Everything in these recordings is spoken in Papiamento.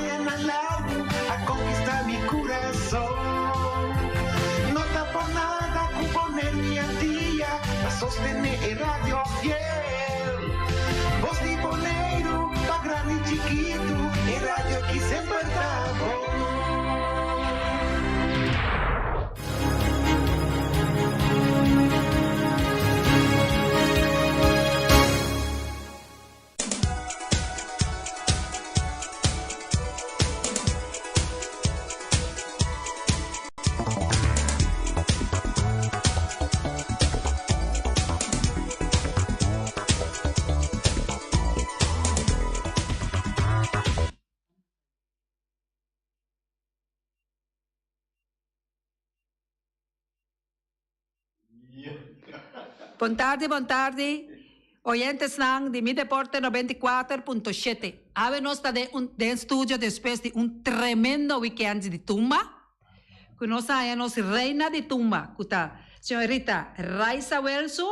Añanan largu a konkistá mi kurason. No ta por nada ku Boneiru i Antia ta sostené e radio fiel. Bos di Boneiru pa grandi i chikitu, e radio ki semper ta bon. Bon tardi, bon tardi, oyentesnan di Mi Deporte 94.7. Awe nos ta den un den studio despues di un tremendo weekend di tumba, ku nos a haña nos reina di tumba, ku ta señorita Raisa Welsu,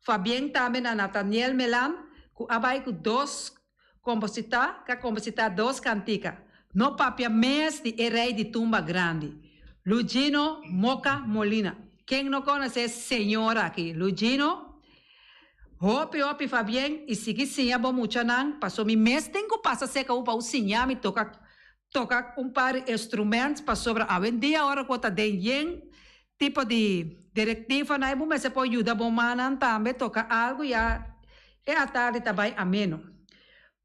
Fabien tambe na Nathaniel Melan, ku a bai ku dos Kompositá ka kompositá dos kantika, No papia mes di e rei di tumba grandi, Lugino Moka Molina. Ken no konosé señor aki? Lugino, hopi hopi fabien i sigui siña bo muchanan, paso mi mes tin ku pasa seka u pa u siña mi toka toka un par di instrument pasobra awendia ora ku bo ta den yen tipo di direktivanan e bo mester por yuda bo mannan tambe toka algu ya e atardi ta bai ameno.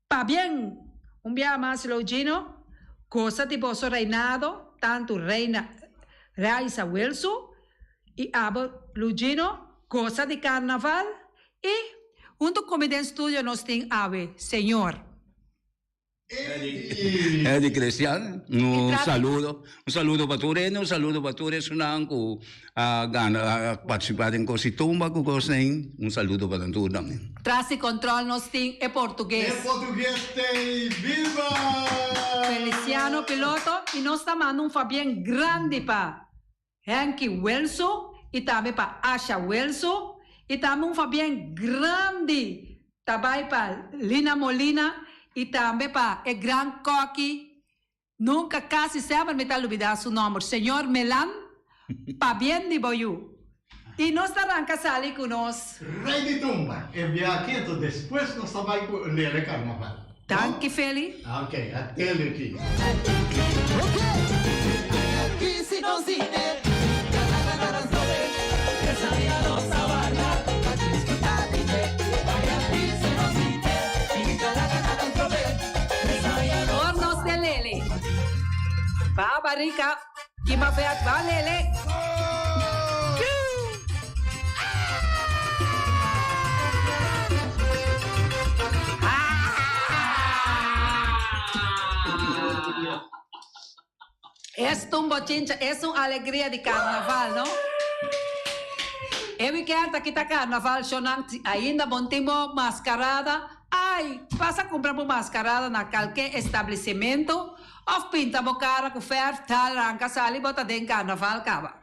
Pabien! Un biaha mas Logino, gosa di boso reinado, tantu Reina Raisa Wilsu i abo Lugino gosa di karnaval i huntu ku mi den studio nos tin awe señor. Eddie Christian, un saludo, un saludo pa tur hende, un saludo pa tur esunnan ku a gana, a participa den kos di tumba ku kos den, un saludo pa nan tur tambe. Tras di control nos tin e portugues. E portugues t'ey biba! Feliciano Piloto y nos ta manda un fabien grandi pa Henky Welsu y tambe pa Asha Welsu y tambe un fabien grandi ta bay pa Lina Molina y tambe pa e gran koki nunca casi semper mi ta lubida su nomber señor Melan pabien di bo yu y nos ta ranca sali cu nos. Rey di tumba e bia aki enton despues nos ta bay cu Lele Carnaval. Danki Feli. Ok, a tele aki. Por nos de Lele. Ba barica kima vet ba Lele. Es ta un bochincha, es un alegria di carnaval, no? E weekend aki ta carnaval, shownan, ainda bon tin bo mascarada, ay, pasa cumpra bo mascarada na calke establecimento of pinta bo cara cu verf, tal, ranca sali bo ta den carnaval caba.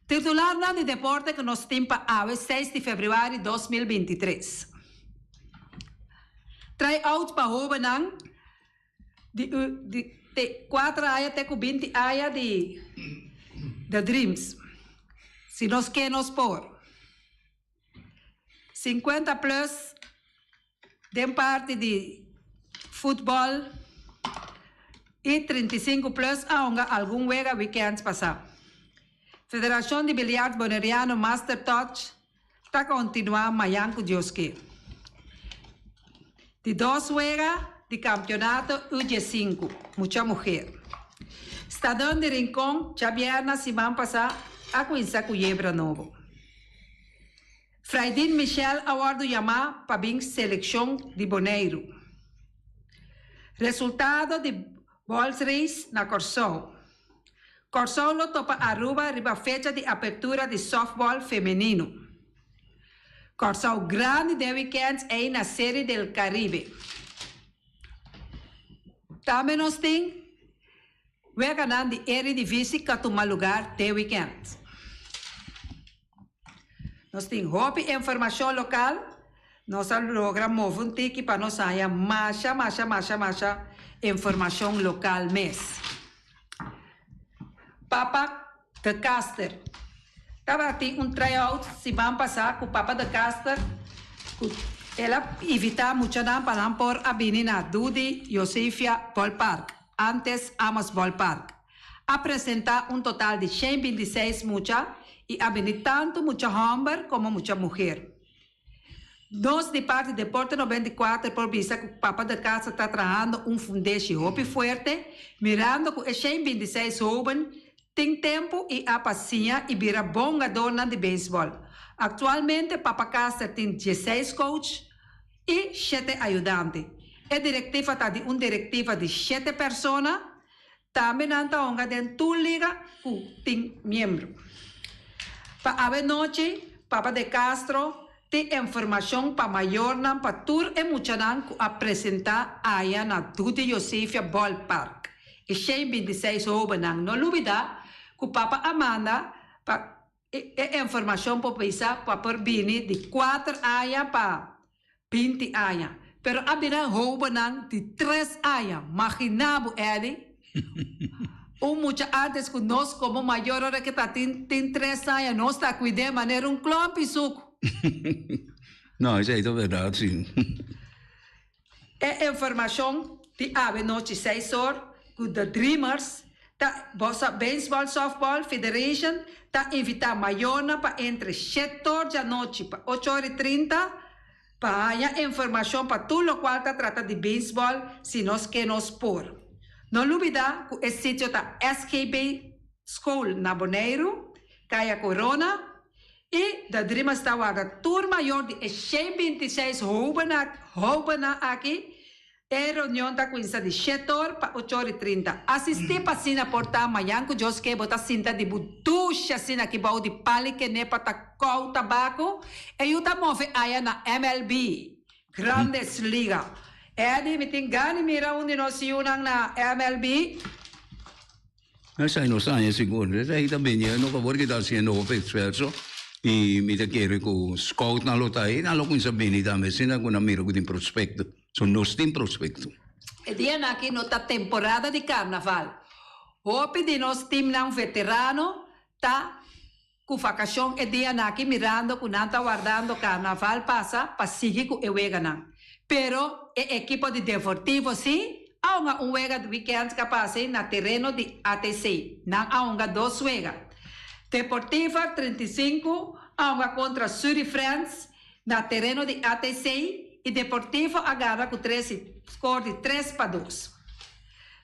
Titularnan di deporte ku nos tin pa awe seis di februari 2023. Try out pa hobennan di di te kuater aña te ku binti aña di The Dreams. Si nos ke nos por. Sinkuenta plus den parti di futbòl i 35 plus a hunga algun wega wikènt pasá. Federashon di Biliard Boneriano Master Touch ta kontinuá mayan ku Dios ke. Di dos wega di kampionato U diesinku, mucha muher. Stadion di Rincon djabièrna siman pasá a kuminsá ku yebra nobo. Fraidin Michel a wòrdu yamá pa bin selekshon di Boneiru. Resultado di Bols Race na Kòrsou. Kòrsou lo topa Aruba riba fecha di apertura di sòftbòl femenino. Kòrsou grandi den wikènt ei na Seri del Caribe. Tambe nos tin weganan di Eredivisie ka tuma lugar den wikènt. Nos tin hopi informashon lokal. Nos a logra move un tiki pa nos haña masha, masha, masha, masha informashon lokal mes. Papa de Caster tabatin un tryout siman pasá ku Papa de Caster ku el a invitá muchanan pa nan por a bini na Dudi Josefia Ballpark, antes Amos Ballpark. A presentá un total di shen bintiseis mucha i a bini tantu mucha hòmber komo mucha muher. Nos di parti Deporte 94 por bisa ku Papa de Casa ta trahando un fundeshi hopi fuerte, mirando ku e 126 hoben tin tempu i a pa siña i bira bon hungadornan di beisbòl. Aktualmente Papa Caster tin dieseis coach i shete ayudante. E direktiva ta di un direktiva di shete persona. Tambe nan ta honga den tur liga ku tin miembro. Pa awe nochi, Papa de Castro tin informashon pa mayornan pa tur e muchanan ku a presentá aya na Dudi Josefia Ballpark. E 126 hobennan no lubidá ku Papa a manda pa E informashon por bisa ku a por bini di kuater aña pa 20 aña, pero a bira hobennan di tres aña. Maginá bo, Eddie, un mucha antes ku nos komo mayor ora ke ta tin tin tres aña nos ta kuid'é manera un klòmpi suku. No, esei ta bèrdat, si. E informashon di awe nochi seis or ku The Dreamers ta Bosa Baseball Softball Federation ta invitá mayornan pa entre shete or djanochi pa ocho or i 30 pa haña informashon pa tur lokual ta trata di baseball si nos ke nos por. No lubidá ku e sitio ta SGB School na Boneiru, Kaya Corona, I The Dreamers ta warda tur mayor di e 126 hobennan aki. E reunion ta cuminsa di shete or pa ocho or i 30. Asisti pa asina por ta mayan cu Dios ke bo ta sinta di bo dushi asina aki bou di pali kenepa ta kou tabaco e yu ta move aya na MLB, Grandes Liga. Eddie, mi tin gana di mira un di nos yunan na MLB. Esei nos haña sigur. Esei ta biniendo pasobra ki ta hasiendo hopi esfuerso i mi ta kere ku scoutnan lo ta ei, nan lo kuminsá bini tambe asina ku nan mira ku tin prospekto. So nos tin prospekto. E dianan aki no ta temporada di karnaval. Hopi di nos timnan veterano ta ku vakashon e dianan aki mirando ku nan ta wardando karnaval pasa pa sigui ku e weganan. Pero e ekipo di Deportivo si a hunga un wega di wikènt ka pasa na tereno di ATC. Nan a hunga dos wega. Deportivo 35 a hunga kontra Suri Friends na tereno di ATC i Deportivo a gana ku tres skor di 3-2.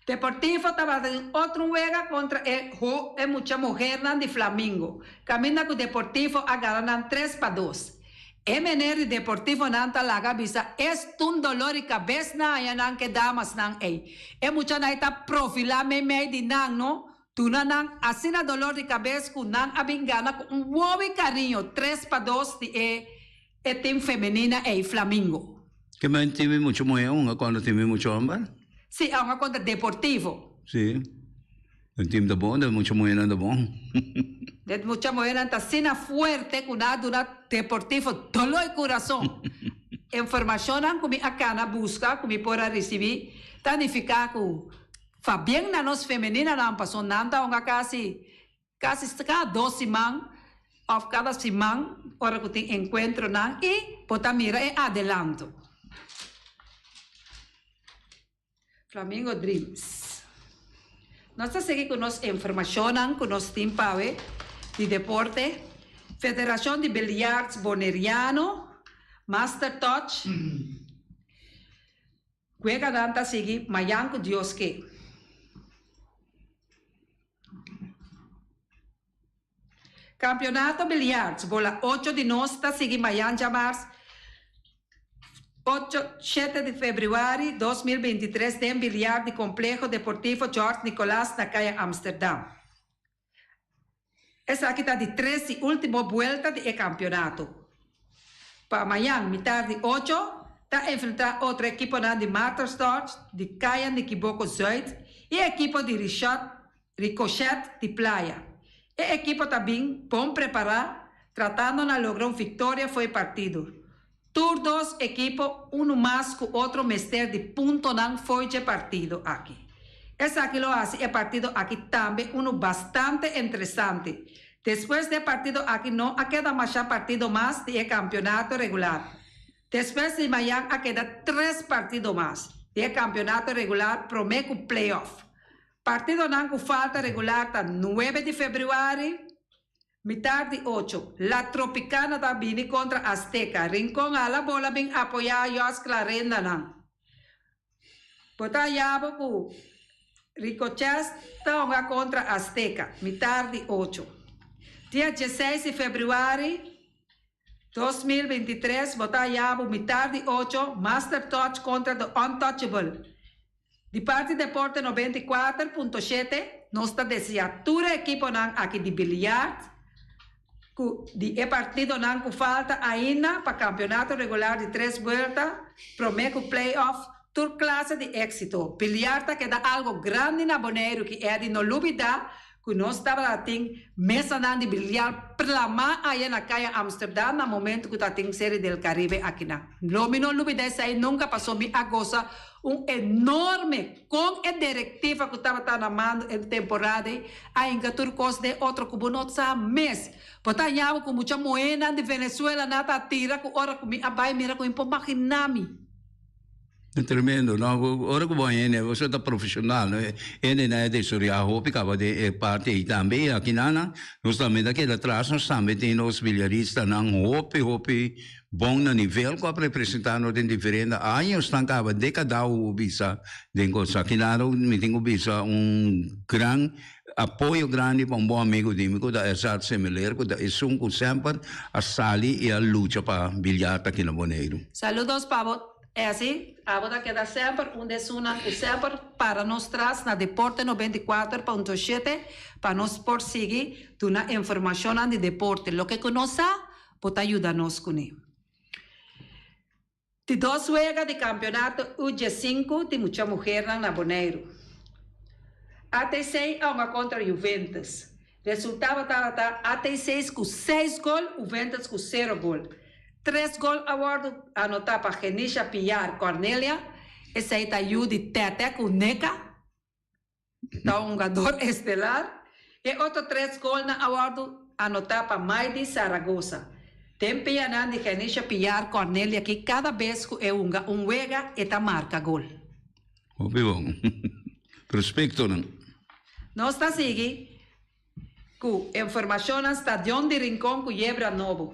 Deportivo tabata den otro un wega kontra e ho e mucha muhernan di Flamingo, kaminda ku Deportivo a gana nan 3-2. E mener di Deportivonan ta laga bisa es tun dolor di kabes na haña nan ke damasnan ei. E muchanan ei ta profilá meimei di nan no, duna nan asina dolor di kabes ku nan a bin gana ku un wowi kariño 3-2 di e e tim femenina ei, Flamingo. Ke men tin mucho muhé hunga kontra tin mucho homber? Sí, a hunga kontra Deportivo. Sí, e tim ta bon, den mucha muhénan ta bon. Den mucha muhénan ta asina fuerte ku nan a duna Deportivo doló i kurason. Informashonnan ku mi a kana buska ku mi por a risibí ta nifiká ku Fabien na nos femeninanan pasobra nan ta hunga kasi Kasi kada dos siman òf kada siman ora ku tin enkuentronan i bo ta mira e adelanto. Flamingo Dreams. Nos ta sigui ku nos informashonnan ku nos tin pawe di deporte. Federashon di Biljarts Boneriano, Master Touch. Weganan ta sigui mayan ku Dios ke. Campeonato Biljarts bola ocho di nos ta sigui mayan djamars ocho shete di februari 2023 den biljart di Compleho Deportivo George Nicolaas na Kaya Amsterdam. Esaki ta di tres i ultimo buelta di e campeonato. Pa mayan mitar di ocho ta enfrenta otro ekiponan di Martersdorp di Kaya Nikiboko Zuid i ekipo di Richot Ricochet di Playa. E ekipo ta bin bon prepara tratando na logra un victoria for e partido. Tur dos ekipo unu mas ku otro mester di puntonan fo'i dje partido aki. Esaki lo hasi e partido aki tambe unu bastante interesante. Despues di e partido aki no a keda masha partido mas di e kampionato regular. Despues di mayan a keda tres partido mas di e kampionato regular promé ku play-off. Partidonan ku falta regular ta nuebe di febrüari, mitar di ocho, La Tropicana ta bini kontra Azteca, Rincon hala bola bin apoyá Jos Clarendanan. Bo ta haña bo ku Ricochest ta hunga kontra Azteca, mitar di ocho. Dia dieseis di febrüari 2023 bo ta haña bo mitar di ocho, Master Touch kontra The Untouchable. Di parti Deporte 94.7 nos ta desea tur e ekiponan aki di biliard ku di e partidonan ku falta ainda pa kampionato regular di tres buelta promé ku play-off tur klase di éksito. Biliard ta keda algo grandi na Boneiru ki Eddy no lubida ku nos tabata tin mesanan di biliar plamá aya na Kaya Amsterdam na momento ku ta tin Serie del Caribe akinan. Lo mi no lubida esei nunka paso mi a gosa un enorme kon e direktiva ku tabata na mando e temporada ei a hinka tur kos den otro ku bo no sa mes. Bo ta haña bo ku mucha muhénan di Venezuela nan ta tira ku ora ku mi a bai mira ku mi por maginá mi. Tremendo, no? Ora ku bo a hende, bo ta profesional, no? Hende nan e desoria hopi kaba den e parti ei tambe. I aki nan, nos tambe ta keda atras, nos tambe tin nos bilyaristanan hopi, hopi bon na nivel ku a representá nos den diferente añosnan kaba, dékada bo bisa den kos. Aki nan mi tin ku bisa un gran apoyo grandi pa un bon amigo di mi ku ta Ezzard Semeleer, ku ta esun ku semper a sali i a lucha pa bilyar aki na Boneiru. Saludos pa bo Esei abo ta keda semper un di esunnan ku semper para nos tras na Deporte 94.7 pa nos por sigui duna informashonnan di deporte. Loke ku nos sa, bo ta yuda nos kuné. Di dos wega di kampionato U 15 di mucha muhernan na Boneiru. ATC a hunga kontra Juventus. Resultado tabata AT6 ku seis gol, Juventus ku sero gol. Tres gol a wòrdu anotá pa Genisha Piar Cornelia, esei ta yu di Tètè ku Neka, ta un hungador estelar. E otro tres golnan a wòrdu anotá pa Maidi Zaragoza. Den pianan di Genisha Piar Cornelia ki kada bes ku e hunga un wega e ta marka gol. Hopi bon. Prospectonan. Nos ta sigui ku informashonnan Stadion di Rincon ku yebra nobo.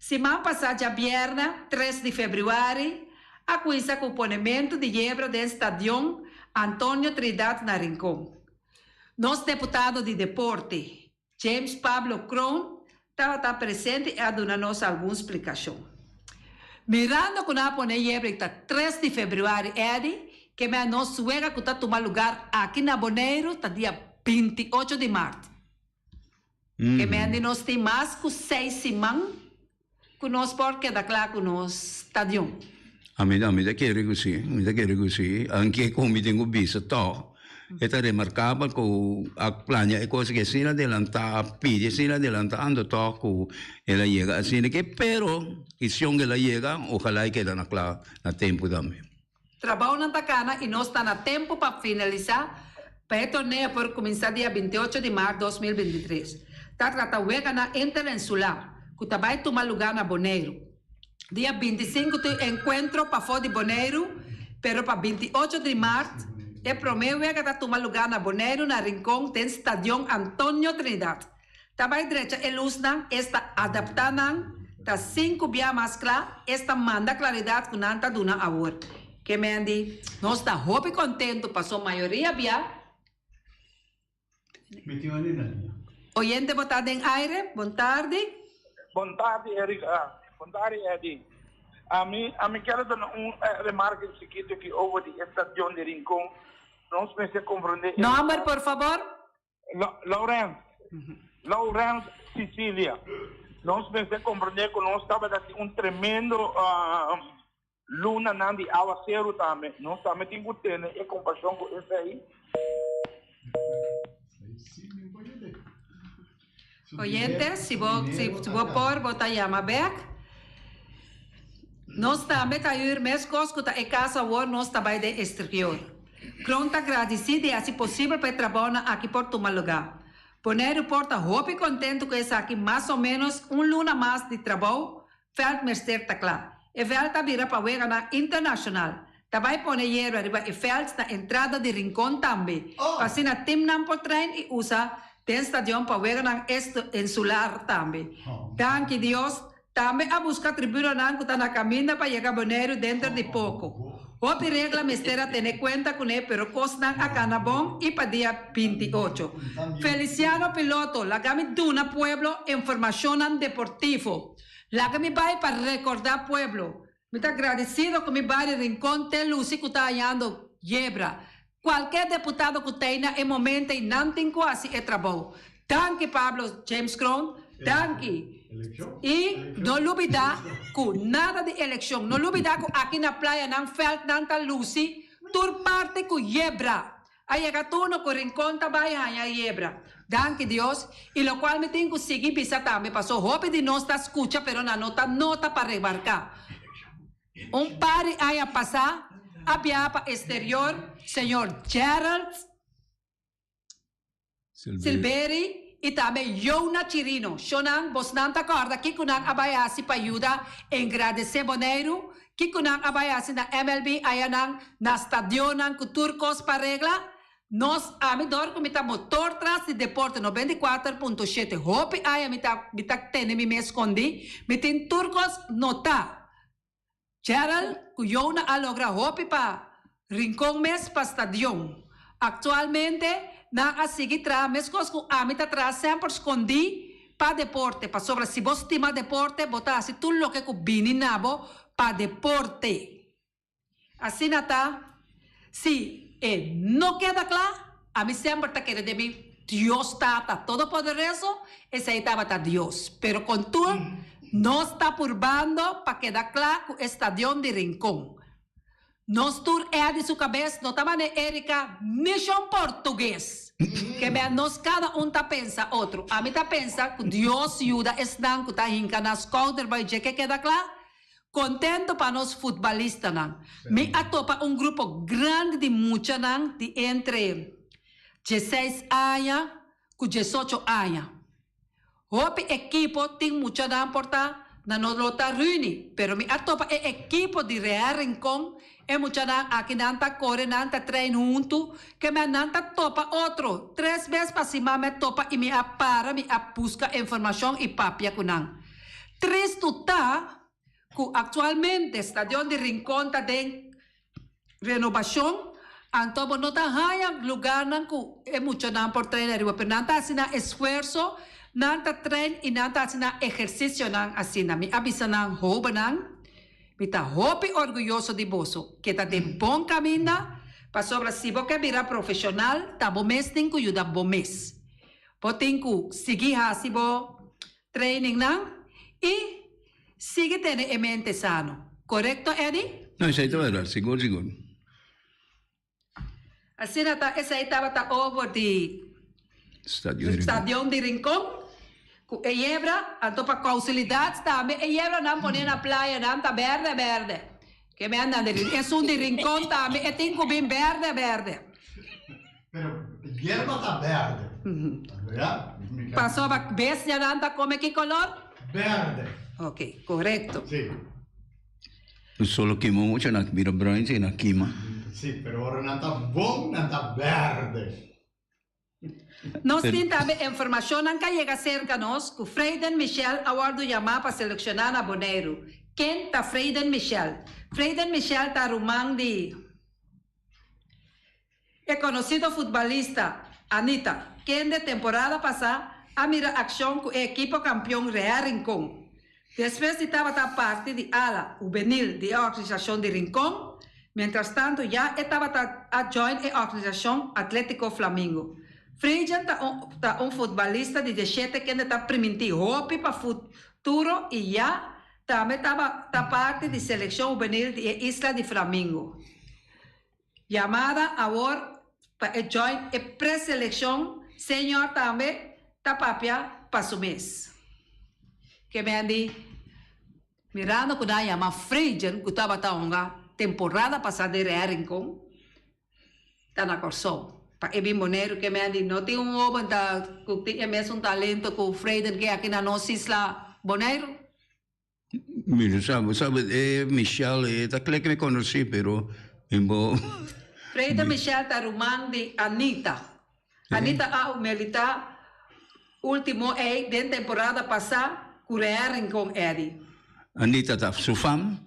Siman pasá djabièrnè tres di febrüari a kuinsa ku ponementu di yebra den Stadion Antonio Trinidad na Rincon. Nos deputado di deporte, James Pablo Kroon tabata presente i a duna nos algun splikashon. Mirando ku nan a pone yebra ta tres di febrüari Eddy, ke mea nos wega ku ta tuma lugar aki na Boneiru ta dia 28 di mart. Ke mea di nos tin mas ku seis siman ku nos por keda kla ku nos stadion. Ami ami ta kere ku si, mi ta kere ku si. Anke ku mi tin ku bisa tòg, e ta remarkabel ku a plania e kos aki asina adelantá, a pidi asina adelantá, anto tòg ku el a yega asina ke, pero kision ku el a yega, ojalá e keda na kla na tempu tambe. Trabounan ta kana i nos ta na tempu pa finalisá pa e torneo por kuminsá dia 28 di mart 2023. Ta trata weganan interinsular ku ta bai tuma lugá na Boneiru. Dia 25 tin enkuentro pafó di Boneiru, pero pa 28 di mart e promé wega ta tuma lugá na Boneiru na Rincon den Stadion Antonio Trinidad. Ta bai drecha e lusnan, esta adaptá nan, ta sinku bia mas kla, esta manda klaridat ku nan ta duna awor. Ke men di, Nos ta hopi kontentu paso mayoria bia. Mi tin un na liña. Oyente bo ta den aire, bon tardi. Bon tardi Erika, bon tardi Eddy. Ami ami kier duna un remarke chikitu aki over di e stadion di Rincon. Nos mester comprende e. Nomber por fabor? Laurens, Laurens Cicilia. Nos mester comprende cu nos tabata tin un tremendo lunanan di awaceru tambe. Nos tambe tin cu tene e compasion cu esey. Oyente, si bo, si bo por, bo ta yama bek. Nos tambe ta huur meskos ku ta e kas awor nos ta bai den exterior. Kroon ta gradisí di hasi posibel pa e trabounan aki por tuma lugá. Boneiru por ta hopi kontentu ku esaki mas o ménos un luna mas di trabou vèlt mester ta kla. E vèlt ta bira pa weganan internashonal. Ta bai pone yerba riba e vèlt na entrada di Rincon tambe, pa asina timnan por train i usa den stadion pa weganan insular tambe. Danki Dios, tambe a buska tribunanan ku ta na kaminda pa yega Boneiru denter di poko. Hopi regla mester a tene kuenta kuné pero kosnan a kana bon i pa dia 28. Feliciano Piloto, laga mi duna pueblo informashonnan deportivo. Laga mi bai pa rekordá pueblo. Mi ta gradesido ku mi bario Rincon te lusi ku ta hañando yebra. Kualke deputado ku tei na e momento ei nan tin ku hasi e trabou. Danki Pablo James Kroon, danki. I no lubida ku nada di elekshon, no lubida ku aki na playa nan vèltnan ta lusi tur parti ku yebra. A yega turno ku Rincon ta bai haña yebra. Danki Dios, i lokual mi tin ku sigui bisa tambe paso hopi di nos ta skucha pero nan no ta nota pa remarká. Un par di aña pasá a biaha pa esterior señor Gerald Silberi i tambe Yona Chirino. Shonnan, bosnan ta kòrda kiko nan a bai hasi pa yuda engradesé Boneiru? Kiko nan a bai hasi na MLB ayanan na stadionnan ku tur kos pa regla? Nos, ami dor ku mi ta motor tras di deporte 94.7 hopi aña mi ta mi ta tene mi mes skondí, mi tin tur kos notá. Gerald ku Yona a logra hopi pa Rincon mes pa stadion. Aktualmente nan a sigui traha meskos ku ami ta traha semper skondí pa deporte pasobra si bo stima deporte bo ta hasi tur loke ku bini na bo pa deporte. Asina ta, si e no keda kla, ami semper ta kere den mi Dios Tata Todopoderoso, esei tabata Dios. Pero kon tur, nos ta purbando pa keda kla ku e stadion di Rincon. Nos tur Eddy su kabes no ta mane Erika ni shon portugues. Ke bia nos kada un ta pensa otro. Ami ta pensa ku Dios yuda esnan ku ta hinka na skouder bai dje ke keda kla. Contento pa nos futbalistanan. Mi a topa un grupo grandi di muchanan di entre dieseis aña cu diesocho aña. Hopi ekipo tin muchanan por ta na no lo ta runi, pero mi a topa e ekipo di Real Rincon, e muchanan aki nan ta core nan ta train huntu, ke men nan ta topa otro. Tres bes pa siman mi a topa y mi a para mi a busca informacion y papia cu nan. Tristu ta ku aktualmente Stadion di Rincon ta den renobashon, anto bo no ta haña lugarnan ku e muchanan por train ariba, pero nan ta hasi nan esfuerso, nan ta train i nan ta hasi nan ehersisionan asina. Mi a bisa nan hóbennan, mi ta hopi orguyoso di boso, ke ta den bon kaminda, pasobra si bo ke bira profeshonal, ta bo mes tin ku yuda bo mes. Bo tin ku sigui hasi bo Trainingnan y sigui tene e mente sano. Corecto Eddy? No, esey ta verdad, sigur sigur. Asina ta, esey tabata over di Stadion di Rincon cu e yebra, anto pa causalidad tambe e yebranan pone na playa nan ta berde berde. Ke men nan di esun di Rincon tambe e tin cu bin berde berde. Pero yerba ta berde. Ya? Pasobra bestianan ta come ki color? Berde. Ok, correcto. Si. Solo kima mucho nan bira bruin si nan kima. Si, pero ora nan ta bon nan ta berde. Nos tin tambe informashonnan ka yega serka nos ku Freyden Michel a wòrdu yamá pa selekshona na Boneiru. Ken ta Freyden Michel? Freyden Michel ta ruman di e konosido futbalista Anita, kende temporada pasá a mira akshon ku e ekipo kampion Real Rincon. Despues di tabata parti di ala hubenil di e organisashon di Rincon, mientrastantu ya e tabata a join e organisashon Atletico Flamingo. Frijen ta un ta un futbalista di dieshete kende ta primintí hopi pa futuro i ya tambe tabata parti di selekshon hubenil di e isla di Flamingo. Yamada awor pa e join e preseleccion senior tambe ta papia pa su mes. Ke men di. Mirando ku nan a yama Freidjen ku tabata hunga temporada pasá den Real Rincon ta na Kòrsou. Pa e bin Boneiru ke men di no tin un hoben ta ku tin e mesun talento ku Freidjen ke aki na nos isla Boneiru. Mi no sa, bo sa e Michelle e ta kle ke mi konosí pero mi bo. Freida Michelle ta ruman di Anita. Anita a militá ultimo ei den temporada pasá ku Real Rincon Eddy. Anita ta su fam?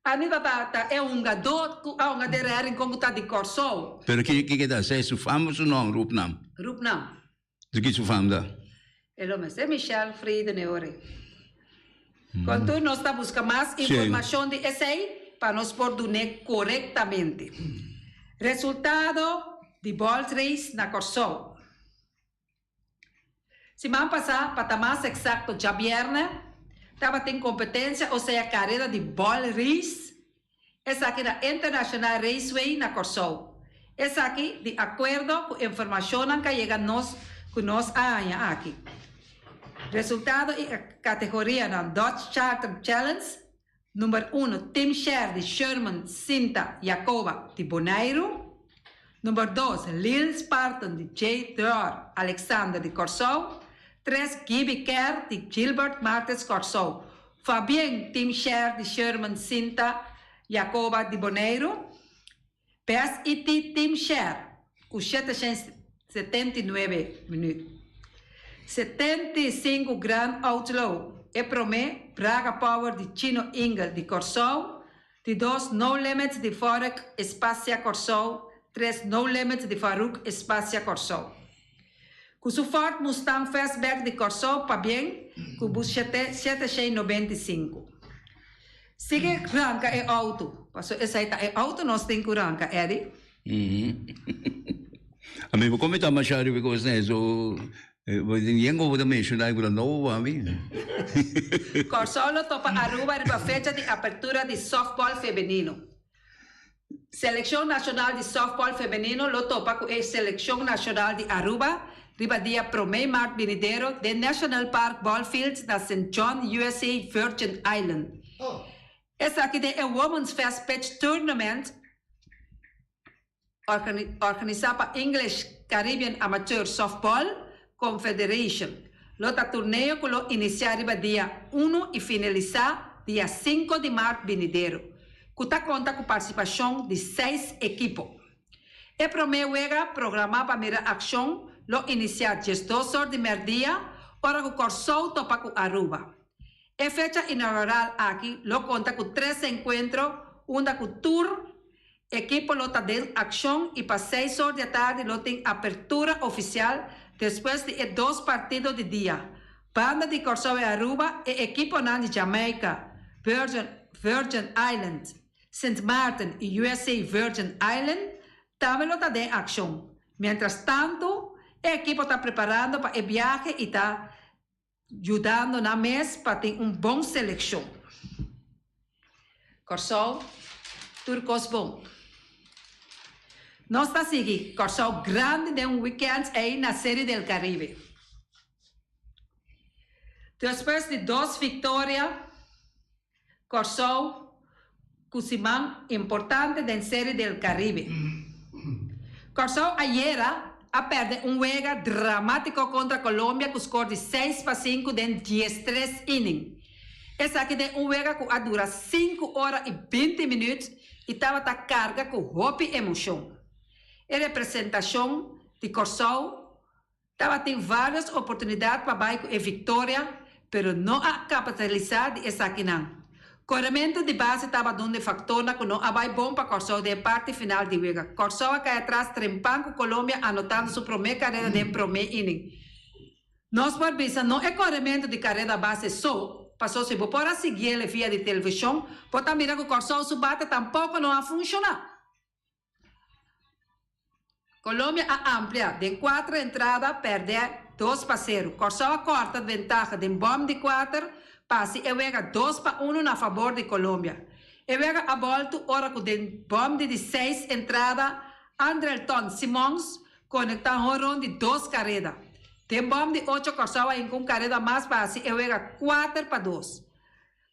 Anita ta ta e hungadó ku a hunga den Real Rincon ku ta di Kòrsou. Pero ki ke ta esei su fam o su nòm Rupnam? Rupnam. Di ki su fam ta? E lo mester Michelle Frieden e ora ei. Con tur nos ta busca mas informacion di esey pa nos por dun'é corectamente. Resultado di Bolt Race na Corsou. Siman pasá, pa ta mas exacto djabierne, tabatin competencia o sea careda di Bolt Race. Esaki na International Raceway na Kòrsou. Esaki di akuerdo ku informashonnan ka yega nos ku nos a haña aki. Resultado i kategorianan Dutch Charter Challenge, Number uno Tim Sher di Sherman Sinta Jacoba di Boneiru, Number dos Lil Spartan di J. Deur Alexander di Kòrsou, tres Gibi Kerr di Gilbert Martens Kòrsou, Fabien Team Share di Sherman Sinta Jacoba di Boneiru, Best IT Team Share ku 779 minüt. 75 Grand Outlaw e promé, Braga Power di Chino Ingel di Kòrsou, di dos No Limits di Forek Espacia Kòrsou, tres No Limits di Farouk Espacia Kòrsou. Ku su Ford Mustang Fastback di Kòrsou pabien ku bu 795. Sigui ranka e outo, paso esei ta e outo nos tin ku ranka, Eddy. Ami bo comenta masha riba e cos ne so yen bo ta menciona ku ta nobo pa mi. Kòrsou lo topa Aruba riba fecha di apertura di softball femenino. Seleccion nacional di softball femenino lo topa cu e seleccion nacional di Aruba riba dia prome maart binidero den National Park Ballfields na Saint John, USA, Virgin Island. Esaki den e Women's Fast Pitch Tournament organisa pa English Caribbean Amateur Softball Confederation. Lo ta torneo cu lo inicia riba dia uno y finalisa dia cinco di maart binidero, cu ta conta cu participacion di seis ekipo. E prome wega programa pa mira accion lo inicia 12 or di merdia ora cu Corsou topa cu Aruba. E fecha inaugural aki lo conta cu tres encuentro unda cu tur Ekipo lo ta den akshon i pa seis or di atardi lo tin apertura ofisial despues di e dos partido di dia. Banda di Kòrsou i Aruba e ekiponan di Jamaica, Virgin Virgin Island, Sint Maarten i USA Virgin Island tambe lo ta den akshon. Mientras tantu e ekipo ta preparando pa e biahe i ta yudando nan mes pa tin un bon selekshon. Kòrsou, tur kos bon. Nos ta sigui Kòrsou grandi den un wikènt ei na Serie del Caribe. Despues di dos viktoria, Kòrsou ku siman importante den Serie del Caribe. Kòrsou ayera a pèrdè un wega dramátiko kontra Colombia ku skor di 6-5 den 13 inning. Esaki den un wega ku a dura sinku ora i binti minüt i tabata karga ku hopi emoshon. E representashon di Kòrsou Tabatin vários oportunidat pa bai ku e viktoria, pero no a kapitalisá di esakinan. Korementu di base tabata un di faktornan ku no a bai bon pa Kòrsou den e parti final di wega. Kòrsou a kai atras trempan ku Colombia anotando su promé kareda den promé inning. Nos por bisa no e korementu di kareda base so, paso si bo por a siguiel via di televishon, bo ta mira ku Kòrsou su bate tampoko no a funshoná. Colombia a amplia den cuatro entrada perde 2-0. Corsou a corta ventaha den bom di cuater pa haci e wega 2-1 na fabor di Colombia. E wega a bolto ora cu den bom di di seis entrada Andrelton Simmons conecta honron di dos careda. Den bom di ocho Corsou a hinca un careda mas pa haci e wega 4-2.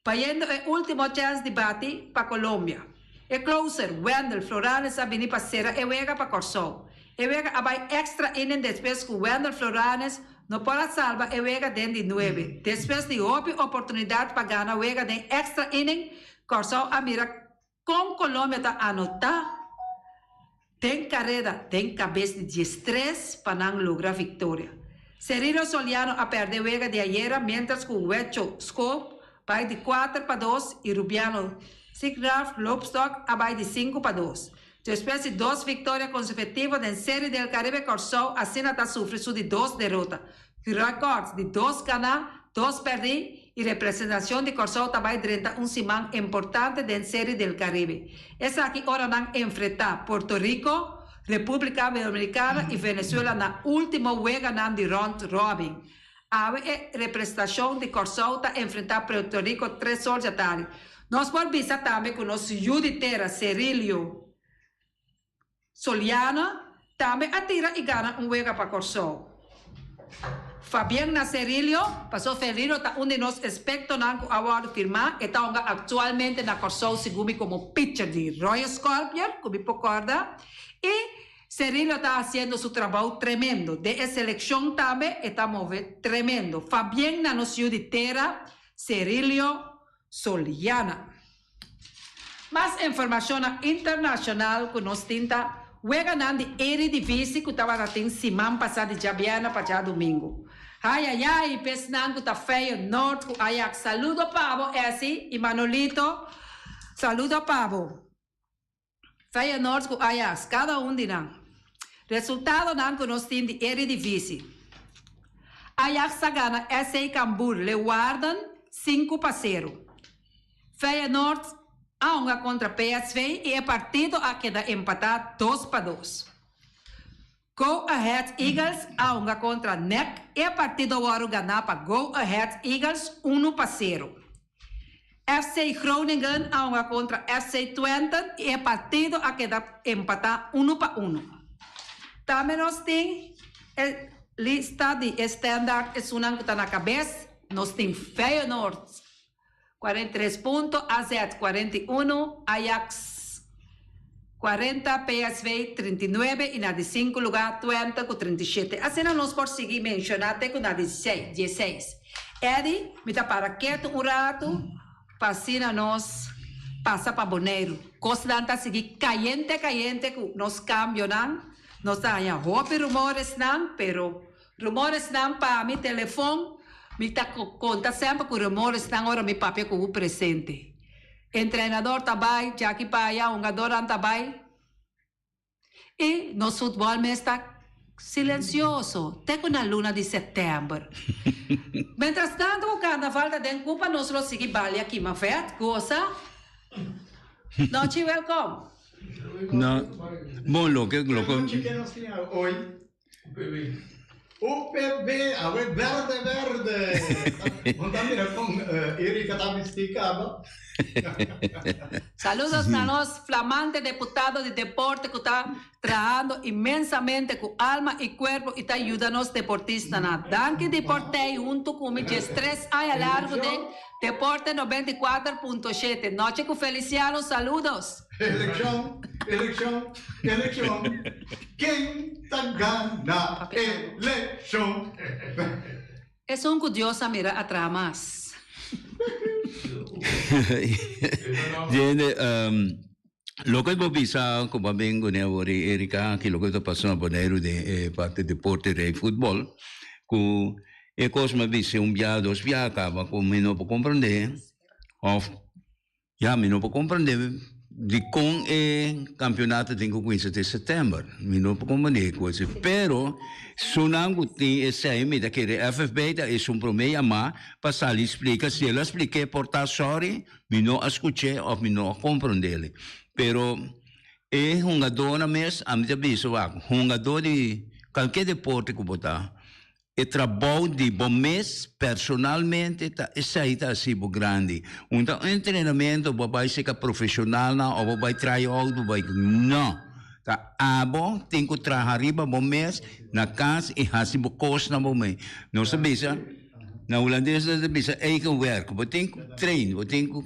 Bayendo e último chèns di bati pa Colombia. E closer, Wendell Floranes a bini pa sera e wega pa Kòrsou. E wega a bai extra inning despues ku Wendell Floranes no por a salba e wega den di nuebe. Despues di hopi oportunidat pa gana wega den extra inning, Kòrsou a mira kon Colombia ta anotá den kareda den kabes di diestres pa nan logra viktoria. Cerillo Soliano a pèrdè wega di ayera miéntras ku Wecho Schoop bai di kuater pa dos i Rubiano Sigraf Loopstok a bai di sinku pa dos. Despues di dos viktoria konsekutivo den Serie del Caribe Kòrsou asina ta sufri su di dos derota. Ku rèkòrt di dos ganá, dos pèrdí i representashon di Kòrsou ta bai drenta un siman importante den Serie del Caribe. Esaki ora nan enfrentá Puerto Rico, Repúblika Dominikana i Venezuela na último weganan di round robin. Awe e representashon di Kòrsou ta enfrentá Puerto Rico tres or djatardi. Nos por bisa tambe ku nos yu di tera Cerilio Soliano tambe a tira i gana un wega pa Kòrsou. Fabien na Cerilio, paso Cerilio ta un di nos espektonan ku a wòrdu firmá, e ta hunga aktualmente na Kòrsou segun mi komo pitcher di Royal Scorpion, ku mi por kòrda, i Cerilio ta hasiendo su trabou tremendo. Den e selekshon tambe e ta move tremendo. Fabien na nos yu di tera, Cerilio Soliana. Mas informashonnan internashonal ku nos tin ta weganan di Eredivisie ku tabata tin siman pasá di djabièrnè pa djadumingu. Hayayay p'esnan ku ta Feyenoord ku Ajax saludo pa bo Essie i Manolito saludo pa bo. Feyenoord ku Ajax kada un di nan. Resultadonan ku nos tin di Eredivisie. Ajax ta gana SC Cambuur Leeuwarden 5-0. Feyenoord a hunga kontra PSV i e partido a keda empatá 2-2. Go Ahead Eagles a hunga kontra nec i e partido wòrdu ganá pa Go Ahead Eagles 1-0. FC Groningen a hunga kontra FC Twente i e partido a keda empatá 1-1. Tambe nos tin e lista di e Standard esunnan ku ta na kabes, nos tin Feyenoord 43 punto, AZ 41, Ajax 40, PSV 39 i na di sinku lugá Twente ku 37. Asina nos por sigui menshoná te ku na di dieseis. Eddy, mi ta para ketu un ratu pa asina nos pasa pa Boneiru. Kosnan ta sigui kayente kayente ku nos kambionan. Nos ta haña hopi rumoresnan, pero Rumoresnan pa mi telefon, Mi ta konta semper ku rumoresnan ora mi papia ku bo presente. Entrenador ta bai, djaki pa aya, hungadornan ta bai. I nos futbòl mes ta silensioso te ku na luna di sèptèmber. Mientras tanto ku karnaval ta den kupa nos lo sigui balia kima vèt, gosa. Nochi wèlkòm. No, bon loke loke. UPB. UPB, awe berde berde. Bo ta mira con Erika ta bisti caba. Saludos na nos flamante deputado di deporte cu ta trahando inmensamente cu alma y cuerpo y ta yuda nos deportistanan. Danki Deportey hunto cu mi 13 aña largo den Deporte 94.7. Noche cu Feliciano, saludos. Eleccion, eleccion, eleccion, ken ta gana eleccion? Esun cu Dios a mira a traha mas. Djende, loke bo bisa ku bo a bin kuné awor Erika, aki loke ta pasa na Boneiru den e parti deporte rei futbòl, ku e kos mi a bisa un bia, dos bia kaba ku mi no por komprendé òf Ya, mi no por comprende dicon e campeonato tin cu cuminsa te september. Mi no por comprende e cosa. Pero, sunan cu tin esey, mi ta kere FFB ta esun prome yama pa sali splica. Si el a spliké por ta sorry, mi no a scuché of mi no a comprendele. Pero, e hungadornan mes, ami ta bisa wak, hungador di cualkier deporte cu bo ta, E trabou di bo mes personalmente ta esei ta hasi bo grandi. Un ta un entrenamento bo bai seka profesionalnan of bo bai try out bo bai no. Ta abo tin ku traha riba bo mes na kas i hasi bo kosnan bo mes. Nos ta bisa. Na hulandes nan ta bisa eigen werk. Bo tin ku train, bo tin ku.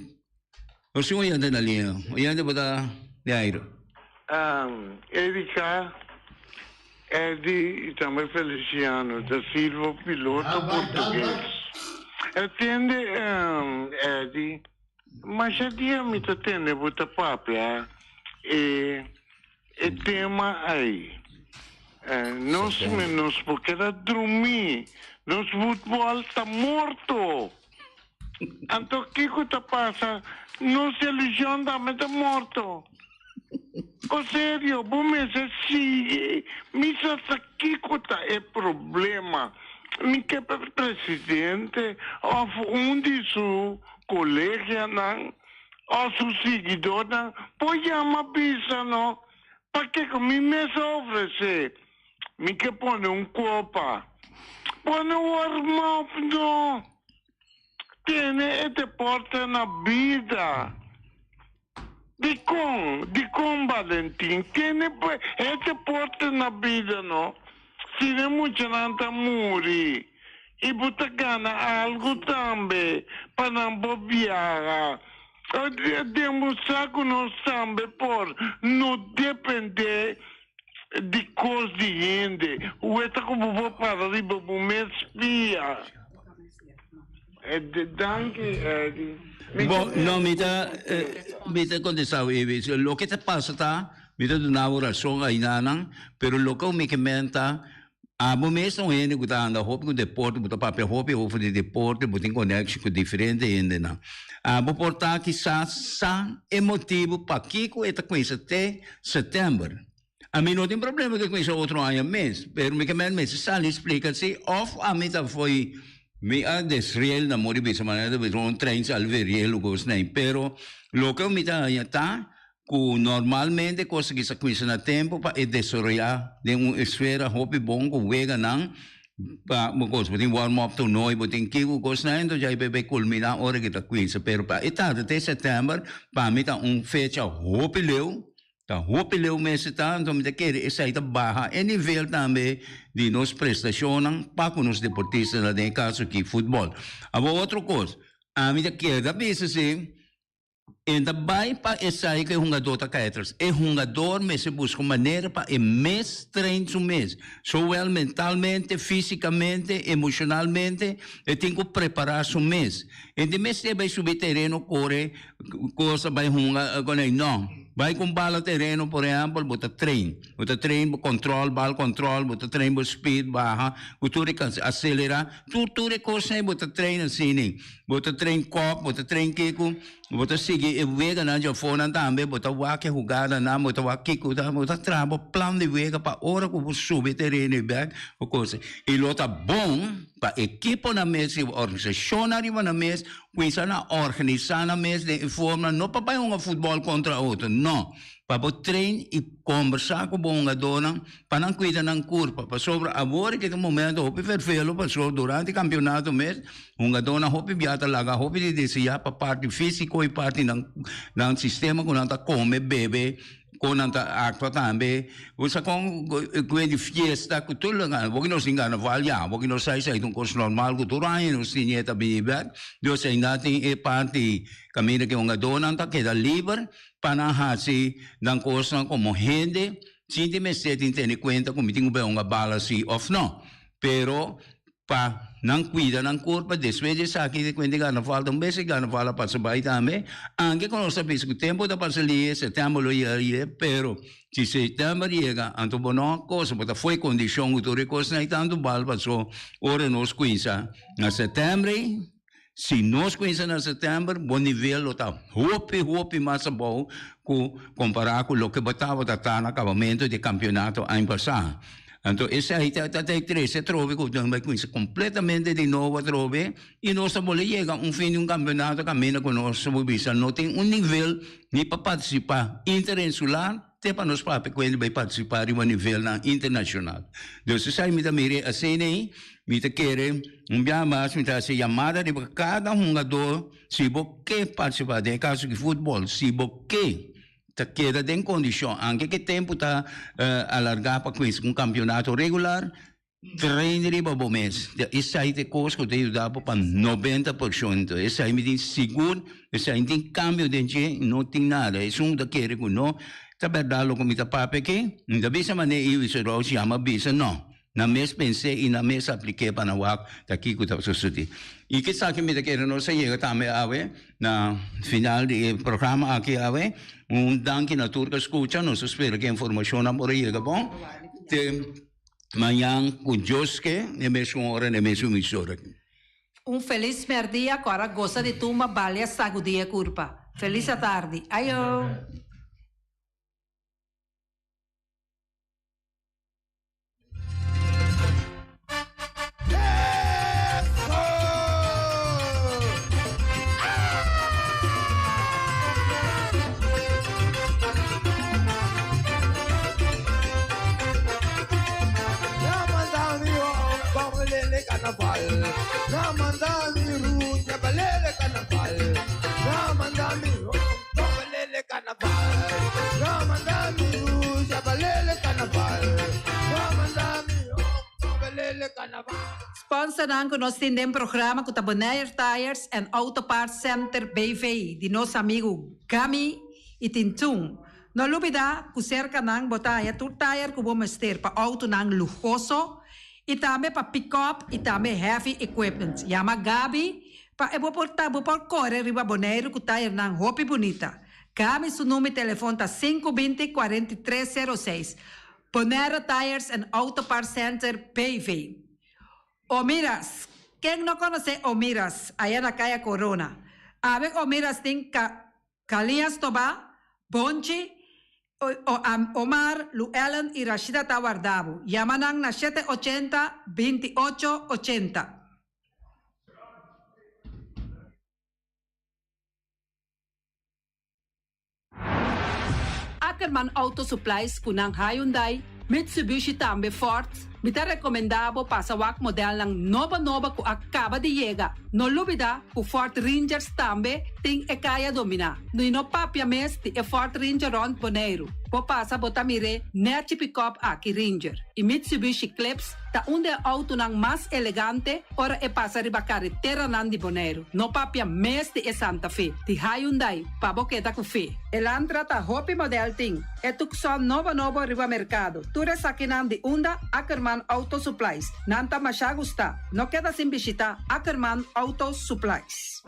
Nos tin oyente na liña. Oyente bo ta di aire. Erika, Eddy y tambe Feliciano da Silva piloto portugues. Tende Eddy, masha dia mi ta tende bo ta papia e e tema ei. Nos nos por keda drumi, nos futbol ta morto. Anto kiko ta pasa? Nos ilusion tambe ta morto. O serio, bo mester sigui misa sa kiko ta e problema. Mi ke pa presidente of un di su koleganan of su siguidornan por yama bisa no pakiko mi mes a ofrece. Mi ke pone un kopa. Pone warm up no. Tene e deporte na bida. Dikon? Dikon Valentin? Tene e deporte na bida no. Si e muchanan ta muri i bo ta gana algu tambe pa nan por biaha. Demostrá ku nos tambe por no dependé di kos di hende. Weta ku bo por para riba bo mes pia. Danki Eddy. Bo, no, mi ta, mi ta contesta bo, Evi. Loke ta pasa ta, mi ta duna bo razon ainanan, pero loke mi ke men ta, abo mes ta un hende ku ta anda hopi ku deporte, bo ta papia hopi over di deporte, bo tin conection ku diferente hendenan. Abo por ta kisas sa e motibu pakiko e ta kuminsa te September. Ami no tin problema ku e kuminsa otro aña mes, pero mi ke men mester sali splika si of ami ta fo'i mi a desriel na mor di bisa manera ta bisa un trein sali veriel o kos nei, pero loke mi ta haña ta ku normalmente kos aki sa kuminsa na tempu pa e desaroyá den un esfera hopi bon ku weganan pa bo kos bo tin warm up toernooi bo tin kiko kosnan enton djai bay kulminá ora ki ta kuminsa pero pa e tarda te september pa mi ta un fecha hopi leu ta hopi leu mester ta anto mi ta kere esei ta baha e nivel tambe di nos prestashonnan pa ku nos deportistanan den e kaso aki futbòl awor otro kos ami ta keda bisa si. E ta bai pa esai ku e hungador ta kai atras. E hungador mester buska un manera pa e mes train su mes, zowel mentalmente, físikamente, emoshonalmente, e tin ku prepará su mes. E no mester bai subi tereno kore kosa bai hunga konei, no. Bai ku un bala tereno por ehèmpel bo ta train. Bo ta train bo kòntròl, bal kòntròl, bo ta train bo speed baha ku tur e kos, aselerá, tur tur e kosnan bo ta train asina. Bo ta train kòp, bo ta train kiko, bo ta sigui e weganan dje afonan tambe, bo ta wak e hugadanan, bo ta wak kiko ta, bo ta traha bo plan di wega pa ora ku bo subi e tereno ei bèk, bo kos. I lo ta bon pa ekiponan mes riba organisashonnan riba nan mes kuminsá na organisá nan mes den e forma no pa bai hunga futbòl kontra otro, no. Pa bo train i kombersá ku bo hungadónan pa nan kuida nan kurpa, pasobra awor ke ta un momento hopi fervelo pasobra durante kampionato mes hungadónan hopi bia ta laga hopi di deseá pa parti físiko i parti nan nan sistema ku nan ta kome, bebe, kon nan ta aktua tambe. Bo sa kon ku e di fiesta ku tur loke awor nos tin karnaval ya, awor nos sa esei ta un kos normal ku tur aña nos tin e ta bini bèk, dus ainda tin e parti kaminda ku e hungadónan ta keda liber pa nan hasi nan kosnan komo hende sin tin mester tin tene kuenta ku mi tin ku bai hunga bala si òf no. Pero pa nan kuida nan kurpa despues di esaki di kuenta di karnaval ta un bes e karnaval a pasa bai tambe anke ku nos ta bisa ku tempu ta pasa lihe sètèmber lo yega lihe pero si sètèmber yega anto bo no kosa bo ta fo'i kondishon ku tur e kosnan ei tantu bal paso ora nos kuinsa na sètèmber ei Si nos kuminsá na sètèmber, bo nivel lo ta hopi, hopi mas abou ku kompará ku loke bo tabata ta na kabamentu di e kampionato aña pasá. Anto esei ta ta trese atrobe ku nos bai kuminsá kompletamente di nobo atrobe i nos ta bolbe yega un fin di un kampionato kaminda ku nos bo bisa no tin un nivel ni pa partisipá interinsular te pa nos papia ku hende bai partisipá riba nivelnan internashonal. Dus esei mi ta mira asina ei. Mi ta kere un biaha mas mi ta hasi yamada riba kada hungadó si bo ke partisipá den e kaso di futbòl, si bo ke ta keda den kondishon anke ke tempu ta alargá pa kuminsá ku un kampionato regular. Train riba bo mes. Esai ta e kos ku ta yuda bo pa 90%. Esai mi tin sigur, esai no tin kambio den dje, no tin nada. Esun ku ta kere ku no ta bèrdat loke mi ta papia aki, mi ta bisa manera Iwis Roos yama bisa no. Nan mes pens'é i nan mes aplik'é pa nan wak ta kiko ta sosodé. I kisaki mi ta kere nos a yega tambe awe na final di e programa aki awe. Un danki na tur ku a skucha. Nos ta spera ku e informashonnan por a yega bon. Te mañan ku Dios ke, e mesun ora na e mesun emisora. Un felis merdia ku ora gosa di tumba bali a sagudí e kurpa. Felis atardi. Ayo! Sponsornan ku nos tin den programa ku ta Bonaire Tires and Auto Parts Center BV di nos amigu Gami y Tintun. No lubida ku serka nan bo ta haña tur tire ku bo mester pa outonan luhoso y tambe pa pick-up y tambe heavy equipment. Yama Gabi pa e bo por ta bo por kore riba Boneiru ku tirenan hopi bunita. Gabi su number telefon ta 520 43 06. Bonaire Tires and Auto Parts Center BV. Omiras, Ken no konosé Omiras aya na Kaya Korona? Awe Omiras tin ka Kalias Tobá, Bonchi, Omar, Luellen i Rashida ta warda bo. Yama nan na shete ochenta, 28, 80. Ackerman Auto Supplies ku nan Hyundai, Mitsubishi tambe Ford. Mi ta rekomendá bo pasa wak modelnan nobo nobo ku a kaba di yega. No lubidá ku Ford Rangers tambe tin e kaya dominá. I no papia mes di e Ford Ranger rònt Boneiru. Bo pasa bo ta mir'é nèchi pikòp aki Ranger i Mitsubishi Eclipse ta un di e outonan mas elegante ora e pasa riba kareteranan di Boneiru. No papia mes di e Santa Fe, di Hyundai, pa bo keda ku fe. Elantra ta hopi model tin. E Tucson nobo nobo riba merkado. Tur esakinan di unda Ackerman Auto Supplies. Nan ta masha gusta. No keda sin bishita Ackerman Auto Supplies.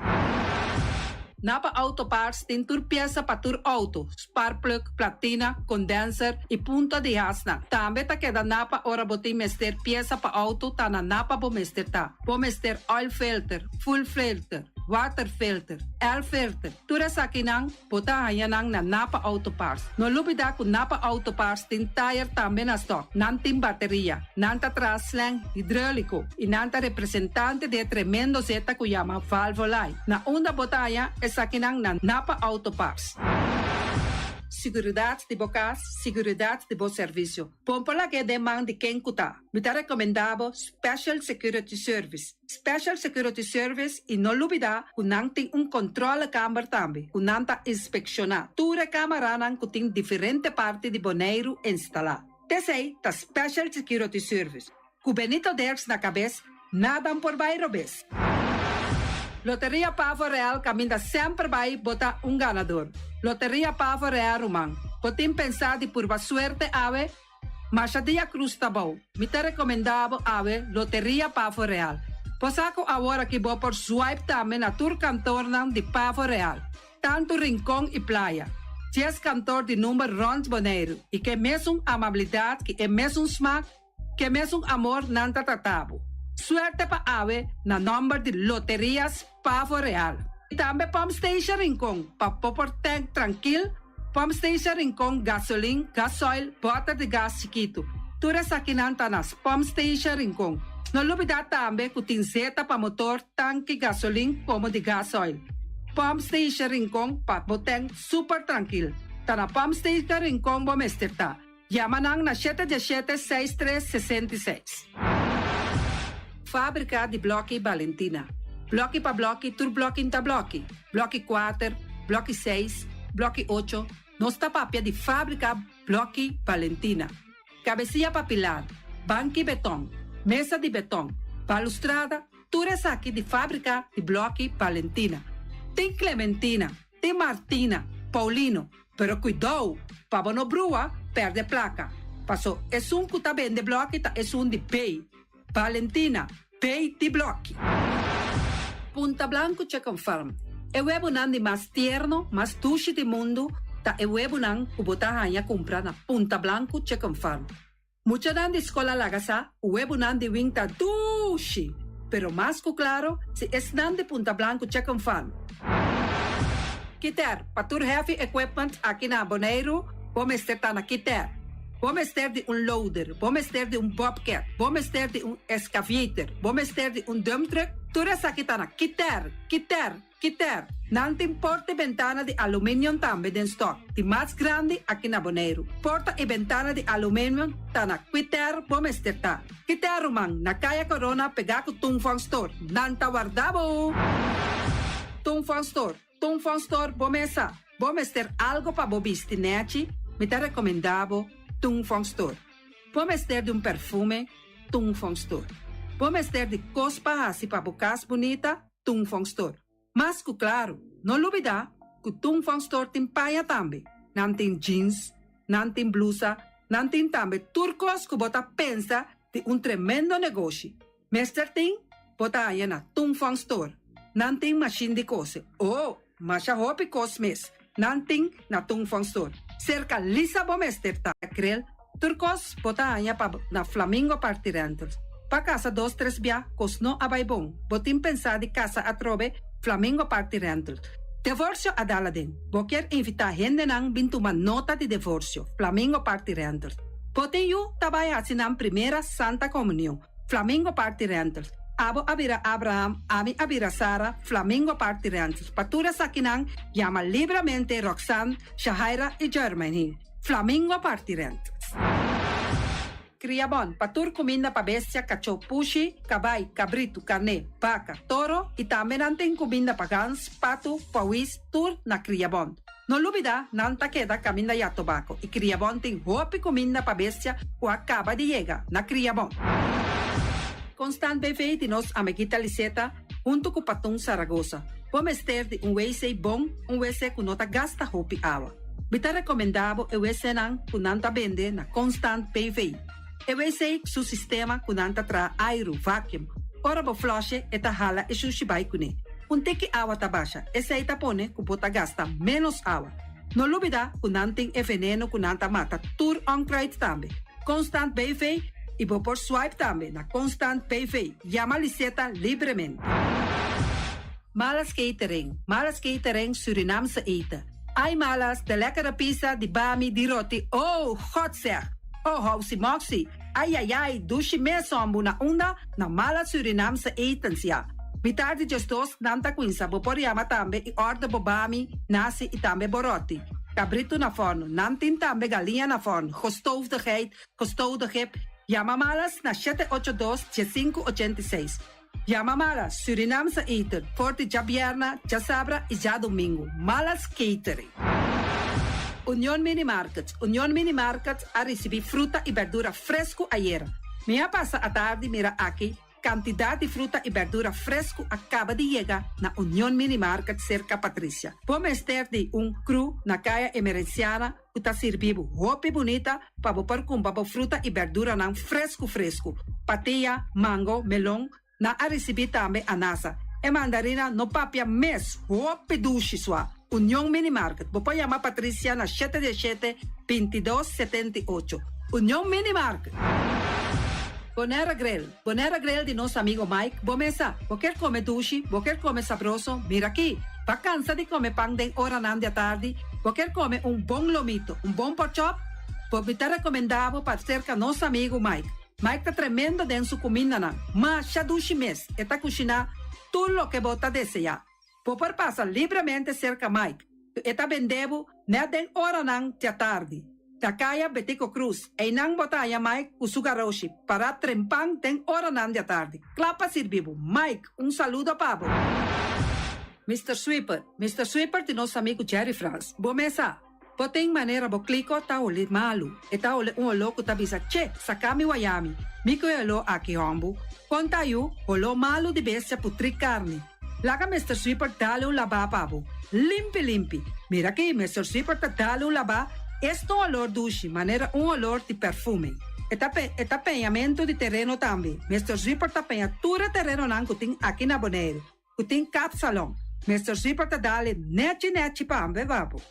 Napa Auto Parts tin tur piesa pa tur auto, sparkplug, platina, condenser y punta di hasnan. Tambe ta keda Napa ora bo tin mester piesa pa auto ta na Napa bo mester ta. Bo mester oil filter, fuel filter, water filter, air filter, tur esakinan bo ta haña nan na Napa Auto Parts. No lubida cu Napa Auto Parts tin tire tambe na stock. Nan tin bateria, nan ta traha slang hidrolico y nan ta representante di e tremendo zeta cu yama Valvoline. Na unda bo ta haña esakinan na Napa Auto Parts. Siguridad di bo cas, siguridad di bo servicio. Bon por lag'é den man di ken cu ta. Mi ta recomenda bo Special Security Service. Special Security Service y no lubida cu nan tin un controlekamer tambe cu nan ta inspecciona tur e camaranan cu tin diferente parti di Boneiru instala. T'esey ta Special Security Service. Cu Benito Dirks na cabes, nada por bay robes. Loteria Pavo Real caminda semper bay bo ta un ganador. Loteria Pavo Real ruman, bo tin pensa di purba suerte awe? Masha dia cruz ta bou. Mi ta recomenda bo awe Loteria Pavo Real. Bo sa cu awor aki bo por swipe tambe na tur kantornan di Pavo Real, tanto Rincon y Playa. Dies kantor di number rond Boneiru y ke mesun amabilidad ki e mesun smaak Ke mesun amor nan ta trata bo. Suerte pa awe na nomber di Loterias Pavo Real. Y tambe Pump Station Rincon pa bo por tank trankil, Pump Station Rincon gasolin, gasoil, boter di gas chikitu. Tur esakinan ta na Pump Station Rincon. No lubida tambe cu tin zeta pa motor, tanki gasolin como di gasoil. Pump Station Rincon pa bo tank super trankil. Ta na Pump Station Rincon bo mester ta. Yama nan na shete diesshete seis tres 66. Fábrika di Blòki Balentina. Blòki pa blòki tur blòki n'ta blòki. Blòki kuater, blòki seis, blòki ocho, nos ta papia di Fábrika Blòki Balentina. Kabesia pa pilar, banki beton. mesa di beton, balustrada, tur esaki di fábrika di blòki Valentina. Tin Clementina, tin Martina, Paulino, pero kuidou pa bo no brua pèrdè plaka, paso esun ku ta bende blòki ta esun di B. Valentina, B di blòki. Punta Blanco Chicken Farm, E webunan di mas tierno, mas dushi di mundu ta e webunan ku bo ta haña kumpra na Punta Blanco Chicken Farm. Muchanan di skol a laga sa ku webunan di wing ta dushi, pero mas ku klaro si esnan di Punta Blanco Chicken Farm. Kiter, Pa tur heavy equipment aki na Boneiru bo mester ta na Kiter. Bo mester di un loader, bo mester di un bobcat, bo mester di un excavator, bo mester di un dump truck, tur esaki ta na Kiter, Kiter, Kiter. Nan tin porta i bentana di aluminium tambe den stock, di mas grandi aki na Boneiru. Porta i bentana di aluminium ta na Kiter bo mester ta. Kiter ruman, na Kaya Corona pegá ku Tung Fong Store. Nan ta warda bo! Tung Fong Store. Tung Fong Store bo mesa. Bo mester algo pa bo bisti nechi? Mi ta recomenda bo Tung Fong Store. Bo mester di un perfume? Tung Fong Store. Bo mester di cos pa haci pa bo cas bunita? Tung Fong Store. Mas cu claro, no lubida cu Tung Fong Store tin paña tambe. Nan tin jeans, nan tin blusa, nan tin tambe tur cos cu bo ta pensa di un tremendo negoshi. Mester tin, bo ta haña na Tung Fong Store. Nan tin mashin di kose. Oh, masha hopi kos mes nan tin na Tung Fong Store. Serka Lisa bo mester ta. Krel, tur kos bo ta haña pa na Flamingo Party Rentals. Pa kasa dos tres bia kos no a bai bon. Bo tin pensá di kasa atrobe Flamingo Party Rentals. Devorsio a dal aden. Bo kier invitá hendenan bin tuma nota di devorsio Flamingo Party Rentals. Bo tin yu ta bai hasi nan primera Santa Komunion. Flamingo Party Rentals. Abo a bira Abraham, ami a bira Sara, Flamingo Party Rentals. Pa tur esakinan, yama libramente Roxanne, Shahaira y Jermaine. Flamingo Party Rentals. Kriabon, pa tur kuminda pa bestia, kachó, pushi, kabai, kabritu, karné, baka, toro y tambe nan tin kuminda pa gans, patu, pawis, tur na Kriabon. No lubida, nan ta keda kaminda ya tobako i Kriabon tin hopi kuminda pa bestia ku a kaba di yega na Kriabon. Constant BV di nos amiguita Liseta huntu ku Patun Saragosa. Bo mester di un wc bon, un wc ku no ta gasta hopi awa. Mi ta rekomendá bo e wcnan ku nan ta bende na Constant BV. E wc su sistema ku nan ta traha airu, vacuum. Ora bo flushe e ta hala e shushi bai kuné. Un tiki awa ta basha, esei ta pone ku bo ta gasta ménos awa. No lubidá ku nan tin e veneno ku nan ta mata tur onkruid tambe. Constant BV i bo por swipe tambe na Constant BV. Yama Liseta libremente. Malas Catering, Malas Catering Surinaamse eten. Ai Malas, de lekkere pizza, di bami, di roti, oh, God zeg! Oh, housi moxi, ai ai ai, dushi mes hombu na unda? Na Malas Surinaamse etens, ya. Mitar di djesdos nan ta cuinsa, bo por yama tambe y order bo bami, nasi y tambe bo roti. Cabrito na forno, nan tin tambe galiña na forno, gestoofde geit, gestoofde gip, yama Malas na shete ocho dos, diesinku ochenta i seis. Yama Malas Surinaamse eten for di djabierna, djasabra y djadomingo. Malas Catering. Union Mini Market Union Mini Market a ricibi fruta y berdura fresco ayera. Mi a pasa atardi mira aki cantidad di fruta y berdura fresco a caba di yega na Union Mini Market cerca Patricia. Bo mester di un cru na Caya Emerenciana ku ta sirbi bo hopi bunita pa bo por kumpra bo fruta i berduranan fresku fresku. Patia, mango, melon, nan a risibí tambe anasa. E mandarina no papia mes, hopi dushi sua. Union Mini Market, bo por yama Patricia na shete diesshete, bintidos, setenta i ocho. Union Mini Market. Bonera Grill, Bonera Grill di nos amigo Mike, bo mesa, bo kier come dushi, bo kier come sabroso, mira aki. Bo a cansa di come pan den oranan di atardi, bo kier come un bon lomito, un bon porkchop, bo mi ta recomenda bo pa cerca nos amigo Mike. Mike ta tremendo den su cumindanan, masha dushi mes, e ta cushina tur loke bo ta desea. Bo por pasa libremente cerca Mike, e ta bende bo net den oranan di atardi. Na Caya Betico Croes, einan bo ta haña Mike cu su garoshi, para trempan den oranan di atardi. Cla pa sirbi bo. Mike, un saludo pa bo. Mister Sweeper, Mister Sweeper di nos amigo Jerry Frans. Bo mesa. Bo tin manera bo kliko ta hole malu. E ta hole un oló ku ta bisa, Che, saka mi wayami. Mi ku e oló aki hòmbu. Kon ta yu, holó malu di bestia putrí karni. Laga Mister Sweeper dale un labá pa bo. Limpi limpi. Mira aki, Mister Sweeper ta dale un labá, esta un olor dushi, manera un olor di perfume. E ta e ta peñamentu di tereno tambe. Mister Sweeper ta peña tur e terenonan ku tin aki na Boneiru, ku tin kapsalon. Mister Sweeper ta dale nechi nechi pa ambe pa bo.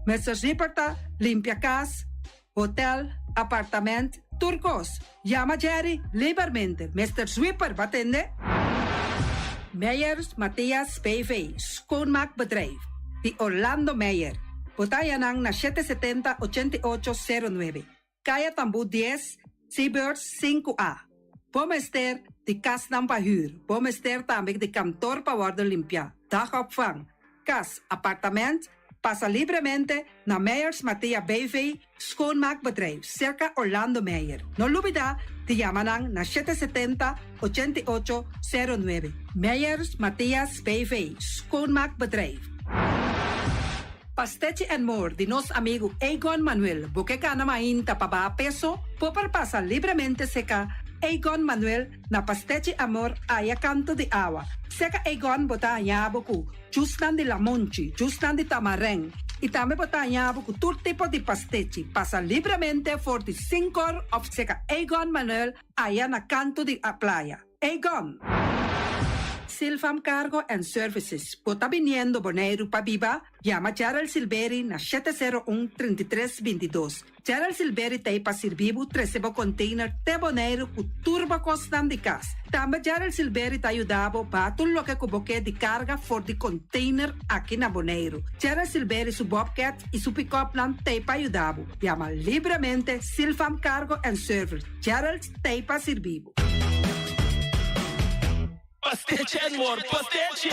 Mister Sweeper ta limpia kas, hotel, apartament, tur kos. Yama Jerry libermente. Mister Sweeper, bo a tende? Meyers Mathias BV, Schoonmaakbedrijf, di Orlando Meyer. Bo ta haña nan na 770 88 09, Kaya Tambú 10, Seabirds 5A. Bo mester di kasnan pa hür. Bo mester tambe di kantor pa wòrdu limpiá, dagopvang, kas, apartament. Pasa libremente na Meyers Mathea BV Schoonmaakbedrijf, serka Orlando Meyer. No lubida di yama nan na 770 88 09. Meyers Mathias BV Schoonmaakbedrijf. Pastechi and More di nos amigu Egon Manuel. Bo ke gana mainta pa baha peso? Bo por pasa libremente seka Egon Manuel na Pastechi Amor aya kanto di awa. Seka Egon bo ta haña bo ku Jusnan di lamonchi, jusnan di tamarèn i tambe bo ta haña bo ku tur tipo di pastechi. Pasa libremente for di sinkor òf seka Egon Manuel aya na kantu di a playa. Egon! Silfam Cargo and Services, bo ta biniendo Boneiru pa biba? Yama Gerald Silberi na 701 33 22. Gerald Silberi ta ei pa sirbi bo trese bo container te Boneiru ku tur bo kosnan di kas. Tambe Gerald Silberi ta yuda bo baha tur loke ku bo ke di karga for di container aki na Boneiru. Gerald Silberi su bobcat i su pick-upnan ta ei pa yuda bo. Yama libremente Silfam Cargo and Service. Gerald ta ei pa sirbi bo. Pastechi and more pastechi!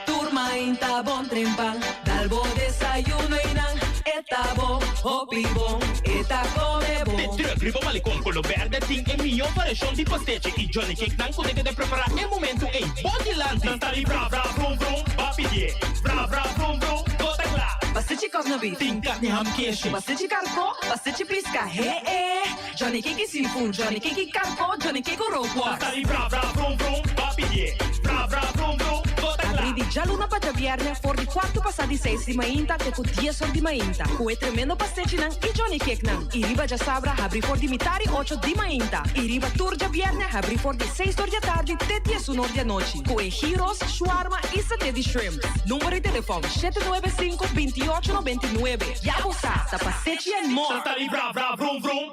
Tur mainta bon trempan, dal bo desayuno y nan e ta bon, hopi bon, e ta come bon. De truck riba malecon color berde tin e miyo variacion di pastechi y Johnny Cake nan cu ta keda prepara e momento ey bo dilanti. Nan ta di bra bra brum brum, ba pidie, bra bra brum brum, bo ta cla. Pastechi kòf na beef. Tin carni ham keshi. Pastechi karkó, pastechi piska, he e. Johnny Cake seafood, Johnny Cake carco, Johnny Cake rookworst. Tata di bra bra brum brum, ba pidié. Bra bra brum brum, bo ta kla. Abrí di djaluna pa djabièrnè for di kuartu pasá di seis di mainta te ku dies or di mainta, ku e tremendo pastechinan i Johnny Cakenan. I riba djasabra habrí for di mitá di ocho di mainta. I riba tur djabièrnè habrí for di seis or di atardi te diesun or di anochi, ku e gyros, shawarma i saté di shrimp. Number di telefòn, 795 28 99. Ya bo sa, ta pastechi and more! Tata di bra bra brum brum.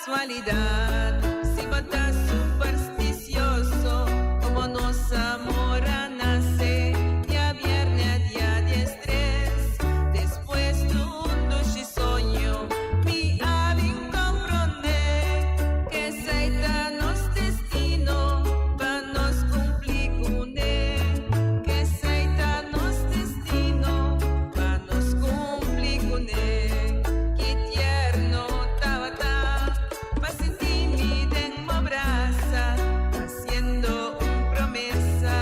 casualidad Si bo ta supersticioso Como nos amor a nace Diabierne dia diestres Despues di un dushi soño Mi a bin comprende Cu esey ta nos destino Pa nos cumpli cune Cu esey ta nos destino Pa nos cumpli cune Ki tierno tabata Pa sinti mi den bo brasa Haciendo un promesa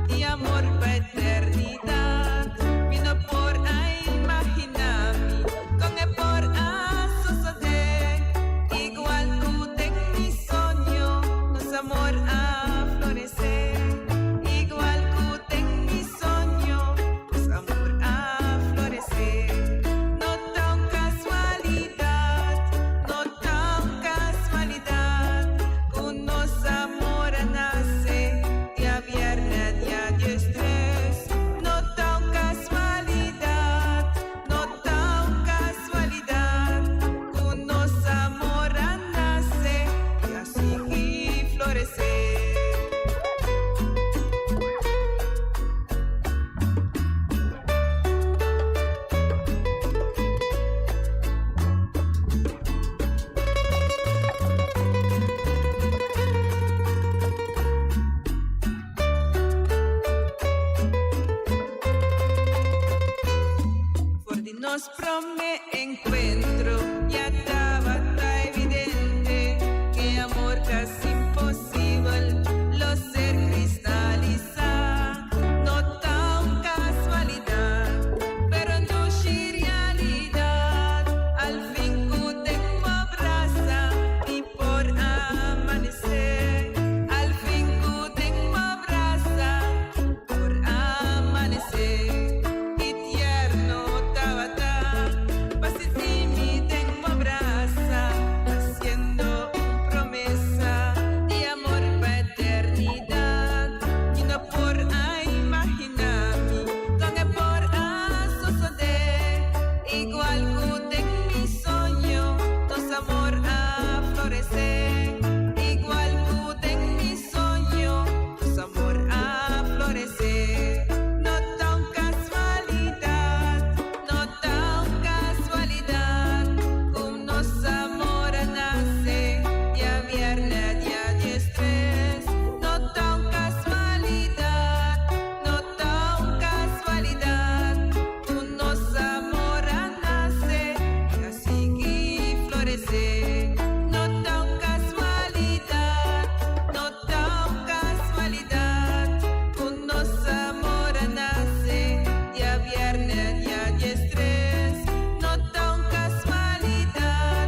Di amor pa eternidad Mi no por a imagina mi Con e por a sosode Igual cu den mi soño Nos amor a florece Igual cu den mi soño Nos amor a florece No ta un casualidad No ta un casualidad Cu nos amor a nace Diabierne dia diestres No ta un casualidad No ta un casualidad Cu nos amor a nace Y a sigui florece. For di nos prome encuentro ya tabata evidente cu amor casi imposibel lo ser cristalisa. No ta un casualidad, pero dushi realidad. Al fin cu den bo brasa mi por amanece. Al fin cu den bo brasa por amanece. Ki tierno tabata pa sinti mi den bo brasa, haciendo un promesa di amor pa eternidad. Mi no por a imagina mi con e por a sosode, igual cu den mi soño nos amor a florece. Igual cu den mi soño nos amor a florece. No ta un casualidad, no ta un casualidad, cu nos amor a nace diabierne dia diestres. No ta un casualidad, no ta un casualidad, cu nos amor a nace y a sigui florece. No ta un casualidad, no ta un casualidad, cu nos amor a nace diabierne dia diestres. No ta un casualidad,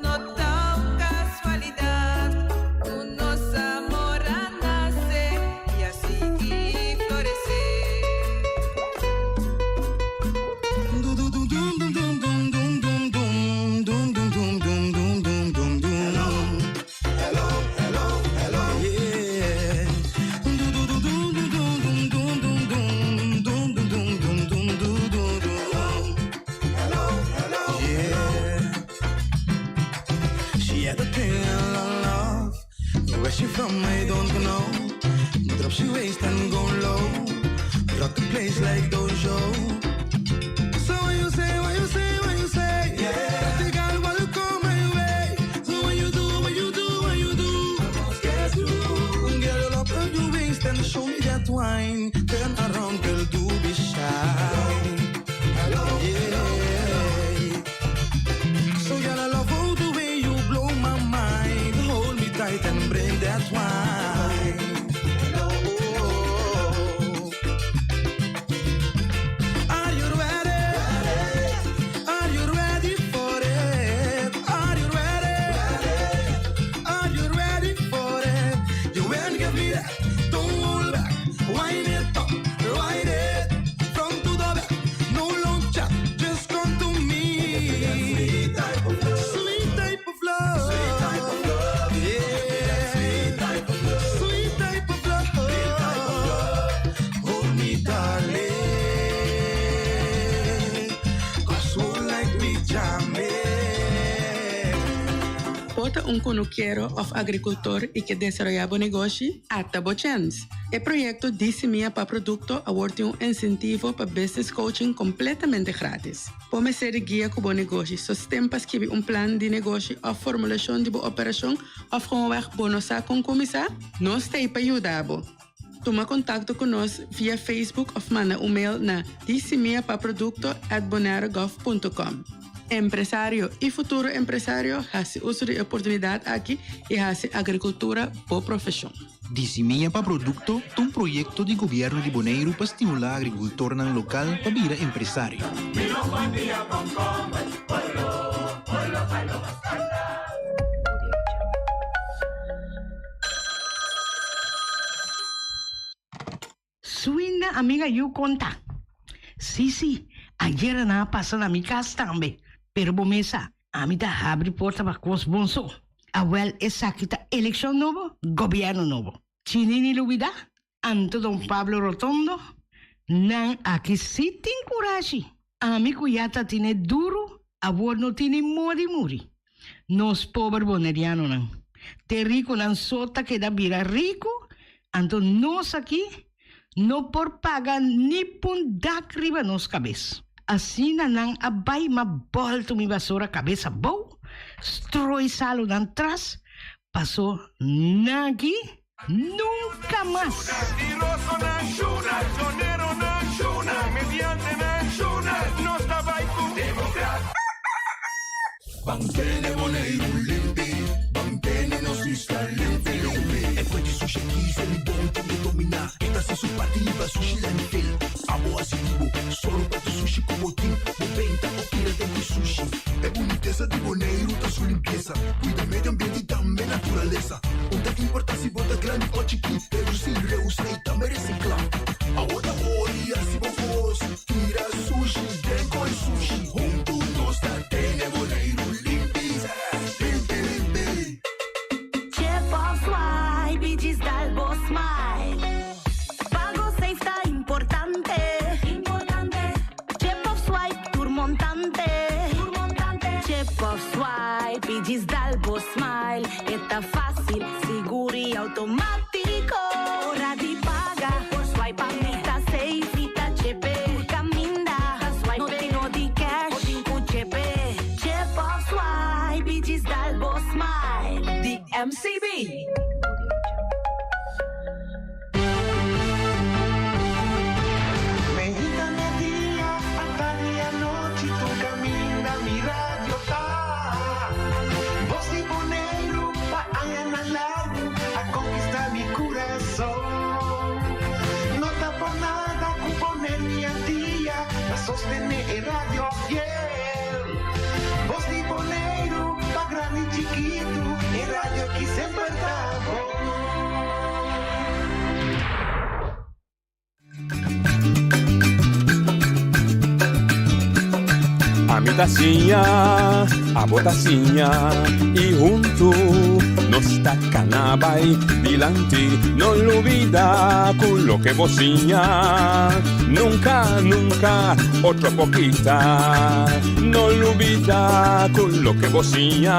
no ta un casualidad, cu nos amor a nace y a sigui florece. Hello, hello, hello. Yeah. Dum dum dum dum dum dum dum dum dum dum dum dum dum dum dum dum dum. Hello, hello, yeah. She had a thing I love. Where she from, I don't know. Drop she waist and go low. Rock the place like dojo. So what you say, what you say, what you say? Yeah. Pretty girl, will you come my way? So what you do, what you do, what you do? Guess you. Girl, you up on your waist and show me that wine. Turn around, girl, do be shy. Hello, yeah. So girl, I love all the way you blow my mind. Hold me tight and bring that wine. Oh. Are you ready? Are you ready for it? Are you ready? Are you ready for it? You will give me that. Don't hold back. Wind it up, wind it front to the back. No long chat, just come to me. Sweet type of love. Sweet type of love. Sweet type of love. Yeah. Sweet type of Bo ta un kunukero òf agrikultor i ke desaroyá bo negoshi? Ata bo chèns! E proyekto Di Simia pa Produkto awor tin un insentivo pa business coaching kompletamente grátis. Bo mester di guia ku bo negoshi, sosten pa skibi un plan di negoshi òf formulashon di bo operashon òf gewoonweg bo no sa kon kuminsá? Nos ta ei pa yuda bo! Tuma kontakto ku nos via Facebook òf manda un mail na disimiapaprodukto at bonairegov punto com. Empresario i futuro empresario hasi uso di e oportunidat aki i hasi agrikultura bo profeshon. Di Simia pa Produkto ta un proyekto di gobièrnu di Boneiru pa stimulá agrikultornan lokal pa bira empresario. Swinda amiga yu konta. Si si, ayera nan a pasa na mi kas tambe, pero bo mes sa, ami ta habri porta pa kos bon so. Awel esaki ta elekshon nobo, gobièrnu nobo. Chinini lubidá? Anto don Pablo Rotondo, Nan aki si tin kurashi. Ami ku ya ta tine duru, awor no tini modi muri. Nos pober bonerianonan. Te rikunan so ta keda bira riku, anto nos aki no por paga ni pun dak riba nos kabes. Asina nan a bai ma bòltu mi basora kabes abou, stroi salu nan tras, paso nan aki Nunca mas! Un ta importa si bo ta grandi o chikí, redusí, reusa i tambe resiklá. Awo ta ori hasi bo kos, tira sushi den koi sushi. Huntu nos ta tene Boneiru limpi, limpi limpi. Chip of swipe i djis dal bo smile. Pago safe ta importante. Chip of swipe tur montante. Chip of swipe i djis dal bo smile. E ta fácil, sigur i automátiko. Ora di paga, por swipe pa mi ta safe i ta chepe. Tur kaminda, ta swipe, no tin no di cash, bo tin ku chepe. Chip of swipe i djis dal bo smile. Di MCB. Meinta media, atardi anochi tur caminda mi radio ta. Voz di Boneiru pa añanan largu a conquista mi curason. No ta por nada cu Boneiru y Antia ta sostene e radio fiel. Voz di Boneiru pa grandi y chikitu e radio ki semper ta bon. Ami ta siña, abo ta siña y huntu nos ta cana bay dilanti. No lubida cu loke bo siña nunca, nunca otro por kita. No lubida cu loke bo siña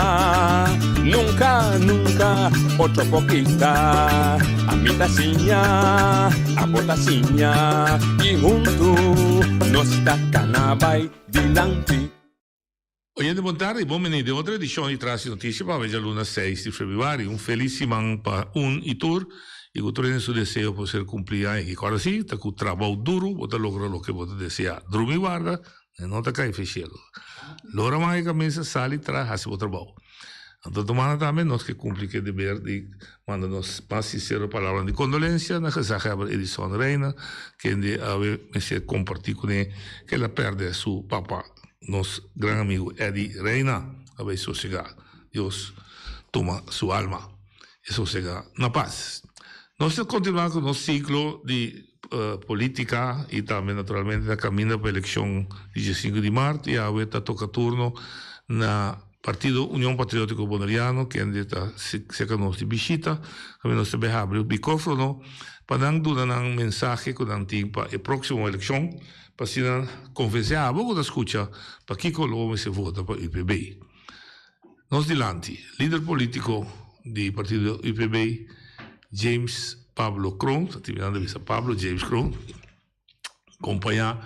nunca, nunca otro por kita. Ami ta siña, abo ta siña y huntu nos ta cana bay dilanti. Oyente bon tardi y bon bini den otro edicion di Tras di Noticia pa awe djaluna seis di februari. Un feliz siman pa un y tur y cu tur hende su deseo por ser cumpli aña aki. Corda si ta cu trabou duro bo ta logra loke bo ta desea. Drumi warda e no ta cay fe cielo. Lora man e camisa sali traha haci bo trabou. Anto tumana tambe nos ke cumpli cu e deber di manda nos mas sincero palabranan di condolencia na Gezaghebber Edison Reina kende awe mester comparti cune ke el a perde su papa. Nos gran amigu Eddie Reina a bay sosega. Dios tuma su alma y sosega na paz. Nos ta continua cu nos ciclo di politica y tambe naturalmente ta caminda pa eleccion di diescinco di maart y awe ta toca turno na Partido Union Patriotico Boneriano kende ta cerca nos di bishita. Tambe nos ta bay habri microfono pa nan duna nan mensahe cu nan tin pa e proximo eleccion. Pa asina konvensé abo ku ta skucha pakiko lo bo mester vota pa UPB. Nos dilanti, lider politico di partido UPB, James Pablo Kroon, ta terminando di bisa Pablo James Kroon, compaña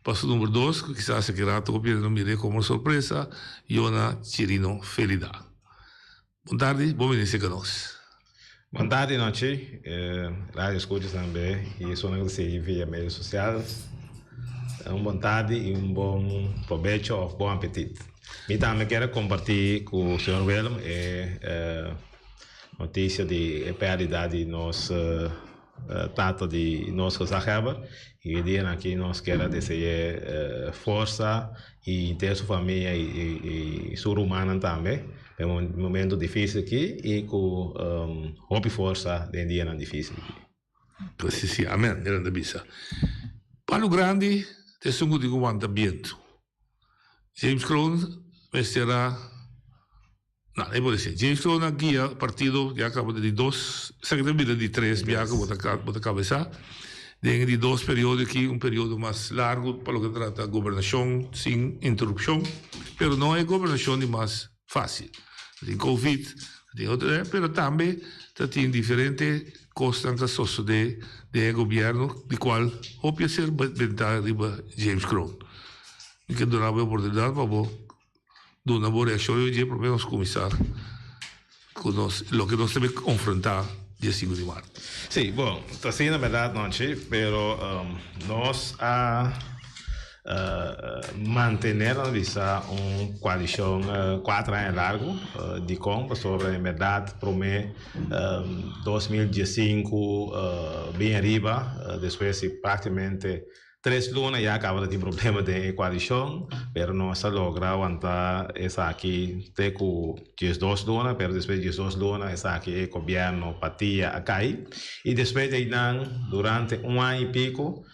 pa su number dos, cu kisas aki rato gobierno mire como sorpresa, Yona Chirino Felida. Bon tardi, bon bini cerca nos. Bon tardi nochi, radio escuchas tambe y esunnan cu ta sigui via medio social. Un bon tardi y un bon probecho of bon apetit. Mi tambe kier a comparti cu señor Willem e noticia di e perdida di nos tata di nos gezaghebber y e dianan aki nos kier a dese'e forsa y henter su famia y su rumannan tambe den e momento dificil aki y cu hopi forsa den dianan dificil aki. Si si amen mi ta bisa Palo grandi ta esun cu tin cu wanta bientu James Kroon mester a No, e por esei. James Kroon a guia partido ya caba di dos, esaki ta bira di tres biaha cu bo ta bo ta cabeza. Den e di dos periodo aki, un periodo mas largo pa loke ta trata gobernacion sin interrupcion, pero no e gobernacion di mas facil. Ta tin covid, ta tin otro, pero tambe ta tin diferente cosnan ta sosode den e gobierno di cual hopi a ser benta riba James Kroon. Mi ke duna bo e oportunidad pa bo Duna bo reaccion riba dje prome nos cuminsa cu nos loke nos ta bay confronta dia sinku di mart. Sí, bon, ta asina berdad Nonchi, pero nos a mantene nos bisa un coalicion cuatro aña largo, dicon? Pasobra en berdad prome 2015 bin ariba, despues di practicamente Tres luna ya caba ta tin problema den e coalicion, pero nos a logra wanta esaki te cu 12 luna, pero despues di 12 luna esaki e gobierno Patilla a cay. Y despues di eynan durante un aña y pico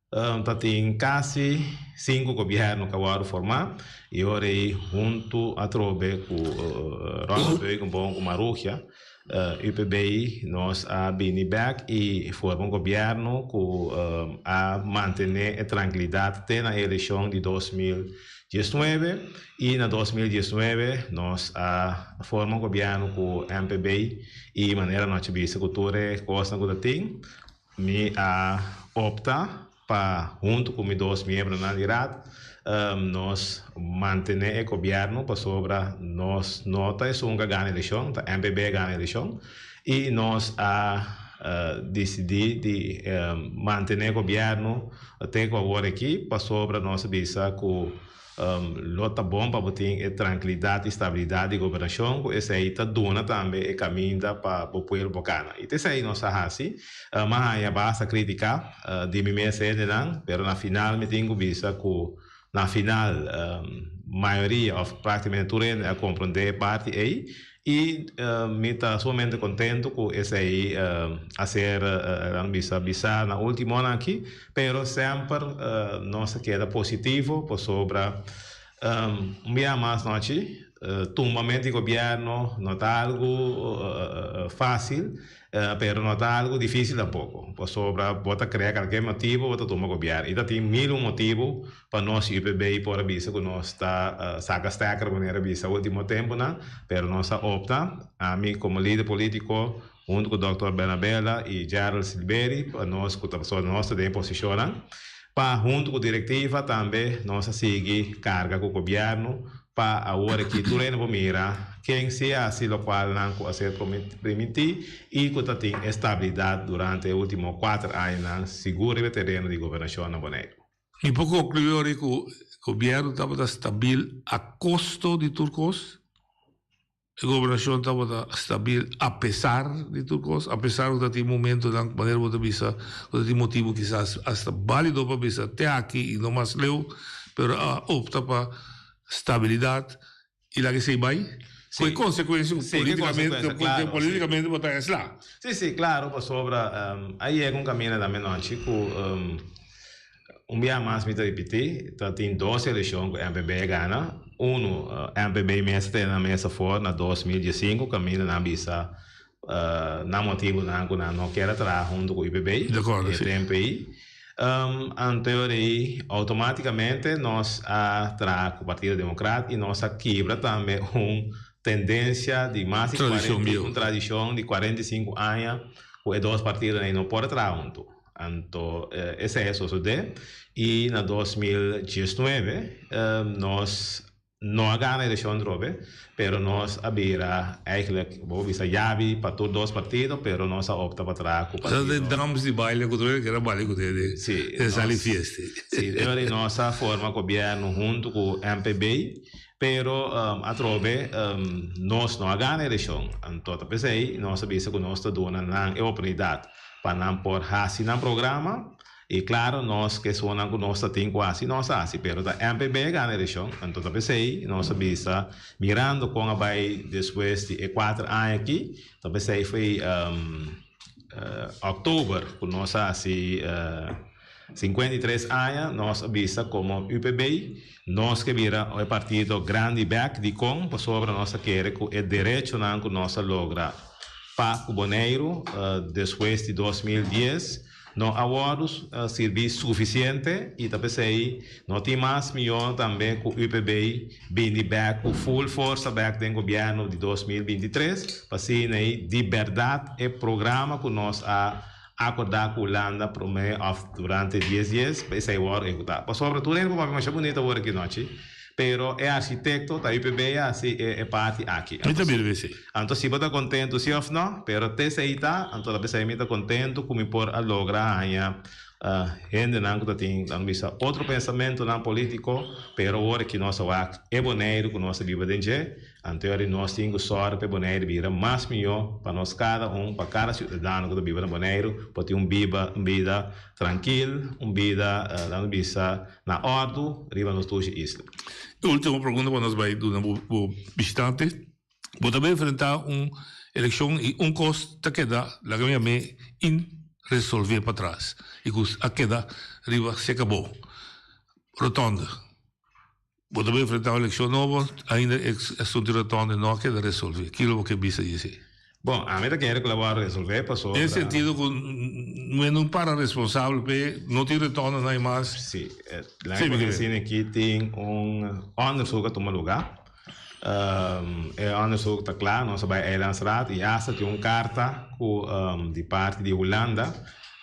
ta tin casi cinco gobierno cu a wordo forma y ora ey hunto atrobe cu Ronald Beukenboom cu Marugia UPB nos a bini bek y forma un gobierno cu a mantene e trankilidad te na e eleccion di 2019 y na 2019 nos a forma un gobierno cu MPB y manera nos a bisa cu tur e cosnan cu ta tin mi a opta pa hunto cu mi dos miembronan di Raad nos mantene e gobierno pasobra nos no ta esun cu a gana eleccion, ta MPB a gana eleccion y nos a dicidi di mantene e gobierno te cu awor aki pasobra nos a bisa cu Lo ta bon pa bo tin e trankilidat i stabilidat di gobernashon ku esei ta duna tambe e kaminda pa bo pueblo por kana. I ta esei nos a hasi. Mi a haña basta kritika di mi mes hendenan, pero na final mi tin ku bisa ku na final mayoria òf praktikamente tur hende a komprondé e parti ei. I mi ta sumamente contento cu esey a ser nan bisa bisa na ultimonan aki, pero semper nos a keda positivo pasobra un bia mas nochi tumbamento di gobierno no ta algo facil pero no ta algo dificil tampoco pasobra bo ta crea cualkier motibo bo ta tumba gobierno y ta tin mil un motibo Pa nos UPB por a bisa ku nos ta saka stekker manera bisa ultimo tempunan, pero nos a opta, ami komo lider politiko huntu ku Dòkter Bernabela i Gerald Silberi, pa nos ku ta pasobra nos ta den e posishonnan, pa huntu ku direktiva tambe nos a sigui karga ku gobièrnu pa awor aki tur hende por mira ken si a hasi lokual nan ku a ser primintí i ku ta tin e stabilidat durante e ultimo kuater añanan sigur riba e tereno di gobernashon na Boneiru. Mi por conclui ora cu gobierno tabata stabil a costo di tur cos, e gobernacion tabata stabil a pesar di tur cos, a pesar cu ta tin momentonan manera bo ta bisa cu ta tin motibo kisas hasta balido pa bisa te aki y no mas leu, pero a opta pa stabilidad y laga esey bay cu e consecuencia cu politicamente politicamente bo ta esla. Sí, sí, claro, pasobra a yega un caminda tambe nochi cu un bia mas mi ta ripiti, ta tin dos eleccion cu MPB a gana, uno MPB mes a tene nan mes afor na 2015 caminda nan bisa Nan motibunan ku nan no kier a traha huntu ku UPB e tempu ei. Anto ei outomátikamente nos a traha ku Partido Demokrat i nos a kibra tambe un. tendensia di mas di Tradishon bieu. un tradishon di 45 aña ku e dos partidonan ei no por a traha huntu. Anto esei a sosodé i na 2019 nos no a gana elekshon drobe, pero nos a bira eigenlijk, bo por bisa yabi pa tur dos partido, pero nos a opta pa traha ku Esaki partido. ta e dams di baile ku tur hende kier a baile ku den Sí, den sali nos, fiesta. sí, e ora nos a forma gobièrnu huntu ku MPB, pero atrobe nos no a gana elekshon. Anto ta p'esei nos a bisa ku nos ta duna nan e oportunidat pa nan por hasi nan programa y claro nos ke esunnan ku nos ta tin ku hasi nos a hasi pero ta MPB a gana elekshon anto ta p'esei nos a bisa mirando kon a bai despues di e kuater aña aki ta p'esei foi oktober ku nos a hasi 53 aña nos a bisa komo UPB nos ke bira e partido grandi bek dikon pasobra nos a kere ku e derechonan ku nos a logra pa ku Boneiru despues di 2010 no a wòrdu sirbi sufisiente i ta p'esei no tin mas mihó tambe ku UPB bini bek ku full forsa bek den gobièrnu di 2023 pa asina ei di bèrdat e programa ku nos a Akordá ku Hulanda promé òf durante dies dies pa esei wòrdu ehekutá. Pasobra tur hende por papia masha bunito awor aki nochi, pero e arkitekto ta UPB a hasi e parti aki. Mi ta bira esei. Anto si bo ta kontentu si òf nò, pero te esei ta, anto ta p'esei mi ta kontentu ku mi por a logra haña hendenan ku ta tin, laga bisa, otro pensamentunan polítiko, pero awor aki nos a wak e Boneiru ku nos a biba den dje, Anto di nos tin ku sòru pa e Boneiru bira mas mihó pa nos kada un, pa kada siudadano ku ta biba na Boneiru por tin un biba, un bida trankil, un bida, laga nos bisa, na òrdu riba nos dushi isla. E ultimo pregunta pa nos bai duna bo bo bishitante. Bo ta bai enfrentá un elekshon i un kos ta keda, laga mi yam'é, inresolvé patras i ku a keda riba seka bo, rotònde. Bo ta bay enfrenta un eleccion nobo, ainda e asunto di rotonde no a keda resolvi. Kilo bo ke bisa di esey? Bon, ami ta kere ku la wòrdu resolvé pasobra. Den sentido ku men no para responsabel p'e, no tin rotonde na mas. Si, laga mi pone asina aki tin un onderzoek a tuma lugá. E onderzoek ta kla, nos a bai Eilandsraad i asta tin un karta ku di parti di Hulanda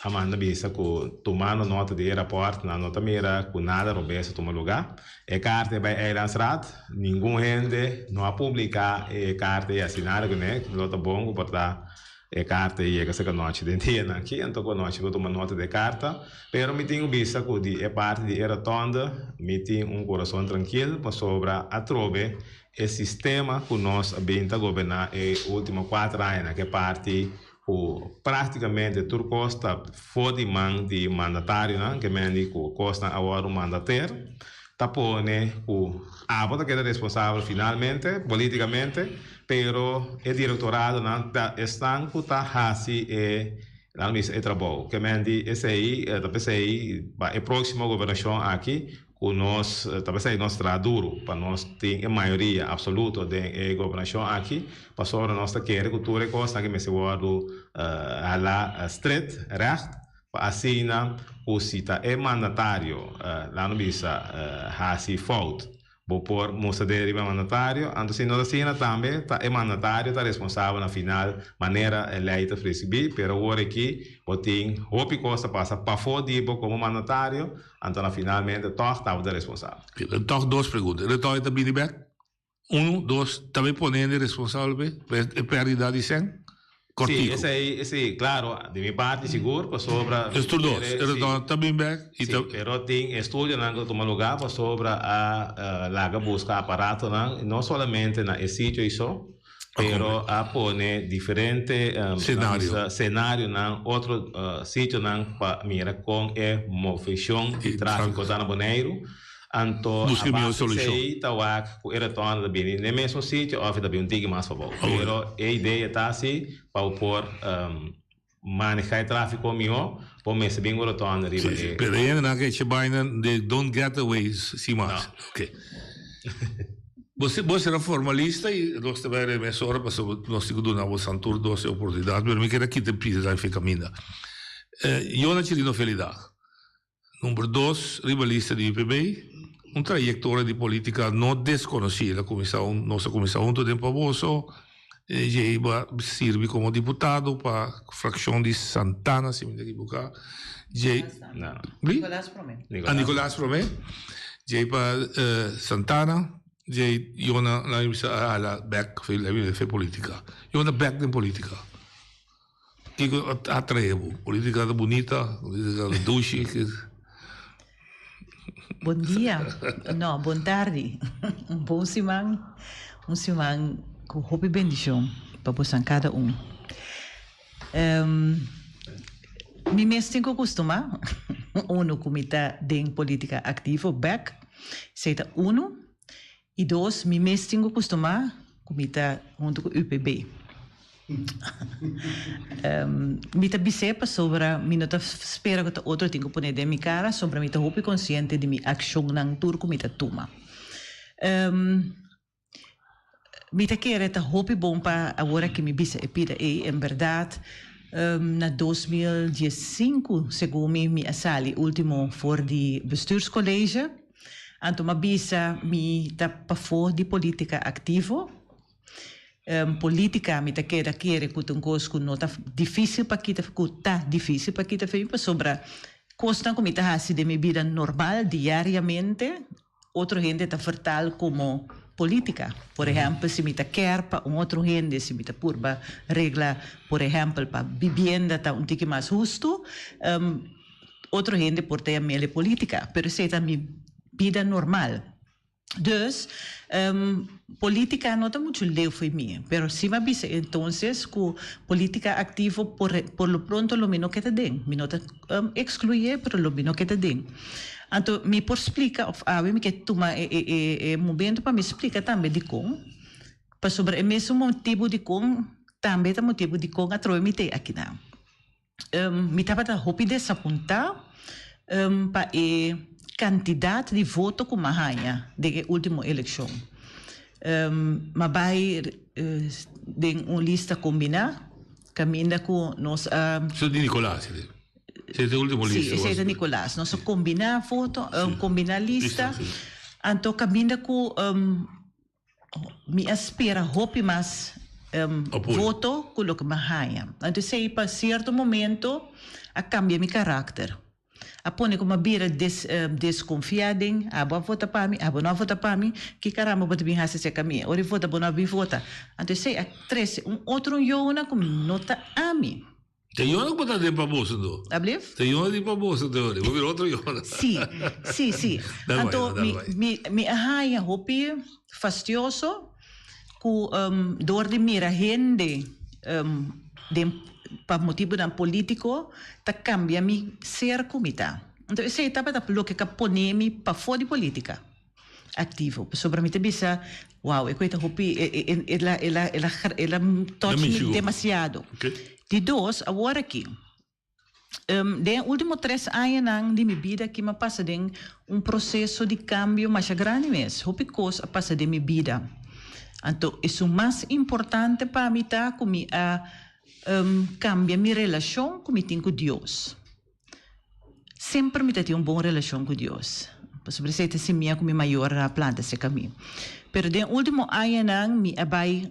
a manda bisa ku tumando nota di e rapòrt nan no ta mira ku nada robes a tuma lugá. E karta e bai Eilandsraad, ningun hende no a publiká e karta i hasi nada kuné, lo ta bon ku por ta E karta ei yega seka nochi den dianan aki, anto ku anochi bo tuma nota di e karta. Pero mi tin ku bisa ku di e parti di e rotonde mi tin un kurason trankil pasobra atrobe e sistema ku nos a bin ta goberná e ultimo kuater aña na ke parti ku praktikamente tur kos ta for di man di mandatarionan, ke men di ku kosnan a wòrdu mandater. Ta pone ku abo ta keda responsabel finalmente, politikamente, pero e direktoradonan ta esnan ku ta hasi e, laga mi bisa, e trabou. Ke men di esei, ta p'esei pa e próksimo gobernashon aki ku nos, ta p'esei nos traha duru pa nos tin e mayoria apsoluto den e gobernashon aki, pasobra nos ta kere ku tur e kosnan aki mester wòrdu halá stret, règt. Pa asina ku si ta e mandatario, laga no bisa, hasi fout, bo por mustra dede riba e mandatario. Anto si no ta asina tambe ta e mandatario ta responsabel na final manera e lei ta preskribí. Pero awor aki bo tin hopi kos ta pasa pafó di bo komo mandatario, anto na finalmente tòg ta bo ta responsabel. Tòg dos pregunta. E retòi ta bini bèk? Unu, dos, ta bay pone hende responsabel p'e, pa e pèrdida di sèn? Sí, Kòrtiku. esei, esei, klaro, di mi parti sigur, pasobra Es tur dos, kere, e sí, ta bin bèk i sí, ta. pero tin estudionan ku ta tuma lugá pasobra a laga buska aparatonan, no solamente na e sitio ei so, A pero kombe. a pone diferente, nan Senario. bisa, senarionan, otro sitionan pa mira kon e moveshon di I tráfiko tráfiko. ta na Boneiru. Anto a Busca e mihor base solucion. esei ta wak ku e retorno ta bini n'e mesun sitio òf e ta bini un tiki mas pabou. Oké. Pero e idea ta si pa bo por manehá e tráfiko mihó, bo mester bin ku retorno riba Sí, sí. e. Pero e hendenan ke echa baina, they don't get away sin mas. No. Oké. Bo bo sera formalista i nos ta bai remes ora pasobra nos tin ku duna bo san tur dos e oportunidat, pero mi kere kita e pida ei kaminda. Yona Chirino Felidag. Number dos riba lista di UPB. un trayectoria di politica no desconoci. El a cuminsa un, nos a cuminsa hunto den Paboso, dje a sirbi como diputado pa fraccion di Santana, si mi no ta ekiboca. Dje, No. Nicolas Prome. Ah, Nicolas Prome. Dje pa Santana, dje yona nan bisa a hala bek, fe politica. Yona bek den politica. Kiko a atrae bo? Politica ta bunita, politica ta dushi. Bon dia, no, bon tardi. Un bon siman, un siman ku hopi bendishon pa bosan kada un. Mi mes tin ku kustumá, unu ku mi ta den politica aktivo bèk, esei ta unu. I dos, mi mes tin ku kustumá ku mi ta huntu ku UPB. Mi ta bis'é pasobra mi no ta spera ku ta otro tin ku pone den mi kara, sobra mi ta hopi konsiente di mi akshonnan tur ku mi ta tuma. Mi ta kere ta hopi bon pa awor aki mi bisa e pida ei. En bèrdat na 2015 segun mi mi a sali último for di bestuurscollege. Anto m'a bisa mi ta pafó di polítika aktivo. Polítika mi ta keda kere ku ta un kos ku no ta difísil pa kita ku ta difísil pa kita fe mi pasobra kosnan ku mi ta hasi den mi bida normal diariamente otro hende ta vertaal komo polítika. Por ehèmpel si mi ta kèr pa un otro hende si mi ta purba regla por ehèmpel pa bibienda ta un tiki mas hustu. Otro hende por ta yam'el e politica, pero esei ta mi bida normal. Dus, politica no ta mucho leu fo'i mi, pero si mi a bisa entonces cu politica activo por por lo pronto lo mi no keda den. Mi no ta excluy'e, pero lo mi no keda den. Anto mi por splica of awe mi ke tuma e e e momento pa mi splica tambe dicon, pasobra e mesun motibo dicon tambe ta motibo dicon atrobe mi t'e akinan. Mi tabata hopi desapuntá pa e kantidat di voto ku m'a haña den e último elekshon. M'a bai den un lista kombiná kaminda ku nos a. Esei di Nicolas, esei. Esei ta e último lista. Sí, esei ta Nicolas. Nos a kombiná voto, kombiná lista. Anto kaminda ku. Mi a spera hopi mas voto ku loke mi a haña. Anto esei pa sierto momento a kambia mi karakter. A pone ku mi a bira deskonfiá den abo a vota pa mi, abo no a vota pa mi, ki karamba bo ta bin hasi aserka mi? Ora e vota bo no a bin vota. Anto esei a trese un otro yona ku no ta ami. Te yona ku bo ta den pa boso anto? Ablief? Te yona di pa boso anto yori. Bo bira otro yona. Sí, sí, sí. Dal bai, Anto dal mi, bai. mi, mi a haña hopi fastioso ku dor di mira hende den pa motibunan polítiko ta kambia mi ser ku mi ta. Anto esei tabata loke ka pone mi pafó di polítika. Activo, pasobra mi ta bisa, wow, e koe ta hopi, el a, el a, el a, el a touch mi demasiado. Di dos, awor aki, den e ultimo tres añanan di mi bida aki mi a pasa den un proceso di cambio masha grandi mes. Hopi cos a pasa den mi bida. Anto, esun mas importante pa mi ta cu mi a cambia mi relacion cu mi tin cu Dios. Semper mi ta tin un bon relashon ku Dios, pasobra esei ta simia ku mi mayornan a planta serka mi. Pero den último añanan mi a bai,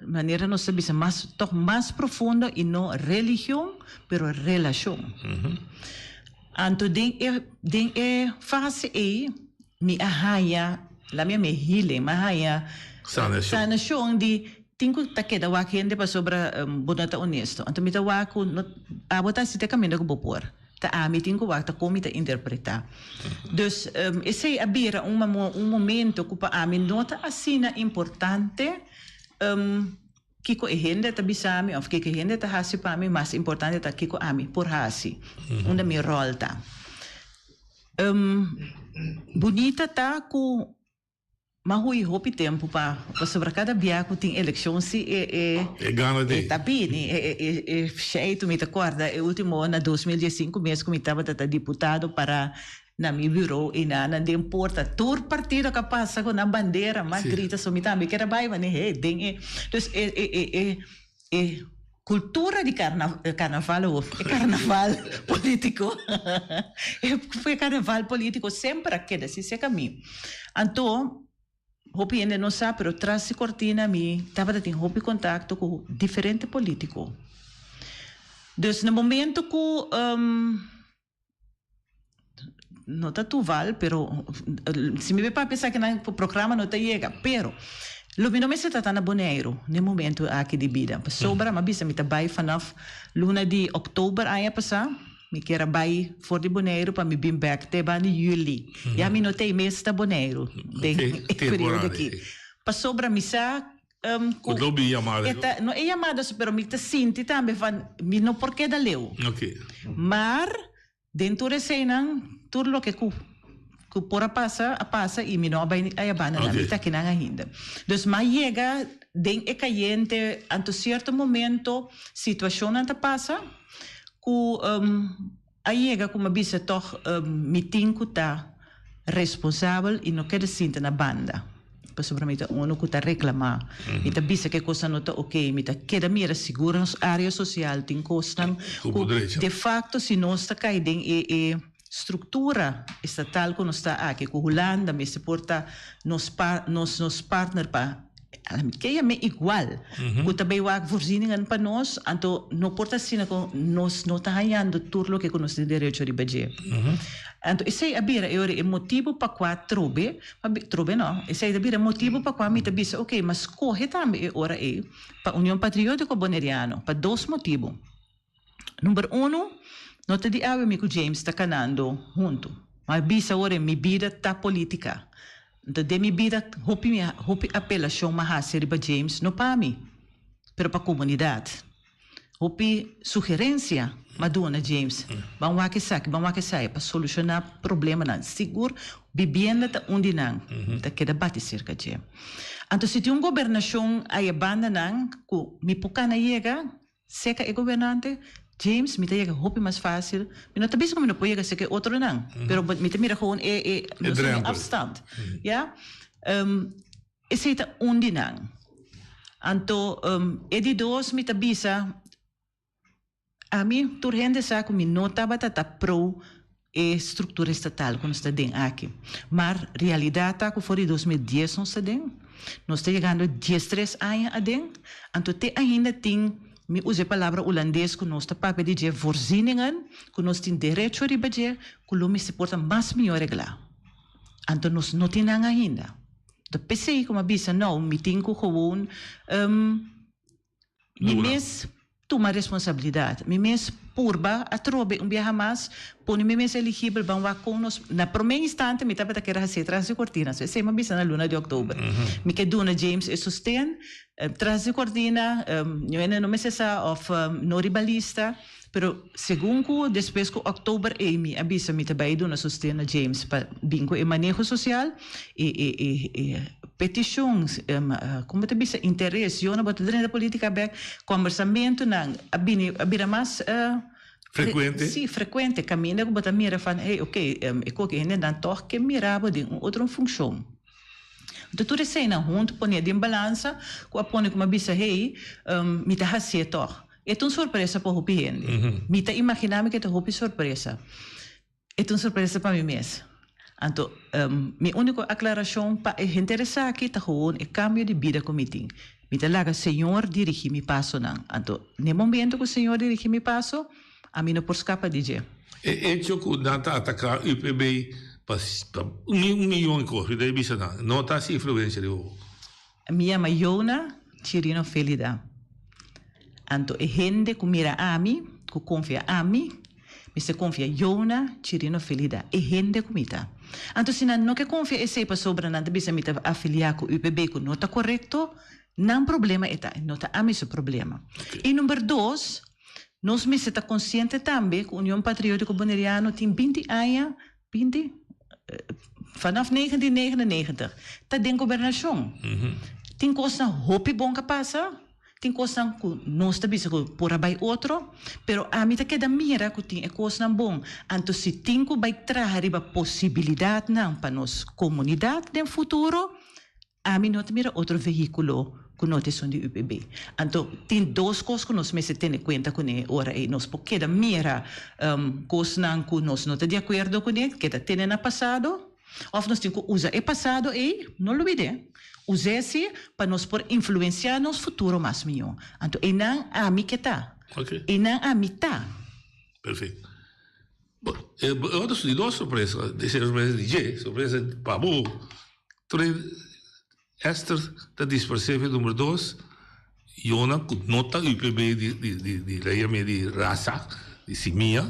manera nos ta bisa, mas tòg mas profundo i no religion, pero relashon. Anto den e den e fase ei mi a haña, la mi a mi healing, mi a haña sanashon di Tin ku ta keda wak hende pasobra bo no ta honesto. Anto mi ta wak ku no abo ta hasi te kaminda ku bo por. Ta ami tin ku wak ta kon mi ta interpretá. Dus esei a bira un un momento ku pa ami no ta asina importante kiko e hende ta bisa mi òf kiko e hende ta hasi pa mi, mas importante ta kiko ami por hasi, unda mi ròl ta. Bunita ta ku. M'a hui hopi tempu pa pasobra kada bia ku tin elekshon si e e E gana e di. ta bini e e e sheitu mi ta kòrda e ultimo na 2015 mes ku mi tabata ta diputado para na mi buro i nan nan den porta tur partido ka pasa ku nan bandera m'a Si. grita so mi tambe kier a bai mane he den e dus e e e e e. Cultura di carna carnaval awor e carnaval politico e carnaval politico semper a keda si seca mi. Anto hopi hende no sa pero tras di cortina mi tabata tin hopi contacto cu diferente politico. Dus na momento cu No ta toeval, pero si mi bay papia esaki nan programa no ta yega, pero lo mi no mester ta ta na Boneiru n'e momento aki di bida, pasobra mi a bisa mi ta bay vanaf luna di oktober aña pasa, mi kier a bay for di Boneiru pa mi bin bek te banda di juli, ya mi no ta e mes ta Boneiru den e periodo aki, pasobra mi sa Ku lo bin yamada. E ta, no e yamada so, pero mi ta sinti tambe van mi no por keda leu. Oké. Maar den tur eseinan, tur loke ku ku por a pasa, a pasa i mi no a bai aya banda nan, mi ta akinan ainda. Dus m'a yega den e kayente, anto sierto momento situashonnan ta pasa ku a yega ku m'a bisa tòg mi tin ku ta responsabel i no keda sinta na banda pasobra mi ta unu ku ta reklamá, mi ta bisa ku e kosnan no ta oke, mi ta keda mira sigur nos área sosial tin kosnan ku de fakto si nos ta kai den e e struktura estatal ku nos ta aki ku Hulanda mester por ta nos nos nos partner pa Mi ke yam'é igual, ku ta bay wak voorzieningen pa nos, anto no por ta asina ku nos no ta hañando tur loke ku nos tin derecho riba dje. Anto esei a bira e ora e motibu pa kua trobe, trobe no, esei ta bira e motibu pa kua mi ta bisa oke, ma skohe tambe e ora ei pa Union Patriótiko Boneriano pa dos motibu. Number uno, no ta di awe mi ku James ta kanando huntu. Ma bisa ora mi bida ta politica. Nto den mi bida hopi mi hopi apelashon m'a hasi riba James, no pa mi, pero pa komunidat. Hopi sugerensia m'a duna James, ban wak esaki, ban wak esaya pa solushoná problemanan. Sigur bibienda ta un di nan, mi ta keda bati serka dje. Anto si tin un gobernashon aya bandanan ku mi por kana yega, Seka e gobernante, James, mi ta yega hopi mas fácil. Mi no ta bisa ku mi no por yega seka e otronan, pero mi ta mira gewoon e, e, E no sé, drempel. afstand. Ya? Esei ta un di nan. Anto, e di dos mi ta bisa, ami, tur hende sa ku mi no tabata ta pro e struktura estatal ku nos ta den aki. Maar realidat ta ku for di 2010 nos ta den, nos ta yegando diestres aña aden, anto te ainda tin, mi usa e palabra hulandes ku nos ta papia di dje, voorzieningen, ku nos tin derecho riba dje, ku lo mester por ta mas mihó reglá. Anto nos no tin nan ainda. Anto p'esei ku mi a bisa, no, mi tin ku gewoon Mi mes tuma responsabilidad, mi mes purba atrobe un biaha mas, pone mi mes eligibel ban wak con nos. Na prome instante mi tabata kier hacié tras di cortina, so esey mi a bisa na luna di october. Mi ke duna James e sosten tras di cortina, ño hende no mester sa of no riba lista, pero segun cu despues cu october ey mi a bisa mi ta bay duna sosten na James pa bin cu e maneho social, e e e peticion, con bo ta bisa, interes, yo no bo ta drenta politica bek, combersamentonan a bini a bira mas Frecuente. Si, frecuente, caminda cu bo ta mira van hey ok, e koki hendenan toch ke mira bo den un otro funcion. Anto tur eseinan hunto pone den balansa cu a pone cu mi a bisa hey, mi ta hacié toch. E ta un sorpresa pa hopi hende. Mi ta imaginá mi ku e ta hopi sorpresa. E ta un sorpresa pa mi mes. Anto, mi úniko aklarashon pa e henter esaki ta gewoon e kambio di bida ku mi tin. Mi ta laga Señor dirigí mi pasonan. Anto, n'e momento ku Señor dirigí mi paso, ami no por skapa di dje. E echo ku nan ta ataká UPB pa un miyon i kos, mi ta bisa nan, no ta hasi influensia riba bo. Mi yama Yona Chirino Felida. Anto e hende ku mira ami, ku konfia ami, mester konfia Yona Chirino Felida, e hende ku mi ta. Anto si nan no ke konfia esei pasobra nan ta bisa mi ta afiliá ku UPB ku no ta korekto, nan problema e ta, e no ta ami su problema. I number dos, nos mester ta konsiente tambe ku Union Patriótiko Boneriano tin binti aña 20, vanaf 1999 ta den gobernashon. Tin kosnan hopi bon ka pasa, tin kosnan ku nos ta bisa ku por a bai otro, pero ami ta keda mira ku tin e kosnan bon. Anto si tin ku bai traha riba posibilidatnan pa nos komunidat den futuro, ami no ta mira otro vehíkulo. Ku no ta esun di UPB. Anto tin dos kos ku nos mester tene kuenta kuné ora ei nos por keda mira kosnan ku nos no ta di akuerdo kuné, keda tene na pasado, òf nos tin ku usa e pasado ei, no lubid'é, us'é si pa nos por influensiá nos futuro mas mihó. Anto einan ami ke ta. Einan ami ta. Perfecto. Bo, e otro di dos sorpresa, di sorpresa di dje, sorpresa pa bo, tur Esther ta disparsé fe number dos, Yona ku no ta UPB di di di di lei mi di rasa, di simia,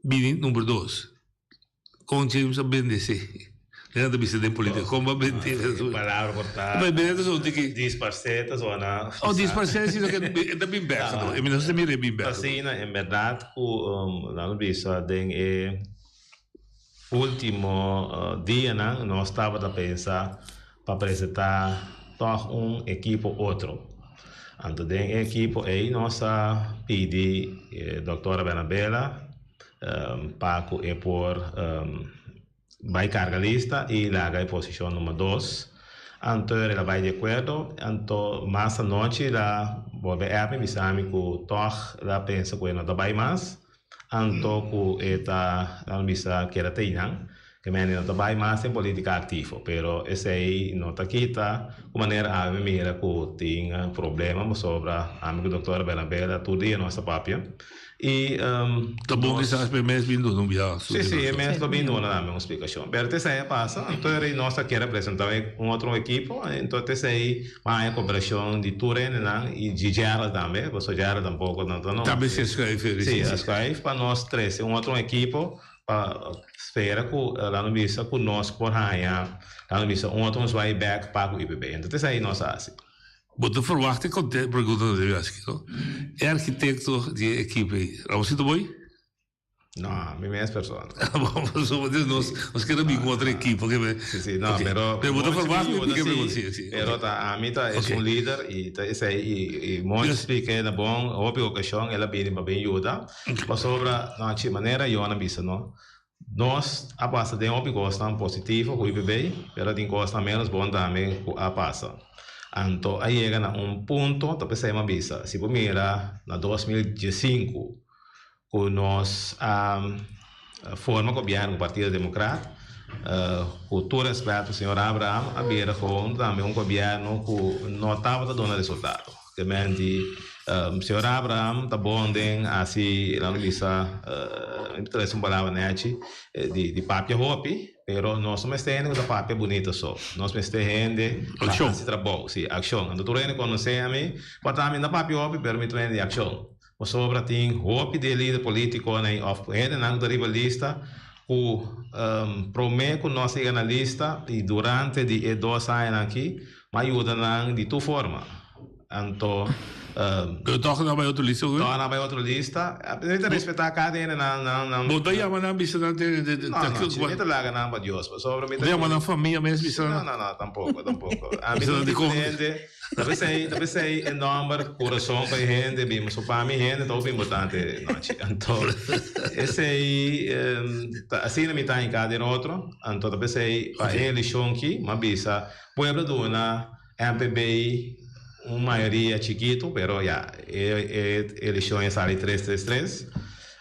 bini number dos. Kon James a bendesé? Nan ta bisa den politica, kon bo a bendesé? E palabra por ta disparsé ta zona. Oh, disparsé si e ta bin bek anto. Mi no sa si mira e bin bek. Asina, en berdad ku nan bisa den e. Ultimo dianan nos tabata pensa pa presenta tog un ekipo otro. Anto den e ekipo ei nos a pidi Doctora Bernabela pa cu e por bay carga lista y laga e posicion number dos. Anto el a bay di acuerdo. Anto mas anochi el a bolbe app mi bisami cu tog el a pensa cu e no ta bay mas. Anto ku e ta nan bisa keda ta einan, ke mende no ta bai mas den politika aktivo, pero esei no ta kita ku manera ami mira ku tin problema pasobra ami ku doktor Bernabela tur dia nos ta papia i Ta bon kisas pa e mes bin duna un biaha su Si, si, e mes lo bin duna tambe un splikashon. Pero te esei a pasa, anto e nos ta kier a presenta un otro ekipo, anto te esei Ma haña koperashon di tur hendenan i di Gerald tambe, pasobra Gerald tampoko no ta no. Tambe si a schuif e Si, a schuif pa nos trese un otro ekipo pa spera ku laat nos bisa ku nos por haña laat nos bisa un otro un zwaai bek pa ku UPB. Entonces esei nos a hasi. Bo ta verwachta e konte pregunta na debe hasi no? E arkitekto di e ekipo ei, Ramosito Boy? No, mi mes persona. Pasobra nos nos kere bin ku otro ekipo ke me. Si, si, no, pero Pero bo ta verwacht mi ke pregunta, si, si. Pero ta ami ta es un lider i ta esei i i Monchi splika e na bon hopi okashon el a bini pa bin yuda pasobra no chi manera Yona bisa no nos a pasa den hopi kosnan positivo ku IPB pero tin kosnan menos bon tambe ku a pasa anto a yega na un punto ta p'esei mi a bisa si bo mira na 2015 Ku nos a forma gobièrnu ku Partido Demokrat, ku tur rèspèt pa señor Abraham, a bira gewoon tambe un gobièrnu ku no tabata duna resultado. Ke men di señor Abraham ta bon den hasi, laga mi bisa, mi ta trese un palabra nèchi, di papia hopi, pero nos no mester hende ku ta papia bunito so. Nos mester hende ku ta hasi trabou, si, akshon. Anto tur hende konosé ami, por ta mi no ta papia hopi, pero mi ta un hende di akshon. Pasobra tin hopi di e lider politiconan of hendenan cu ta riba lista cu prome cu nos yega na lista y durante di e dos añanan aki m'a yuda nan di tur forma. Anto. Pero toch nan a bay otro lista hoy? Toch nan a bay otro lista. Mi ta respeta cada hende nan nan. Bo ta yama nan bisa nan te. No no, mi ta laga nan pa Dios pasobra mi ta. Bo ta yama nan famia mes bisa nan? No no no tampoco tampoco. Ami ta un diferente. Ta p'esei, ta p'esei e nòmber Kurason pa e hende bin, pasobra pa mi hende ta hopi importante nochi. Anto esei ta asina mi ta hinká den otro, anto ta p'esei pa e eleshon ki m'a bisa pueblo duna MPB un mayoria chikitu, pero ya e e eleshon e sali tres tres tres.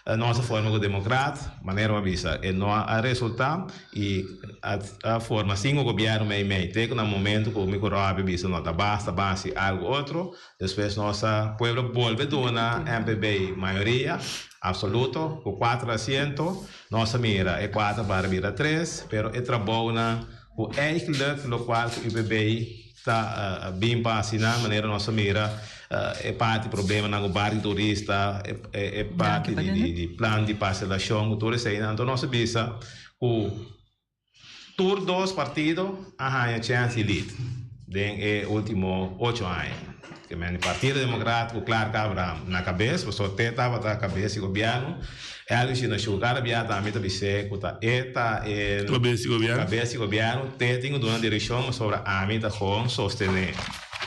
Nos a forma ku Demokrat, manera bo a bisa, e no a resultá i a forma sin un gobièrnu mei mei. Te ku na momentu ku mi ku Robbie bisa no ta basta ban hasi algu otro, despues nos a pueblo bolbe duna MPB mayoria absoluto ku kuater asiento. Nos a mira e kuater para bira tres, pero e trabounan ku eigenlijk lokual ku UPB Ta bin pa asina manera nos a mira e parti problemanan ku bar di turista, e parti di plan di parselashon ku tur eseinan. Anto nos a bisa ku tur dos partido a haña chèns di lead den e ultimo ocho aña. Ke men Partido Demokrat ku Clark Abraham na kabes, pasobra te tabata kabes di gobièrnu. Elvis Shinashur kada bia tambe ta bis'é ku ta e ta e Kabes di gobièrnu. Kabes di gobièrnu te tin ku duna direkshon pasobra ami ta gewoon sostené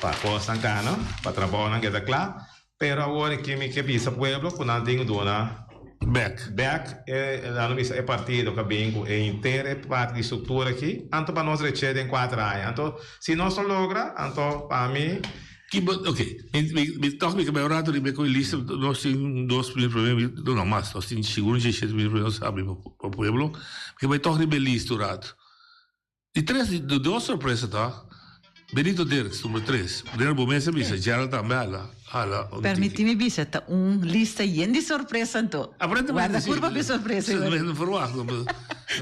pa kosnan kana, pa trabounan keda kla. Pero awor e ke mi ke bisa pueblo ku nan tin ku duna. Bek. Bek e nan lo bisa e partido ku a bin ku e henter e parti di struktura aki, anto pa nos rech'é den kuater aña. Anto si nos no logra, anto pa mi. Ki bo, ok, mi mi mi tòg mi ke bai un rato riba e ku e lista, nos tin dos mil promé, mi no mas, nos tin sigur un diesshete mil promé nos habri pa pa pueblo, mi ke bai tòg riba e lista un rato. Di tres, di dos sorpresa ta, Benito Dirks, number tres. Manera bo mes a bisa, Gerald tambe hala, hala un tiki. Permití mi bisa, ta un lista yen di sorpresa anto. Aparentemente Warda si. curpa p'e sorpresa Si, igual. no verwacht.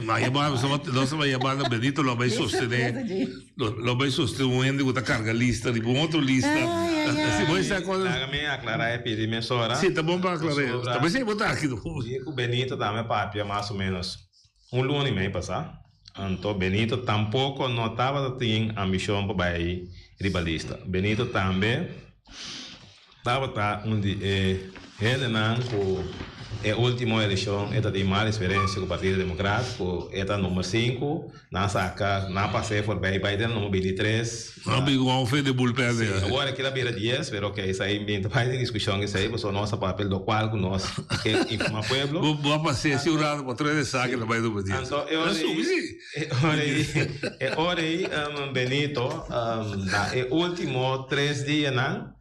Ma yama, nos a yama na Benito lo a bai Yen sostené, sorpresa, James. lo lo bai sostené un hende ku ta karga lista riba un otro lista. Ai, ai, Si bo ai. esta kon. Laga mi aklará e pidi mesora. Si, ta bon pa aklará. Pasobra. Ta p'esei bo ta aki. Mi ku Benito tambe papia mas o ménos Un luna i mei pasá, anto Benito tampoko no tabata tin ambishon pa bai riba lista. Benito tambe tabata un di e hendenan ku e último elekshon e ta tin mal eksperensia ku Partido Demokrat, ku e ta number sinku, nan saka, nan pas'é forbei bai den number bintitres. Nan bin ku un fe de bullpen Sí, den. awor aki la bira dies, pero ok, esei mi ta bai den diskushon esei, pasobra nos a papia lokual ku nos ke informá pueblo. Bo bo a pas'é si un rato pa tres de saki ta bai number dies. Anto e ora Nan subi ei, si. e ora ei, e ora ei Benito na e último tres dianan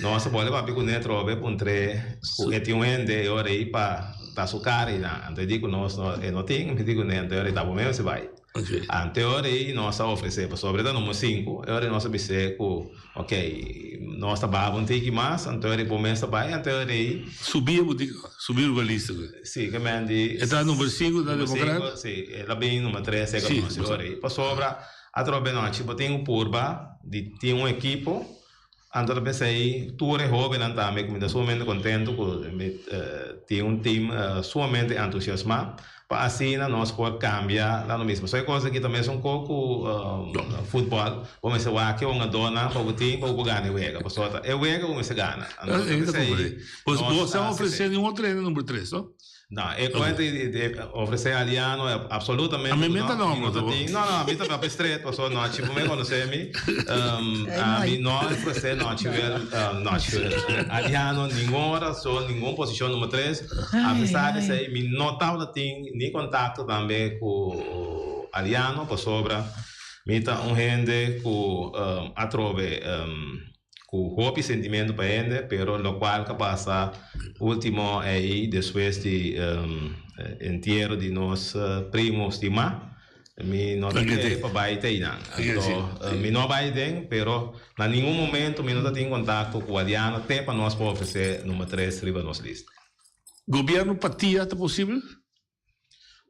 nos a bole papia kuné atrobe puntr'é ku e tin un hende e ora ei pa ta su kara einan. Anto e di ku nos no e no tin, mi di kuné anto e ora ei ta bo mes e bai. Ante ora ei nos a ofresé, pasobra e ta numero sinku, e ora ei nos a bis'é ku, ok, nos ta baha un tiki mas, anto ora ei bo mes ta bai, anto ora ei. Subi e butik, subi riba lista ku. Si, ke men di. E ta numero sinku, ta demokrat? Si, el a bin numero tres, e ka nos e ora ei. Pasobra atrobe nochi bo tin ku purba di tin un ekipo. Anto ta p'esei tur e hóbennan tambe ku mi ta sumamente kontentu ku mi tin un tim sumamente entusiasmá pa asina nos por kambia la no mismo. So e kos aki ta mesun ko ku futbòl, bo mester wak e hungadónan pa bo tin pa bo por gana e wega, pasobra ta e wega bo mester gana. Anto ta p'esei Bo nos a a hasi ofresé esei. ningun otro hende number tres, no? No, e cuenta di di ofrece Aliano absolutamente A mi cu meta no, mi nomber no ta ta tin. No, no, a mi ta papia straight pasobra nochi bo me conoce mi. Um, a mi no ofrece nochi wel, um, nochi wel. Aliano ningun ora so ningun posicion number tres. A pesar di esey mi no tabata tin ni contacto tambe cu Aliano pasobra mi ta un hende cu um, atrobe um, Cu hopi sentimento pa hende, pero locual ca pasa ultimo ey despues di entiero di nos primo stima, mi no ta kere pa bay te eynan. Anto mi no a bay den, pero na ningun momento mi no ta tin contacto cu Guadiana te pa nos por ofrece number tres riba nos lista. Gobierno pa tia ta posibel?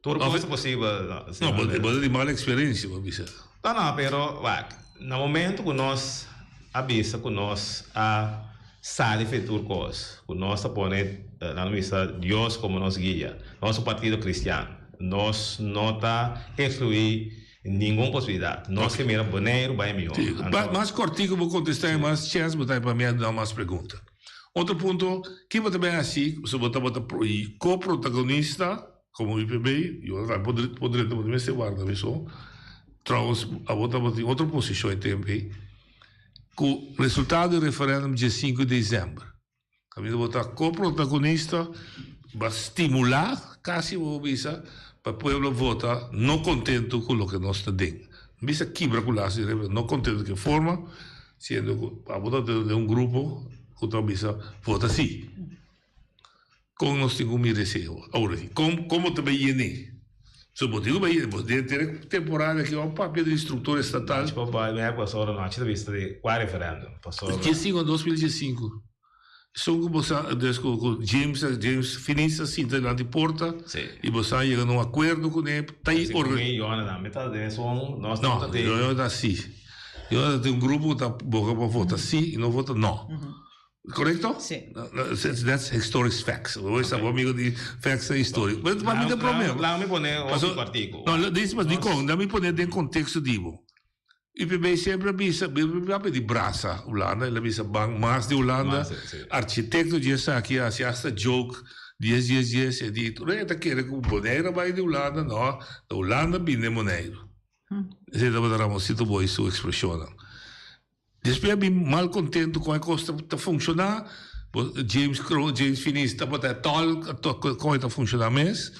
Tur kos ta posibel. No, bo bo ta di mal eksperensia, bo bisa. No, no, pero wak, na momento ku nos a bisa ku nos a sali for di tur kos, ku nos ta pone, nan a bisa, Dios komo nos guia, nos un partido kristian, nos no ta ekskluí ningun posibilidat. Nos ke mira Boneiru bai mihó. Sí, mas kòrtiku bo kontestá i mas chèns bo ta pa mi a duna mas pregunta. Otro punto, ki bo ta bin haci si bo tabata co-protagonista como UPB, yo tambe por por drenta bo ta mester warda mi so, trouwens abo tabatin otro posicion e tempo ey, cu resultado di referendum dje sinku di december, caminda bo ta co-protagonista, bo a stimula casi bo por bisa pa pueblo vota no contento cu loke nos ta den. Bisa kibra cu lazo di referendum, no contento cu e forma, Siendo cu abo ta den un grupo cu ta bisa vota si. Con nos tin cu mira esey awor aki? Con como ta bay yene? So bo tin cu bay yene, bo den tere temporada aki wan papia di structura estatal. Nochi pa bay mi a pasobra nochi ta bisa di cua referendum? Pasobra. Diescinco, 2015. Esun cu bo sa des cu cu James James Finis a sinta dilanti porta y bo sa yega na un acuerdo cu ne ta y Segun mi Jonathan mi ta den esun nos No, ta den. Jonathan si. Jonathan tin un grupo cu ta boga pa vota si y no vota no. Corecto? Si. That's historic facts. Bo sa bo amigo di facts ta historico. Pero pa mi ta problema. Laga mi pone otro partico. No, dis mas dicon? Laga mi pone den contexto di bo. UPB semper a bisa, UPB a pidi brasa Hulanda, el a bisa ban mas di Hulanda, architekto dje esaki a hasi hasta joke dies dies dies, e di tur e ta kere ku Boneiru a bai di Hulanda, no, ta Hulanda bini den Boneiru. Esei tabata Ramonsito Boy su ekspreshonnan. Despues a bin malkontentu kon e kos ta funshoná. James Kroon, James Finis tabata e tòlk kon e ta funshoná mes,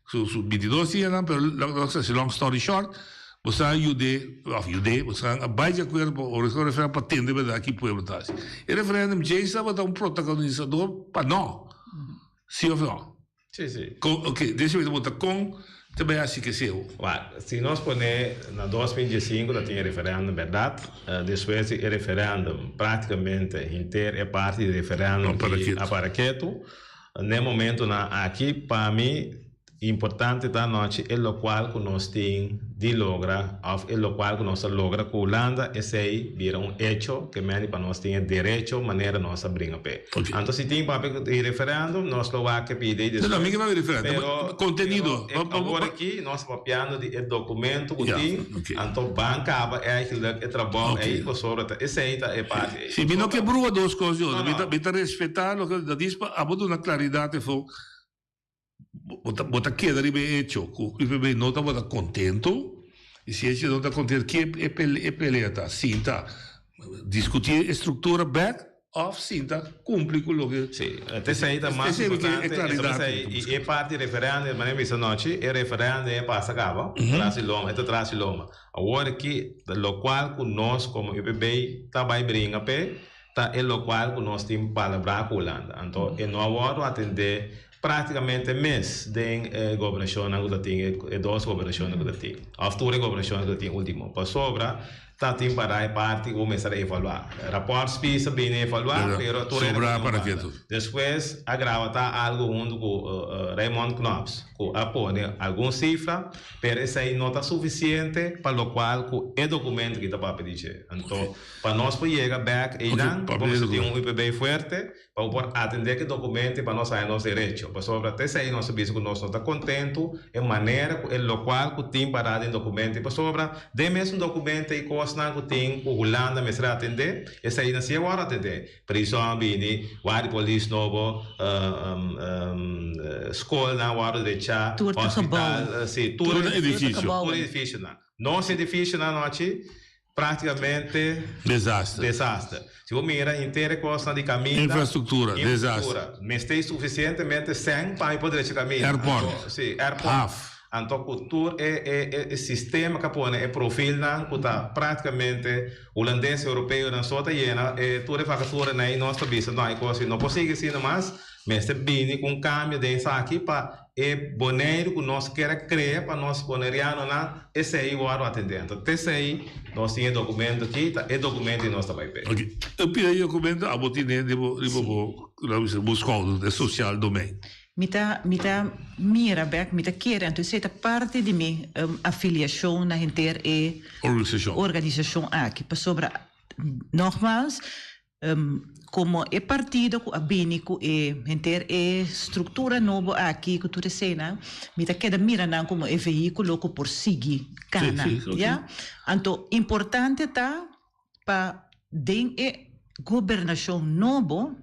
su su bintidos dianan, pero long story short, bo sa yud'é, òf yud'é, bo sa a bai di akuerdo pa organisá un referèndum pa tende bèrdat ki pueblo ta hasi. E referèndum James tabata un protagonizador pa nò, si òf nò? Sí, sí. Kon, ok, dese mi ta puntra kon ta bai hasi keseo? Wak, si nos pone na 2015 ta tin e referèndum bèrdat, despues di e referèndum práktikamente henter e parti di referèndum a para ketu. N'e momentunan aki pa mi Importante ta anochi e locual cu nos tin di logra of e locual cu nos a logra cu Hulanda, esey bira un hecho ke mende pa nos tin e derecho manera nos a bringa p'e. Anto si tin papia di referendum nos lo wak e pidi y despues. No, no, mi ke papia di referendum, Pero, contenido. pero awor aki nos ta papiando di e documento cu tin, anto ban caba eigenlijk e trabou ey pasobra ta esey ta e parti ey. Si, mi no ke brua dos cos di otro, No, no. mi ta respeta loke ta dis pa abo duna claridad efo. Bo ta, bo ta keda riba e hecho ku UPB no tabata kontento, i si e no ta kontento, ke e e pelea ta? Sinta diskutí e struktura bèk òf sinta kumpli ku loke. Sí, esei ta mas importante, e klaridat i e parti referèndum, manera mi bisa anochi, e referèndum e pasa kaba, tras di lomba, e ta tras di lomba. Awor aki, lokual ku nos komo UPB ta bai bringa p'e, ta e lokual ku nos tin palabrá ku Hulanda. Anto e no a wòrdu atendé práktikamente mes den e gobernashonnan ku ta tin, e dos gobernashonnan ku ta tin, òf tur e gobernashonnan ku ta tin último. Pasobra ta tin pará e parti ku bo mester a evaluá. Rapòrt Spies a bini evaluá, pero tur hende Sobrá ku para tin ke banda. tur. Despues a graba ta algu huntu ku Raymond Knops ku a pone algun sifra, pero esei no ta sufisiente pa lokual ku e dokumento ki ta papia di dje. Anto Pa nos por yega bek einan, bo mester tin un UPB fuerte pa bo por atendé ku e dokumento i pa nos haña nos derecho. Pasobra te esei nos a bisa ku nos no ta kontentu e manera ku e lokual ku tin pará den dokumento i pasobra den mesun dokumento e kosnan ku tin ku Hulanda mester atendé, eseinan si a wòrdu atendé. Prison a bini, wak di polis nobo, skolnan a wòrdu drechá, hospital, si, tur edifisio. Tur edifisionan. Nos edifisionan anochi Práktikamente Desaster. desaster. Si bo mira henter e kosnan di kaminda, Infrastruktura, desaster. infrastruktura, mester sufisientemente sèn pa mi por drecha kaminda. Airport. Anto, si, airport. Haf. Anto ku tur e e e sistema ku a pone e profilnan ku ta práktikamente hulandes, europeonan so ta yena e tur e vakaturanan ei nos ta bisa no e kos ei no por sigui asina mas, mester bini ku un kambio den esaki pa E Boneiru ku nos kier a krea pa nos bonerianonan, esei wòrdu atendé. Anto t'esei nos tin e dokumento aki, ta e dokumento di nos ta bai p'e. Oke. E pida e dokumento abo tine riba riba bo, laat mi bisa, bo skouder, e sosial domein. Mi ta mi ta mira bèk, mi ta kere, anto esei ta parti di mi afiliashon na henter e Organisashon. organisashon aki, pasobra nogmaals, Komo e partido ku a bini ku e henter e struktura nobo aki ku tur eseinan, mi ta keda mira nan komo e vehíkulo ku por sigui kana, ya. Anto importante ta pa den e gobernashon nobo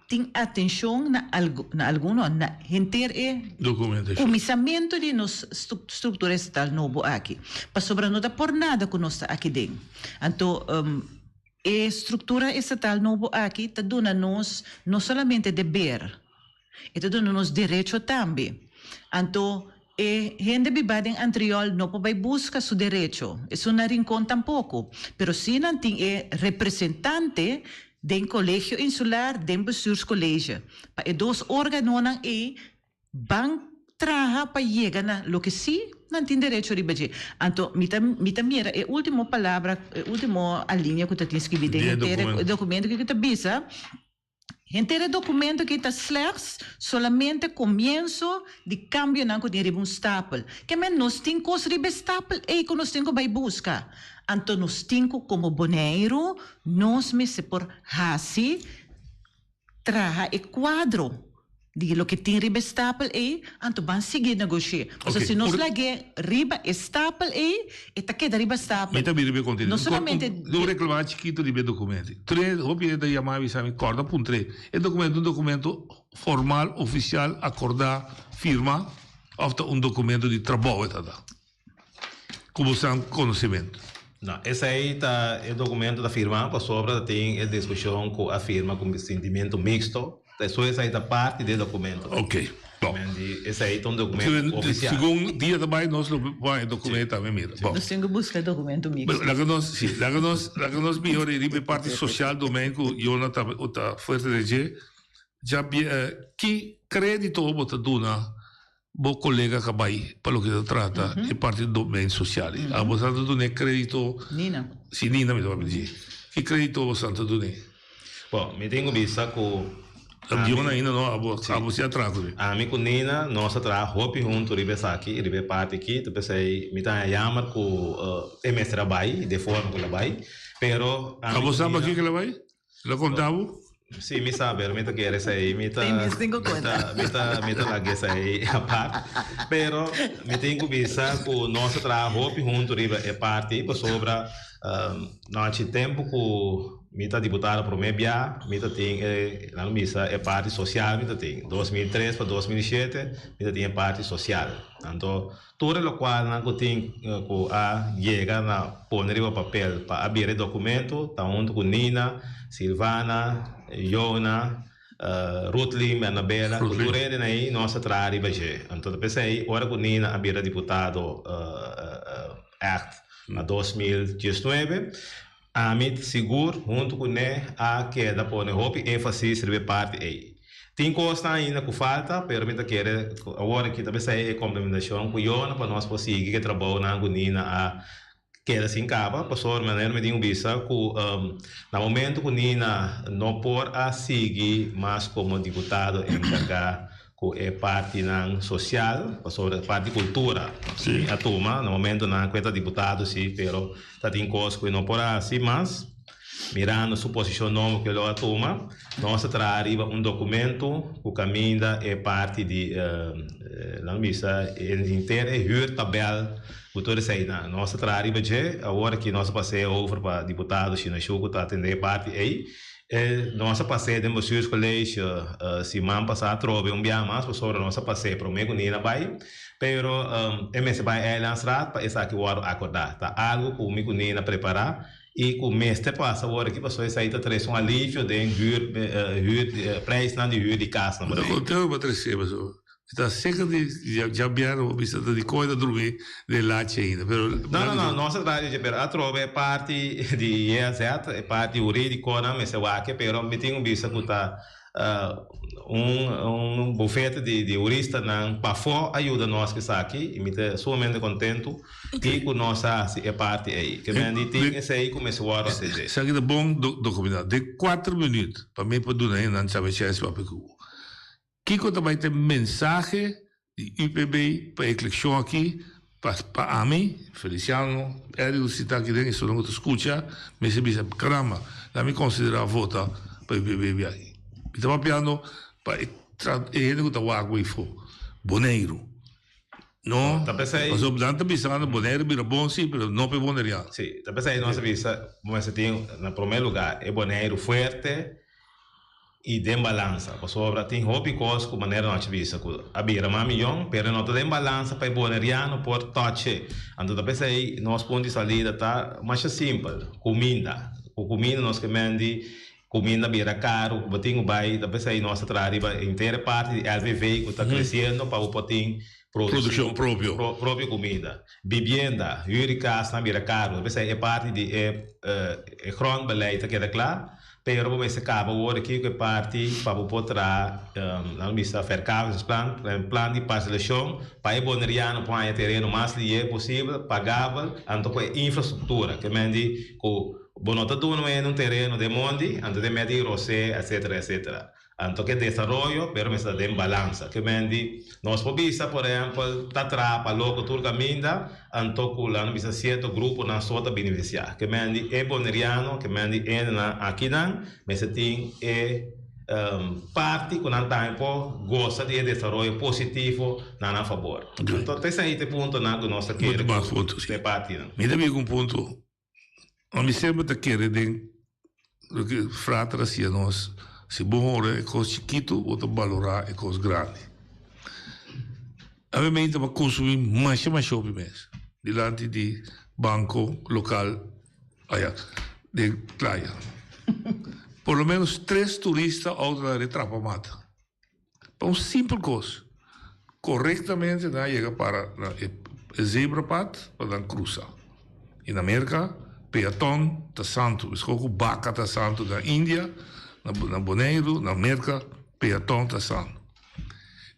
Tin atencion na na algun no, na henter e cuminsamentu di nos structura estatal nobo aki. Pasobra no ta por nada cu nos ta aki den. Anto e structura estatal nobo aki ta duna nos no solamente deber, e ta duna nos derecho tambe. Anto e hende bibá den Antriol no por bai buska su derecho, esun na Rincon tampoco, pero sí nan tin e representante den Colegio Insular, den Bestuurscollege. Pa e dos organonan ei ban traha pa yega na loke sí nan tin derecho riba dje. Anto mi ta mi ta mira e ultimo palabra, e ultimo alinea ku ta tin skibí den henter e documento ku ta bisa, Henter e documento aki ta slechts solamente comienso di cambionan cu tin riba un stapel. Ke men nos tin cos riba e stapel ey cu nos tin cu bay busca. Anto nos tin cu como Boneiru nos mester por haci traha e cuadro di loke tin riba e stapel ey, anto ban sigui negosh'é. Pasobra si nos lag'é riba e stapel ey, e ta keda riba stapel. Mi ta bira riba e kontenido. No solamente. Un reklamá chikitu riba e dokumento. Tur hopi hende ta yama mi bisa mi kòrda puntr'é, e dokumento ta un dokumento formal, ofisial, akordá, firmá òf ta un dokumento di trabou e ta ta? Ku bo san konosementu. No, esei ta e documento ta firma pasobra ta tin e discusion cu a firma cu sentimiento mixto, ta eso esei ta parti di e documento. Ok, bon. Esei ta un documento oficial. Segun dia ta bay nos lo por e documento tambe mira. Bon. Nos tin cu busca e documento mixto. Laga nos, si, laga nos, laga nos mihor e riba e parti social domein cu Yona ta ta fuerte den dje. Dja ki credito bo ta duna Bo kolega ka bai pa loke ta trata e parti di domein sosial ei. Abo sa ta dun'é kredito. Nina. Si Nina mi ta papia di dje. Ki kredito bo sa ta dun'é? Bon, mi tin ku bisa ku ami. Dion ainda no, abo abo si a traha ku mi. Ami ku Nina nos a traha hopi huntu riba esaki, riba e parti aki. Ta p'esei mi ta haña yamer ku e mester a bai, di e forma ku el a bai. Pero ami ku Nina. Abo sa pakiko el a bai? Lo konta bo? Sí, mi sa, pero mi ta kere esei. Mi ta, Mi mes tin ku konta. mi ta, mi ta laga esei apart. Pero mi tin ku bisa ku nos a traha hopi huntu riba e parti pasobra nochi tempu ku mi ta diputado promé bia mi ta tin e, nan bisa e parti sosial mi ta tin. 2003 pa 2007 mi ta tin e parti sosial. Anto Tur e lokualnan ku tin ku a yega na pone riba papel pa a bira e dokumentu ta huntu ku Nina, Silvana, Jona, Ruthly, Bernabela, ku tur hende ei nos a traha riba dje. Anto ta p'esei ora ku Nina a bira diputado ègt na 2019, Ami sigur huntu ku ne a keda pone hopi énfasis riba e parti ei. Tin kosnan ainda ku falta, pero mi ta kere ku awor aki ta besei e komplementashon ku Yona pa nos por sigui ku e trabounan ku Nina a keda sin kaba. Pasobra manera mi tin ku bisa ku na momentu ku Nina no por a sigui mas komo diputado enkargá Ku e partinan sosial, pasobra e parti kultura mi a tuma na momentonan ku e ta diputado si, pero ta tin kos ku e no por a hasi mas. Mirando su posishon nobo ku e lo a tuma, nos a traha riba un dokumento ku kaminda e parti di, nan bisa, henter e huurtabel ku tur eseinan. Nos a traha riba dje, awor aki nos a pas'é over pa diputado Shina Shu ku ta atendé e parti ei. E nos a pas'é den bestuurscollege siman pasá atrobe un bia mas pasobra nos a pas'é promé ku Nina bai, pero e mester bai Eilandsraad pa esaki wòrdu akordá. Ta algu ku mi ku Nina prepará i ku mester pasa awor aki pasobra esei ta trese un alivio den huur huur preisnan di huur di kas na Boneiru. Konteo bo a trese pasobra Mi ta seker di djabièrnè bo bisa ta di kon e ta drumi den lachi ainda, pero. No, no, no, nos a traha di dje, pero atrobe e parti di JZ, e parti hurídikonan mester wak, pero mi tin un bisa ku ta un un bufete di di huristanan pafó a yuda nos ku esaki i mi ta sumamente kontentu i ku nos a hasi e parti ei. Ke men di tin esei ku mester wòrdu atendé. Esaki ta bon dokumentá. Den kuater minüt pa mi por duna hendenan chave chèns papia ku bo. Kiko ta bai ta e mensahe di UPB pa e elekshon aki? Pa pa ami, Feliciano, Eddie ku sita aki den, esunnan ku ta skucha, mester bisa, caramba, laat mi konsiderá vota pa UPB biahi. Mi ta papiando pa e e hende ku ta wak bo afó, Boneiru. No, Ta p'esei. pasobra nan ta bisando Boneiru bira bon sí, pero no pa e boneriano. Sí, ta p'esei nos a bisa, bo mester tin na promé lugá e Boneiru fuerte, i den balansa, pasobra tin hopi kos ku manera nochi bisa ku a bira mas miyon, pero no ta den balansa pa e boneriano por touch'e. Anto ta p'esei nos punto di salida ta masha simpel, kuminda. Ku kuminda nos ke men di kuminda bira karu, ku bo tin ku bai, ta p'esei nos ta traha riba henter e parti di LVV ku ta kresiendo pa bo por tin Produkshon propio. Propio kuminda. Bibienda, hür di kasnan bira karu, ta p'esei e parti di e grondbeleid ta keda kla. Pero bo mester kaba awor aki ku e parti pa bo por traha, nan bisa verkavelingsplan, un plan di parselashon pa e boneriano por haña tereno mas lihe posibel, pagabel, anto ku e infrastruktura. Ke men di ku bo no ta duna un hende un tereno den mondi, anto den mete rosé, etcetera, etcetera. Anto ke desaroyo, pero mester ta den balansa. Ke men di, nos por bisa, por ehempel, ta traha pa loko tur kaminda, anto ku laga bisa sierto gruponan so ta benefisiá. Ke men di e boneriano, ke men di hendenan akinan, mester tin e parti ku nan tambe por gosa di e desaroyo positivo na nan fabor. Anto ta esei ta e puntonan ku nos ta kere ku e partinan. Mi ta bin ku un punto. Ami semper ta kere den loke frater a siña nos, si bo hora e kos chikitu, bo ta balorá e kos grandi. Ami mei ta konsumí masha masha hopi mes dilanti di. banco local aya den playa. Por lo menos tres turista auto nan a trapa mata. Pa un simpel cos. Corectamente nan a yega para na e zebrapad pa nan cruza. Y na Merca peaton ta santo. Mescos cu baca ta santo na India, na Boneiru, na Merca peaton ta santo.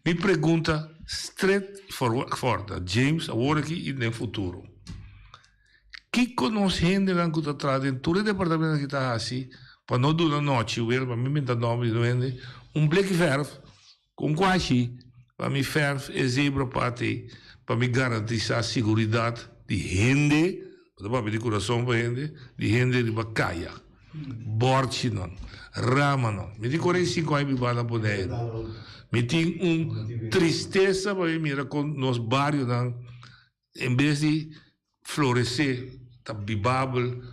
Mi pregunta straight forward na James awor aki y den futuro. Kiko nos hendenan ku ta traha den tur e departamentonan aki ta hasi pa no duna nochi wel pa mi menta nòmber di no hende un bleki fèrf ku un kuashi pa mi fèrf e zebra pad ei pa mi garantisá siguridat di hende bo ta papia di kurason pa hende di hende riba kaya bòrchinan ramanan mi tin 45 aña biba na Boneiru mi tin un tristesa pa mi mira kon nos barionan En bes di floresé, ta bibabel,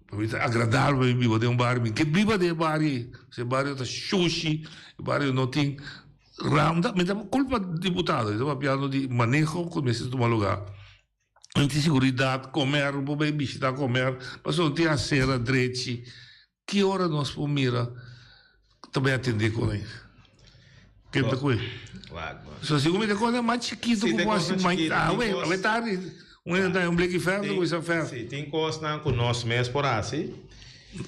pa mi ta agradabel pa mi biba den un bario. Mi ke biba den e bario ei. E bario ta shushi, e bario no tin ram. Mi ta kulpa diputado, mi ta papiando di maneho ku mester tuma lugá. No tin seguridat, komer, bo bai bishita komer, pasobra no tin asera drechi. Ki ora nos por mira ta bay atende con e? Ken ta cu e? So si mi ta con e mas chikito cu bo haci mai awe, awe tardi un hende ta un bleki ferf ta cuminsa ferf. Si, tin cosnan cu nos mes por haci,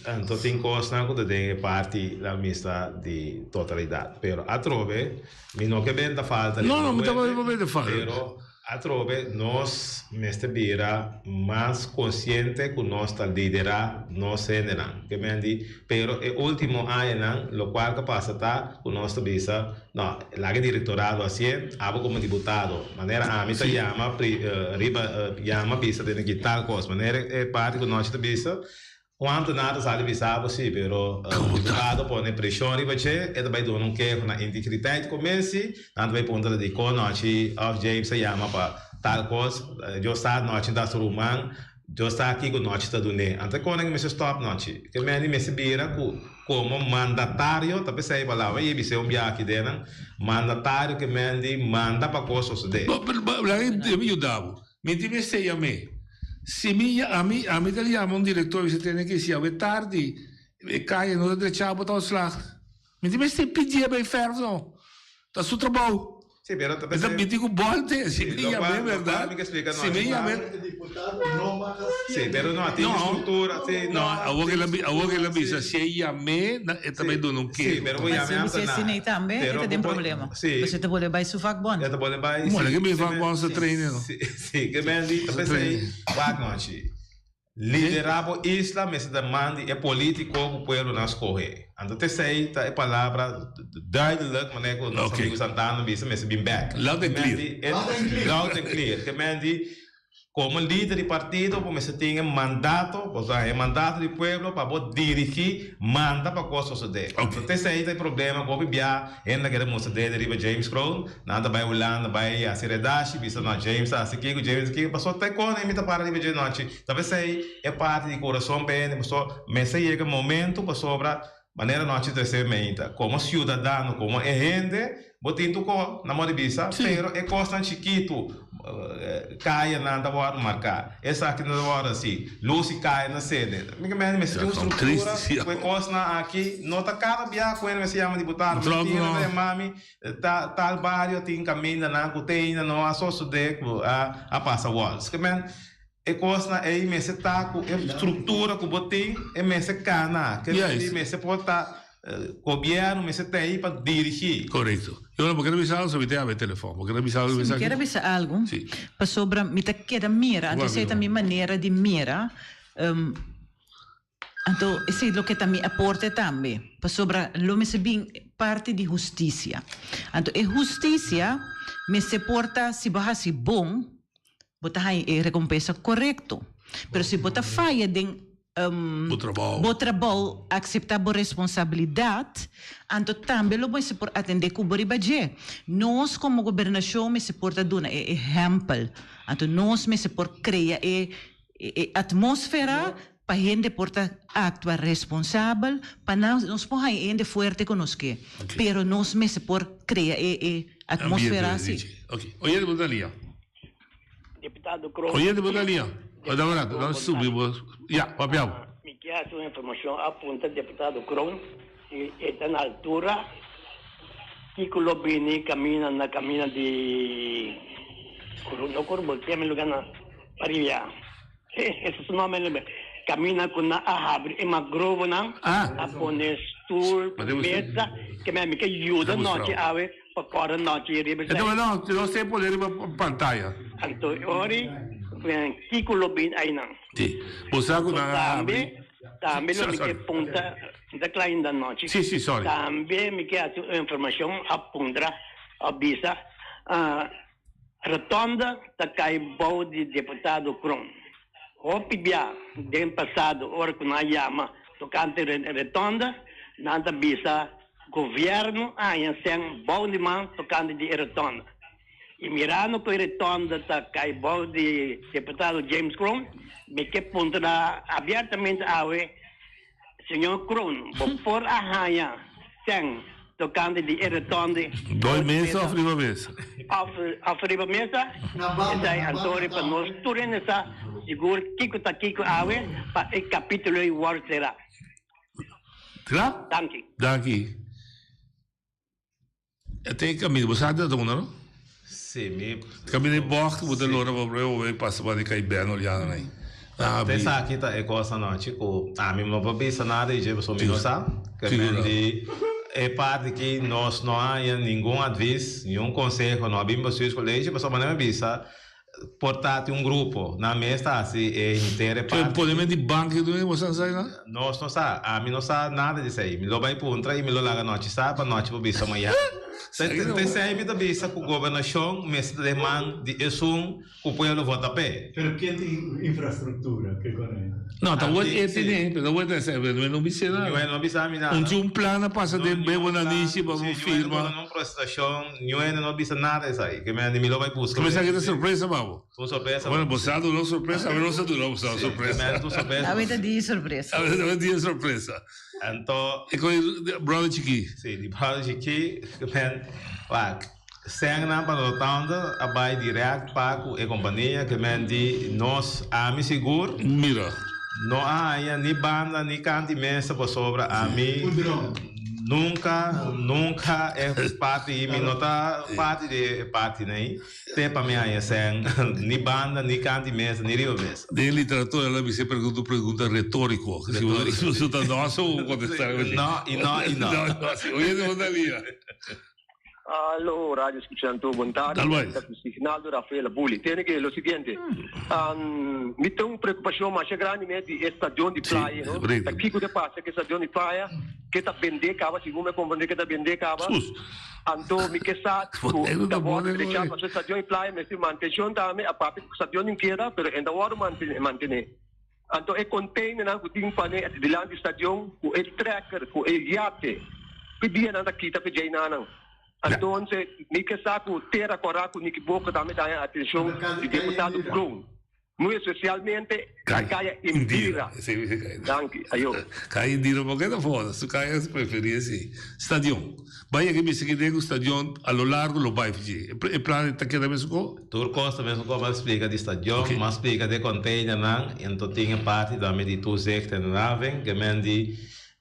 anto tin cosnan cu ta den e parti la mista di totalidad. Pero atrobe mi no ke benta falta riba No, no, mi ta benta falta. Pero Atrobe nos mester bira mas konsiente ku nos ta liderá nos hendenan. Ke men di, pero e último añanan lokual ta pasa ta ku nos ta bisa, no, laga e direktorado hasié, abo komo diputado, manera ami ta yama riba yama bisa tene ki tal kos, manera e parti ku nochi ta bisa, Un ambtenaar ta sali bisa bo si, pero diputado pone presion riba dje, e ta bai duna un keho na Integriteit Commissie, nan ta bai puntra dikon nochi of James a yama pa tal kos, Dios sa nochi ta su ruman, Dios sa kiko nochi ta dun'é. Anto e koning mester stop nochi. Ke meni mester bira ku komo mandatario, ta p'esei palabra i e bis'é un biaha aki den nan, mandatario ke meni manda pa kos sosodé. Laga mi yuda bo. Mi tin mester yam'é. Si mi ami ami ta yama un director mi sa tene ki si awe tardi e kaya no ta drecha bo ta ontslag. Mi tin mester pidié bay verf no. Ta su trabou. Si, pero ta Mi ta mi tin ku bolte si mi yam'é berdad. Si mi yam'é. Si, pero no tin structura si no. Awor el a awor el a bisa si e yam'é e ta bay duna un keho. Si, pero bo yam'é Si ambtenaar. esei tambe e ta den problema. Pasobra e ta bolbe bay su vakbond. E ta bolbe bay. Bueno, ke mi vakbond sa trainen no. Si, ke men di ta pesei wak nochi. Lidera bo isla mester ta man di e politico ku pueblonan skohe. Anto tesei ta e palabra duidelijk manera ku nos amigo Santana bisa mester bin bek. Loud and clear. Loud and clear. Ke men di Komo lider di partido bo mester tin e mandato, bo sa e mandato di pueblo pa bo dirigí, manda pa kos sosodé. Anto t'esei ta e problema ku hopi bia hende ta kere mustra dede riba James Kroon, nan ta bai Hulanda bai hasi redashi bisa no James ta hasi kiko, James ta kiko, pasobra ta e kos mi ta para riba dje nochi. Ta p'esei e parti di kurason pa hende pasobra mester yega momento pasobra Manera nochi trese meinta. Komo siudadano, komo e hende, bo tin tur ko na mor di bisa, pero e kosnan chikitu, kayanan ta wòrdu marká, esaki no ta wòrdu hasi, lus di kaya na sende. Mi ke mende mester tin un struktura ku e kosnan aki no ta kada biaha ku hende mester yama diputado. Mi tin hende ta yama mi, tal bario tin kamindanan ku te ainda no a sosodé ku a pasa wòls. Ke men. E kosnan ei mester ta ku e struktura ku bo tin, e mester kana. Ke di mester por ta gobièrnu mester ta ei pa dirigí. Korekto. Yona, bo kere bisa algu? So mi ta yama e telefòn. Bo kere bisa algu? Mi kere bisa algu. Pasobra mi ta keda mira, anto esei ta mi manera di mira. Anto esei loke ta mi aporte tambe, pasobra lo mester bin parti di hustisia. Anto e hustisia mester por ta si bo hasi bon, bo ta haña e rekompensa korekto. Pero si bo ta faya den bo trabou, akseptá bo responsabilidat, anto tambe lo mester por atendé ku bo riba dje. Nos komo gobernashon mester por ta duna e ehèmpel. Anto nos mester por krea e atmósfera Pa hende por ta actua responsabel, pa nan nos por haña e hende fuerte cu nos ke. Pero nos mester por crea e e atmosfera asi. Ok. Oyente bo ta lia. Diputado Kroon. Oyente bo ta lia. Ora ora, nos subi bo. Ya, papia bo. Mi ke hasi un informashon a punta deputado Kroon si e ta na altura kiko lo bini kamina na kamina di no Kurubol keme luga na pariba ya su nomber kamina ku nan a habri e mangrovonan a pone stoel mesa keme mi ke yuda nochi awe Pa kòrda nochi riba esei. Enton no, nos tin e poner riba pantaya. Anto e ora kiko lo bin einan? Si. Bo sa ku nan a habri. Tambe lo mi ke punta, mi ta kla ainda nochi. Si, si, sorry. Tambe mi ke hasi un informashon a puntra, a bisa, Rotonda ta kai bou di deputado Kroon. Hopi bia den pasado ora ku nan a yama tokante rotonda, nan ta bisa Governo a haña sen bou di man tokante di e rotonda. I mirando ku e rotonda ta kai bou di deputado James Kroon, mi ke puntra abiertamente awe, Señor Kroon, bo por a haña sen tokante di e rotonda Doi mesa of riba mesa? Of riba mesa? Esei anto pa nos tur hende sa sigur kiko ta kiko awe pa e kapitulo ei wòrdu será. Kla? Danki. Danki. E ta e kaminda, bo sa di ta unda no? Si, mi. Kaminda e bògt bo ta lora pa prueba bo pasa pa di kai bèn Oriana nan. Ta esaki ta e kos anochi ku ami no por bisa nada di dje pasobra mi no sa. Ke men di e parti aki nos no haña ningun advis, niun konseho no a bin bestuurscollege pasobra nan a bisa Por ta tin un grupo. Nan mes ta hasi e henter e parti. Pone di bank y dune boso a sa nan? Nos no sa. Ami no sa nada di esey. Mi lo bay puntra y mi lo laga nochi sa pa nochi por bisa mañana. T'esey mi ta bisa cu gobernacion mester ta den man di esun cu pueblo vota p'e. Pero ken tin infrastructura ke con e? No, ta word e tene, pero ta word esei, pero mi no bisa nada. Mi no bisa mi nada. Un tin un plan a pasa den bebo na nishi pa bo firma. Si, un presentacion, niun no bisa nada esei. Ke mi mi lo bai busca. Ke esaki ta sorpresa pa bo? Un sorpresa. Bueno, bo sa duna un sorpresa, ami no sa duna bo sa un sorpresa. Un sorpresa. Awe ta dia sorpresa. Awe ta dia sorpresa. Anto. E con brother chiki. Si, di brother chiki, ke men, wak. Sènnan pa Rotonda a bai dirèkt pa ku e kompania ke men di nos ami sigur Mira. no a haña ni banda ni kanti mesa pasobra ami nunka nunka e parti mi no ta parti di e parti nei te pa mi haña sèn ni banda ni kanti mesa ni riba mesa. Den literatura lo bisa e pregunta un pregunta retoriko. Retoriko. Si bo ta no so bo kontestá. No i no i no. No no si. Oye bo ta lia. Aló, radio escuchante, bon tarde. Tal bai. Ta cu Signaldo Rafael Abuli. Tiene que lo siguiente. Um, mi tin un preocupacion masha grandi me di e stadion di playa, no? correcto. Ta kico te pasa cu e stadion di playa que ta bende caba, segun me comprende que ta bende caba. Sus. Anto mi ke sa cu Boneiru ta ta wordo bone, drecha oe. pasobra e stadion di playa mester mantencion tambe, aparte cu stadion tin keda, pero en ta wordo mantene, mantene. Anto e containernan cu tin pane dilanti stadion cu e trekker cu e yate ki dia nan ta kita pe djei-nanan. Entonces mi ke sa cu tera cora cu Nicky Boca tambe ta haña atencion di deputado Kroon, muy especialmente Kaya Indira. Danki. Ayo. Kaya Indira por ke ta foda? Su kaya preferi esi. Stadion. Bai yega bisa ki den ku stadion a lo largo lo bai fiji. E plan ta keda mesun ko? Tur kos ta mesun ko. Mas splika di stadion, mas splika di e containernan, enton tin e parti tambe di toezicht en haven, ke men di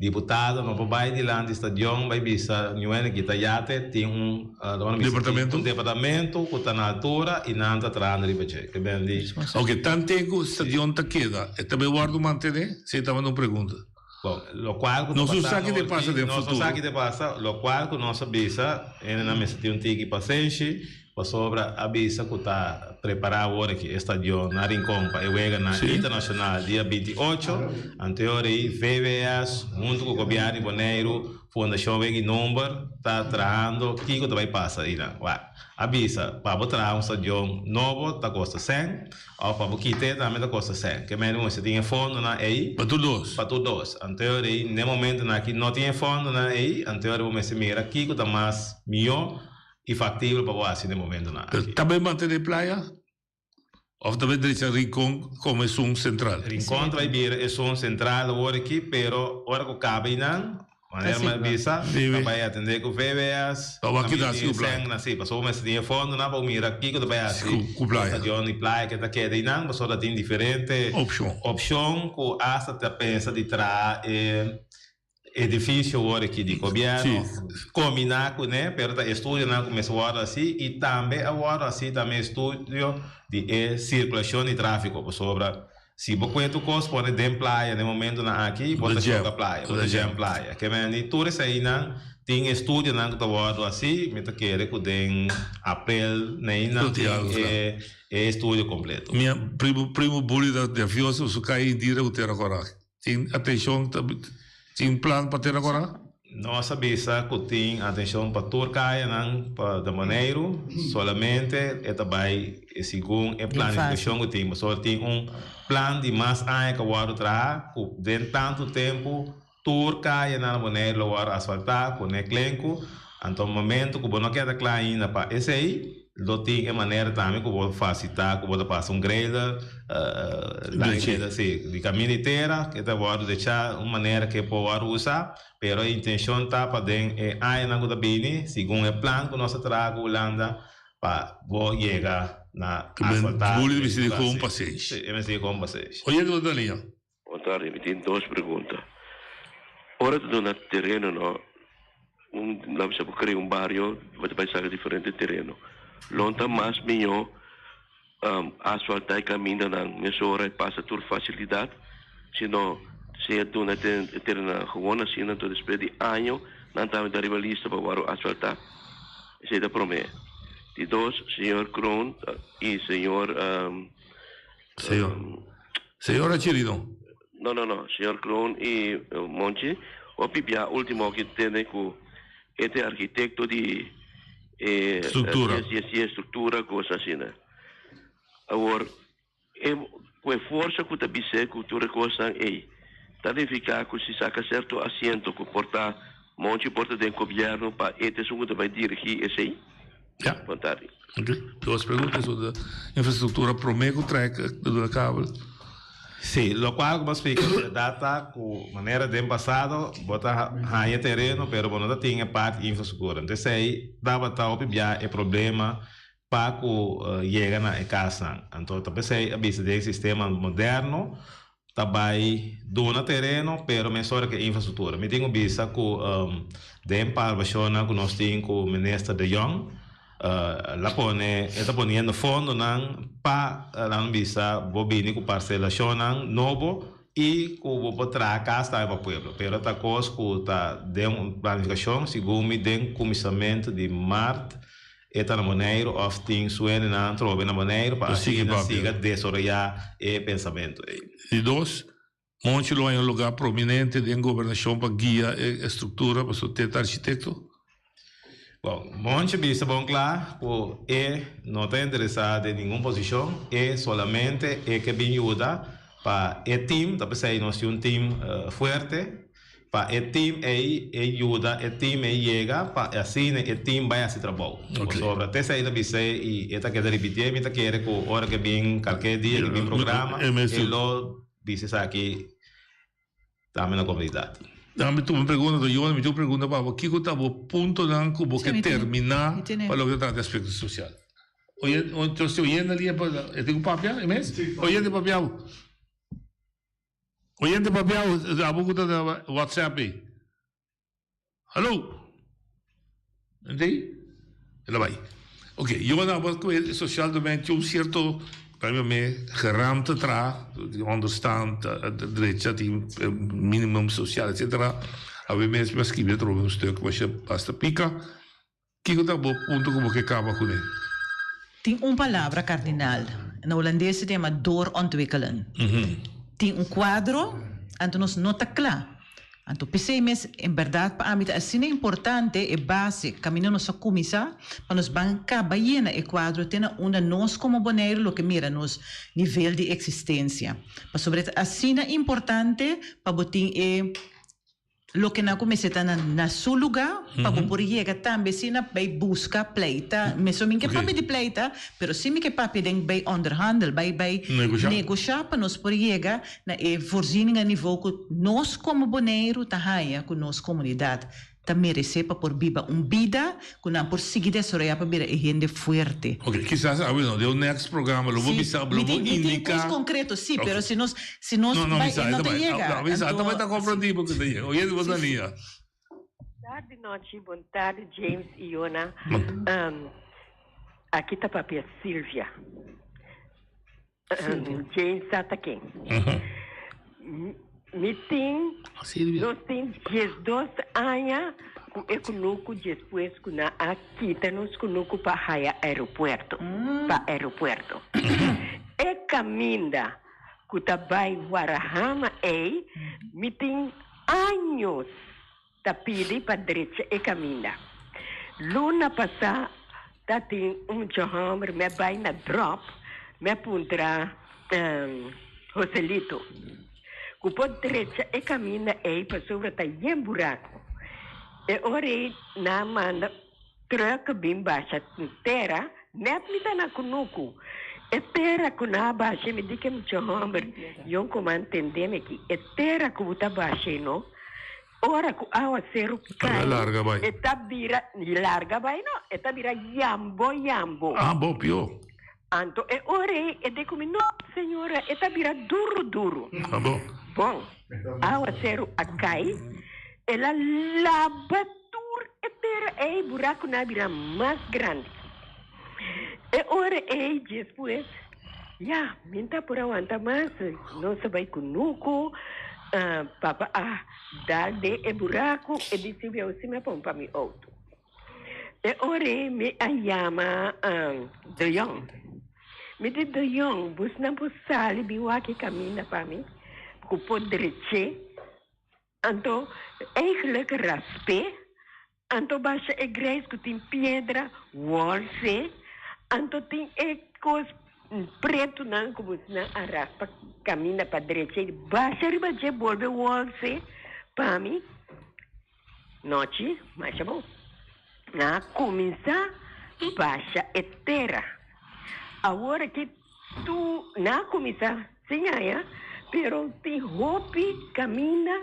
diputado no por bai dilanti stadion bai bisa niuende kita yate, tin un Departamento? un departamento ku ta na altura i nan ta trahando riba dje. Ke men di. Oke, tanten ku stadion ta keda, e ta bai wòrdu mantené? Esei tabata un pregunta. Bon, lokual ku ta Nos no pasando sa ki te pasa aki, den nos no futuro. sa ki te pasa, lokual ku nos a bisa, hendenan mester tin un tiki pasenshi, pasobra a bisa ku ta prepará awor aki e stadion na Rincon pa e weganan internashonal dia 28, anteor ei VWS huntu ku gobièrnu di Boneiru, Fundashon Wega i Nomber ta trahando kiko ta bai pasa einan. Wak, a bisa pa bo traha un stadion nobo ta kosta sèn, Of pa bo kit'é tambe ta kosta sèn. Ke mende mester tin e fondonan ei. Pa tur dos. Pa tur dos. Anto ei n'e momentonan aki no tin e fondonan ei, anto bo mester mira kiko ta mas mihó i faktibel pa bo hasi n'e momentonan aki. Ta bai mantené playa of ta bai drecha Rincon komo esun sentral? Rincon ta bai bira esun sentral awor aki, pero ora ku kaba einan. Manera mi a bisa, ta bai atendé ku VWS, Ta wak tambe kita hasi tin ku playa. sèn na si, pasobra mester tin e fondonan pa mira kiko ta bai hasi Ku playa. stadion di playa ke ta keda einan, pasobra tin diferente Opshon. opshon ku asta ta pensa di traha e edifisio wor aki di gobièrnu kombiná kuné, pero ta estudionan ku mester wòrdu hasi i tambe a wòrdu hasi tambe estudio di e sirkulashon di tráfiko, pasobra Si bo kue tur kos pone den playa den momentonan aki, bo ta choka playa, bo ta jam playa. Ke men di tur eseinan tin estudionan ku ta wòrdu hasi, mi ta kere ku den aprel neinan tin e e estudio kompleto. Mi primo primo Bully ta nervioso su kai indira ku Tera Kora. Tin atenshon tin plan pa Tera Kora? Nos a bisa ku tin atenshon pa tur kayanan pa den Boneiru, solamente e ta bai segun e planifikashon ku tin. Pasobra tin un plan di mas aña ku a wòrdu traha ku den tantu tempu tur kayanan na Boneiru lo wòrdu asfaltá, pone klenku. Anto momentu ku bo no keda kla ainda pa esei, Lo tin e manera tambe ku bo fasitá ku bo ta pasa un grader laga keda si di kaminda di tera ke ta wòrdu dechá un manera ke por wòrdu usá pero e intenshon ta pa den e añanan ku ta bini segun e plan ku nos a traha ku Hulanda pa bo yega na asfaltá Julio mester di kon pasenshi. Si e mester di kon pasenshi. Oye Don Daniel. Bon tardi, mi tin dos pregunta. Ora ta duna tereno no, un laat bisa bo crea un bario, bo ta bay saca diferente tereno. Lo ta mas miyo asfalta e camindanan mesora y pasa tur facilidad, sino si e duna e terenonan gewoon asina, anto despues di año nan tambe ta riba lista pa wòrdu asfalta. Esey ta prome. Di dos, señor Kroon y señor. Señor. Señora Chirino. No, no, no. Señor Kroon y Monchi, hopi bia ultimo ki tende cu e ta e arquitecto di e Structura. Si, si, estructura, cos asina. Awor, e cu e forsa cu ta bis'é cu tur e cosnan ey, ta nifica cu si saca cierto asiento cu por ta Monchi por ta den gobierno pa e ta esun cu ta bay dirigi esey? Ja. Bon tardi. Ok. Dos pregunta sobre infrastructura prome cu trek duna kabel. Sí, locual cu bo a splica e berdad ta cu manera den pasado bo ta haña tereno pero bo no ta tin e parti infrastructura. Entonces esey tabata hopi bia e problema pa cu yega na e casnan. Anto ta pesey a bisa den sistema moderno ta bay duna tereno pero mesora ke infrastructura. Mi tin cu bisa cu den palabracionnan cu nos tin cu Minister de Jong la pone e ta poniendo fondonan pa nan bisa bo bini cu parcelacionnan nobo y cu bo por traha cas tambe pa pueblo. Pero ta cos cu ta den un planificacion segun mi den cuminsamento di maart E ta na Boneiru òf tin sueñonan trobe na Boneiru pa asina siga desaroyá e pensamentu ei. Di dos, Monchi lo haña un lugá prominente den gobernashon pa guia e struktura pasobra te ta architekto. Bon, Monchi bisa bon kla ku e no ta interesá den ningun posishon, e solamente e ke bin yuda pa e tim, ta p'esei nos tin un tim fuerte, Pa e team ei e yuda e team ei yega pa asina e team bai hasi trabou. Pasobra te esei ta bis'é i e ta keda ripitié mi ta kere ku ora ke bin kalke dia ke bin programa e lo bisa esaki tambe na komunidat. Dame tu un pregunta to Yona mi tin un pregunta pa bo kiko ta bo puntonan ku bo ke terminá pa loke ta trata aspekto sosial? Oye oyente ali e tin ku papia e mes? Oyente papia bo. Oyente papia abo ku ta na WhatsApp ei. Hallo. Entei? El a bai. Ok, yo na abo ku e sociaal domein tin un cierto pa mi geraamte traha, di onderstand, drecha tin minimum social etcetera. Awe mes mi a skibi atrobe un stuk masha basta pika. Kiko ta bo punto ku bo ke kaba kuné? Tin un palabra kardinal, na hulandes se ta yama doorontwikkelen. Tin un kuadro, anto nos no ta kla. Anto p'esei mes, en bèrdat pa ami ta asina importante e base kaminda nos a kuminsá pa nos ban kaba yena e kuadro te na unda nos komo Boneiru lo ke mira nos nivel di eksistensia. Pasobra e ta asina importante pa bo tin e. Loke nan ku mester ta na na su lugá pa bo por yega tambe si na bay buska pleita. Mesun mi ke papia di pleita, pero si mi ke papia den bay onderhandel, bay bay Negoshá. negoshá pa nos por yega na e voorzieningen nivo ku nos komo Boneiru ta haña ku nos komunidat ta meresé pa por biba un bida ku nan por sigui desaroyá pa bira e hende fuerte. Ok, kisas awe no, den un next programa lo bo Sí, bisa, mi lo bo tin, mi tin indiká. kos konkreto, sí, Ok. pero si nos, si nos No, no, bai, mi sa, e no e ta ta bai. yega. No, mi sa, Anto, ta bai ta komprendí bo ku ta yega. Oye, bo sí, sí. Dania. Tardi nochi, bon tardi James y Yona. Um, aki ta papia Silvia. Silvia. James sa ta ken. Mi tin, nos tin 12 aña ku e kunuku despues ku nan a kita nos kunuku pa haya aeropuerto, pa aeropuerto. E kaminda ku ta bai Warahama ei, mi tin años ta pidi pa drecha e kaminda. Luna pasá ta tin un mucha hòmber mi a bai na dròp, mi a puntra Joselito ku por drecha e kaminda ei pasobra ta yen buraku. E ora ei nan a manda trùk bin basha tera, nèt mi ta na kunuku. E tera ku nan a basha mi di ku e mucha hòmber, Yon komo a ntendé mi aki, e tera ku bo ta basha ei no, Ora ku awaseru kai, larga bai. e ta bira, larga bai no, e ta bira yambo yambo. Ah, bo pio. Anto e ora ei e di ku mi, No, señora, e ta bira duru duru. Ah, bo. Bon, awaseru a kai, el a laba tur e tera ei, burakunan a bira mas grandi. E ora ei despues, ya, mi n'ta por awanta mas, nos a bai kunuku, papa a dal den e buraku, e di Silvia, si mi a pon pa mi outo. E ora ei mi a yama De Jong, mi di De Jong, busnan por sali bin wak e kaminda pa mi, ku por drech'é. Anto eigenlijk rasp'é, anto basha e grijs ku tin piedra, wòls'é, anto tin e kos pretunan ku bosnan a raspa kaminda pa drecha i basha riba dje bolbe wòls'é pa mi. Nochi masha bon. Nan a kuminsá basha e tera. Awor aki Tu nan a kuminsá siña, pero tin hopi kaminda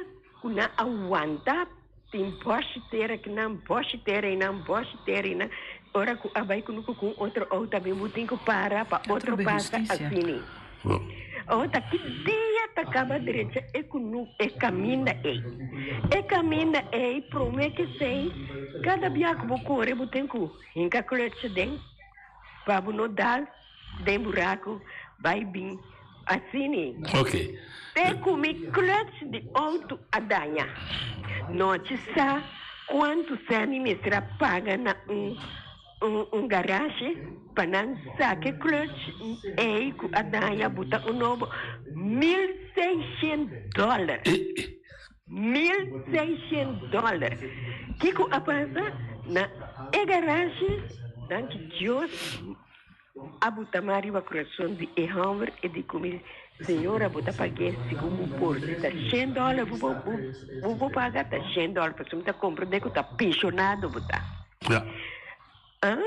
ku nan a wanta, tin bòshi tera kinan, bòshi tera einan, bòshi tera einan. Ora ku a bai kunuku ku un otro outo a bin bo tin ku para pa otro pasa asini. Awor ta ki dia ta kaba drecha e kunu e kaminda ei? E kaminda ei promé ke esei kada bia ku bo kore bo tin ku hinka klutch aden pa bo no dal. Den buraku bai bin asini. Ok. Te ku mi clutch di outo a daña. Nochi sa kuantu sèn mi mester a paga na un un garashe pa nan saka e clutch ei ku a daña buta un nobo? 1600 dòler. 1600 dòler. Kiko a pasa na e garashe? Danki Dios. A buta man riba kurason di e hòmber i di ku mi, Señora, bo ta pag'é segun bo por. Si ta shen dòler bo bo bo paga, ta shen dòler, pasobra mi ta komprendé ku ta penshonado bo ta. Ja. An?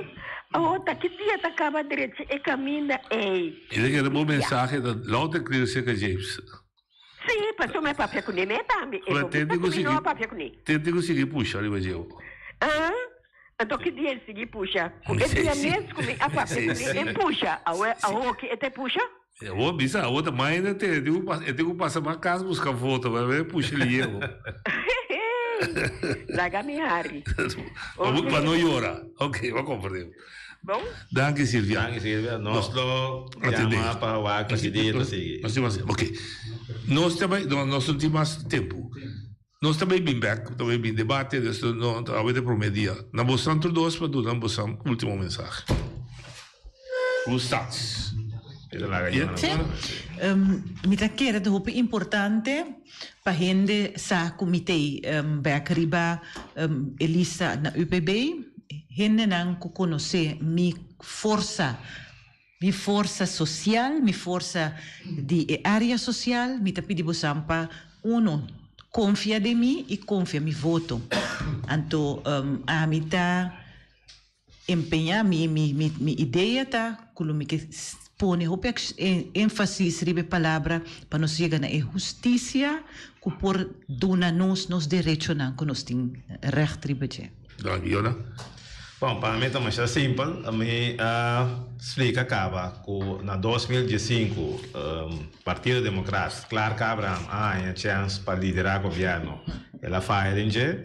Awor ta ki dia ta kaba drecha e kaminda ei? I ta kere bo mensahe ta louter clear cerca James. Sí, pasobra mi a papia kuné mi tambe. E Pero no tende bisa ku ku mi no sigui a papia kuné. tende ku sigui pusha riba dje. An? Anto ki dia el sigui pusha? Ku e dia mes ku mi a papia kuné e pusha. Awe awoki e ta e pusha? Awor bisa awor ta maina te e tin ku pasa e tin ku pasa mas kas buska foto pa e pusha liego. Laga mi hari. Pa no yora. Ok, bo a komprende. Bon. Danki Silvia. Danki Silvia. Nos lo yama pa wak ki dia ta sigui. Nos tin mas ok. Nos ta bai no nos no tin mas tempu. Nos ta bai bin bek, ta bai bin debate, dus no awe ta e prome dia. Na bosan tur dos pa duna bosan ultimo mensahe. Gustats. Sí. Mi ta kere ta hopi importante pa hende sa ku mi t'ei bek riba e lista na UPB. Hendenan ku konosé mi forsa, mi forsa sosial, mi forsa di e área sosial, mi ta pidi bosan pa uno. Konfia den mi i konfia mi voto. Anto ami ta empeñá, mi mi mi mi idea ta ku lo mi ke pone hopi énfasis riba e palabra pa nos yega na e hustisia ku por duna nos nos derechonan ku nos tin règt riba dje. Danki, Yona. Bon, pa mi ta masha simpel. Mi a splika kaba ku na 2015 Partido Demokrat, Clark Abraham a haña chèns pa liderá gobièrnu. El a faya den dje.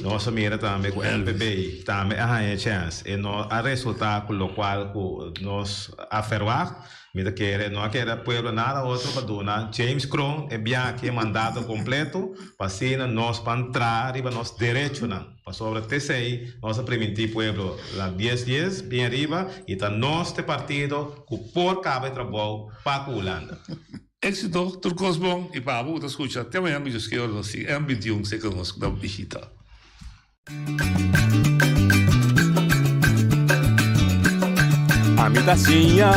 Nos a mira tambe ku MPB tambe a haña e chèns. E no a resultá ku lokual ku nos a ferwagt. Mi ta kere no a keda pueblo nada otro pa duna James Kroon e biaha e mandato kompleto pa asina nos pan traha riba nos derechonan. Pasobra t'esei nos a primintí pueblo la dies dies bien ariba i ta nos t'e partido ku por kaba e trabou pa ku Hulanda. Éxito, tur kos bon i pa abo ku ta skucha te mañan ku Dios kier ora nos tin M21 seka nos ku ta bishita. Ami ta siña,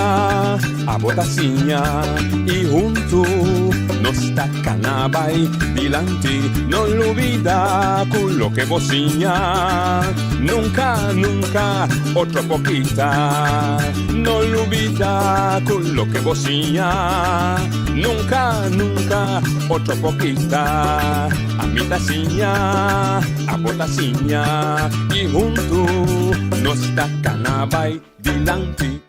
abo ta siña i huntu nos ta kana bai dilanti. No lubida ku loke bo siña nunka, nunka otro por kita. No lubida ku loke bo siña nunka, nunka otro por kita. Ami ta siña, abo ta siña i huntu nos ta kana bai dilanti.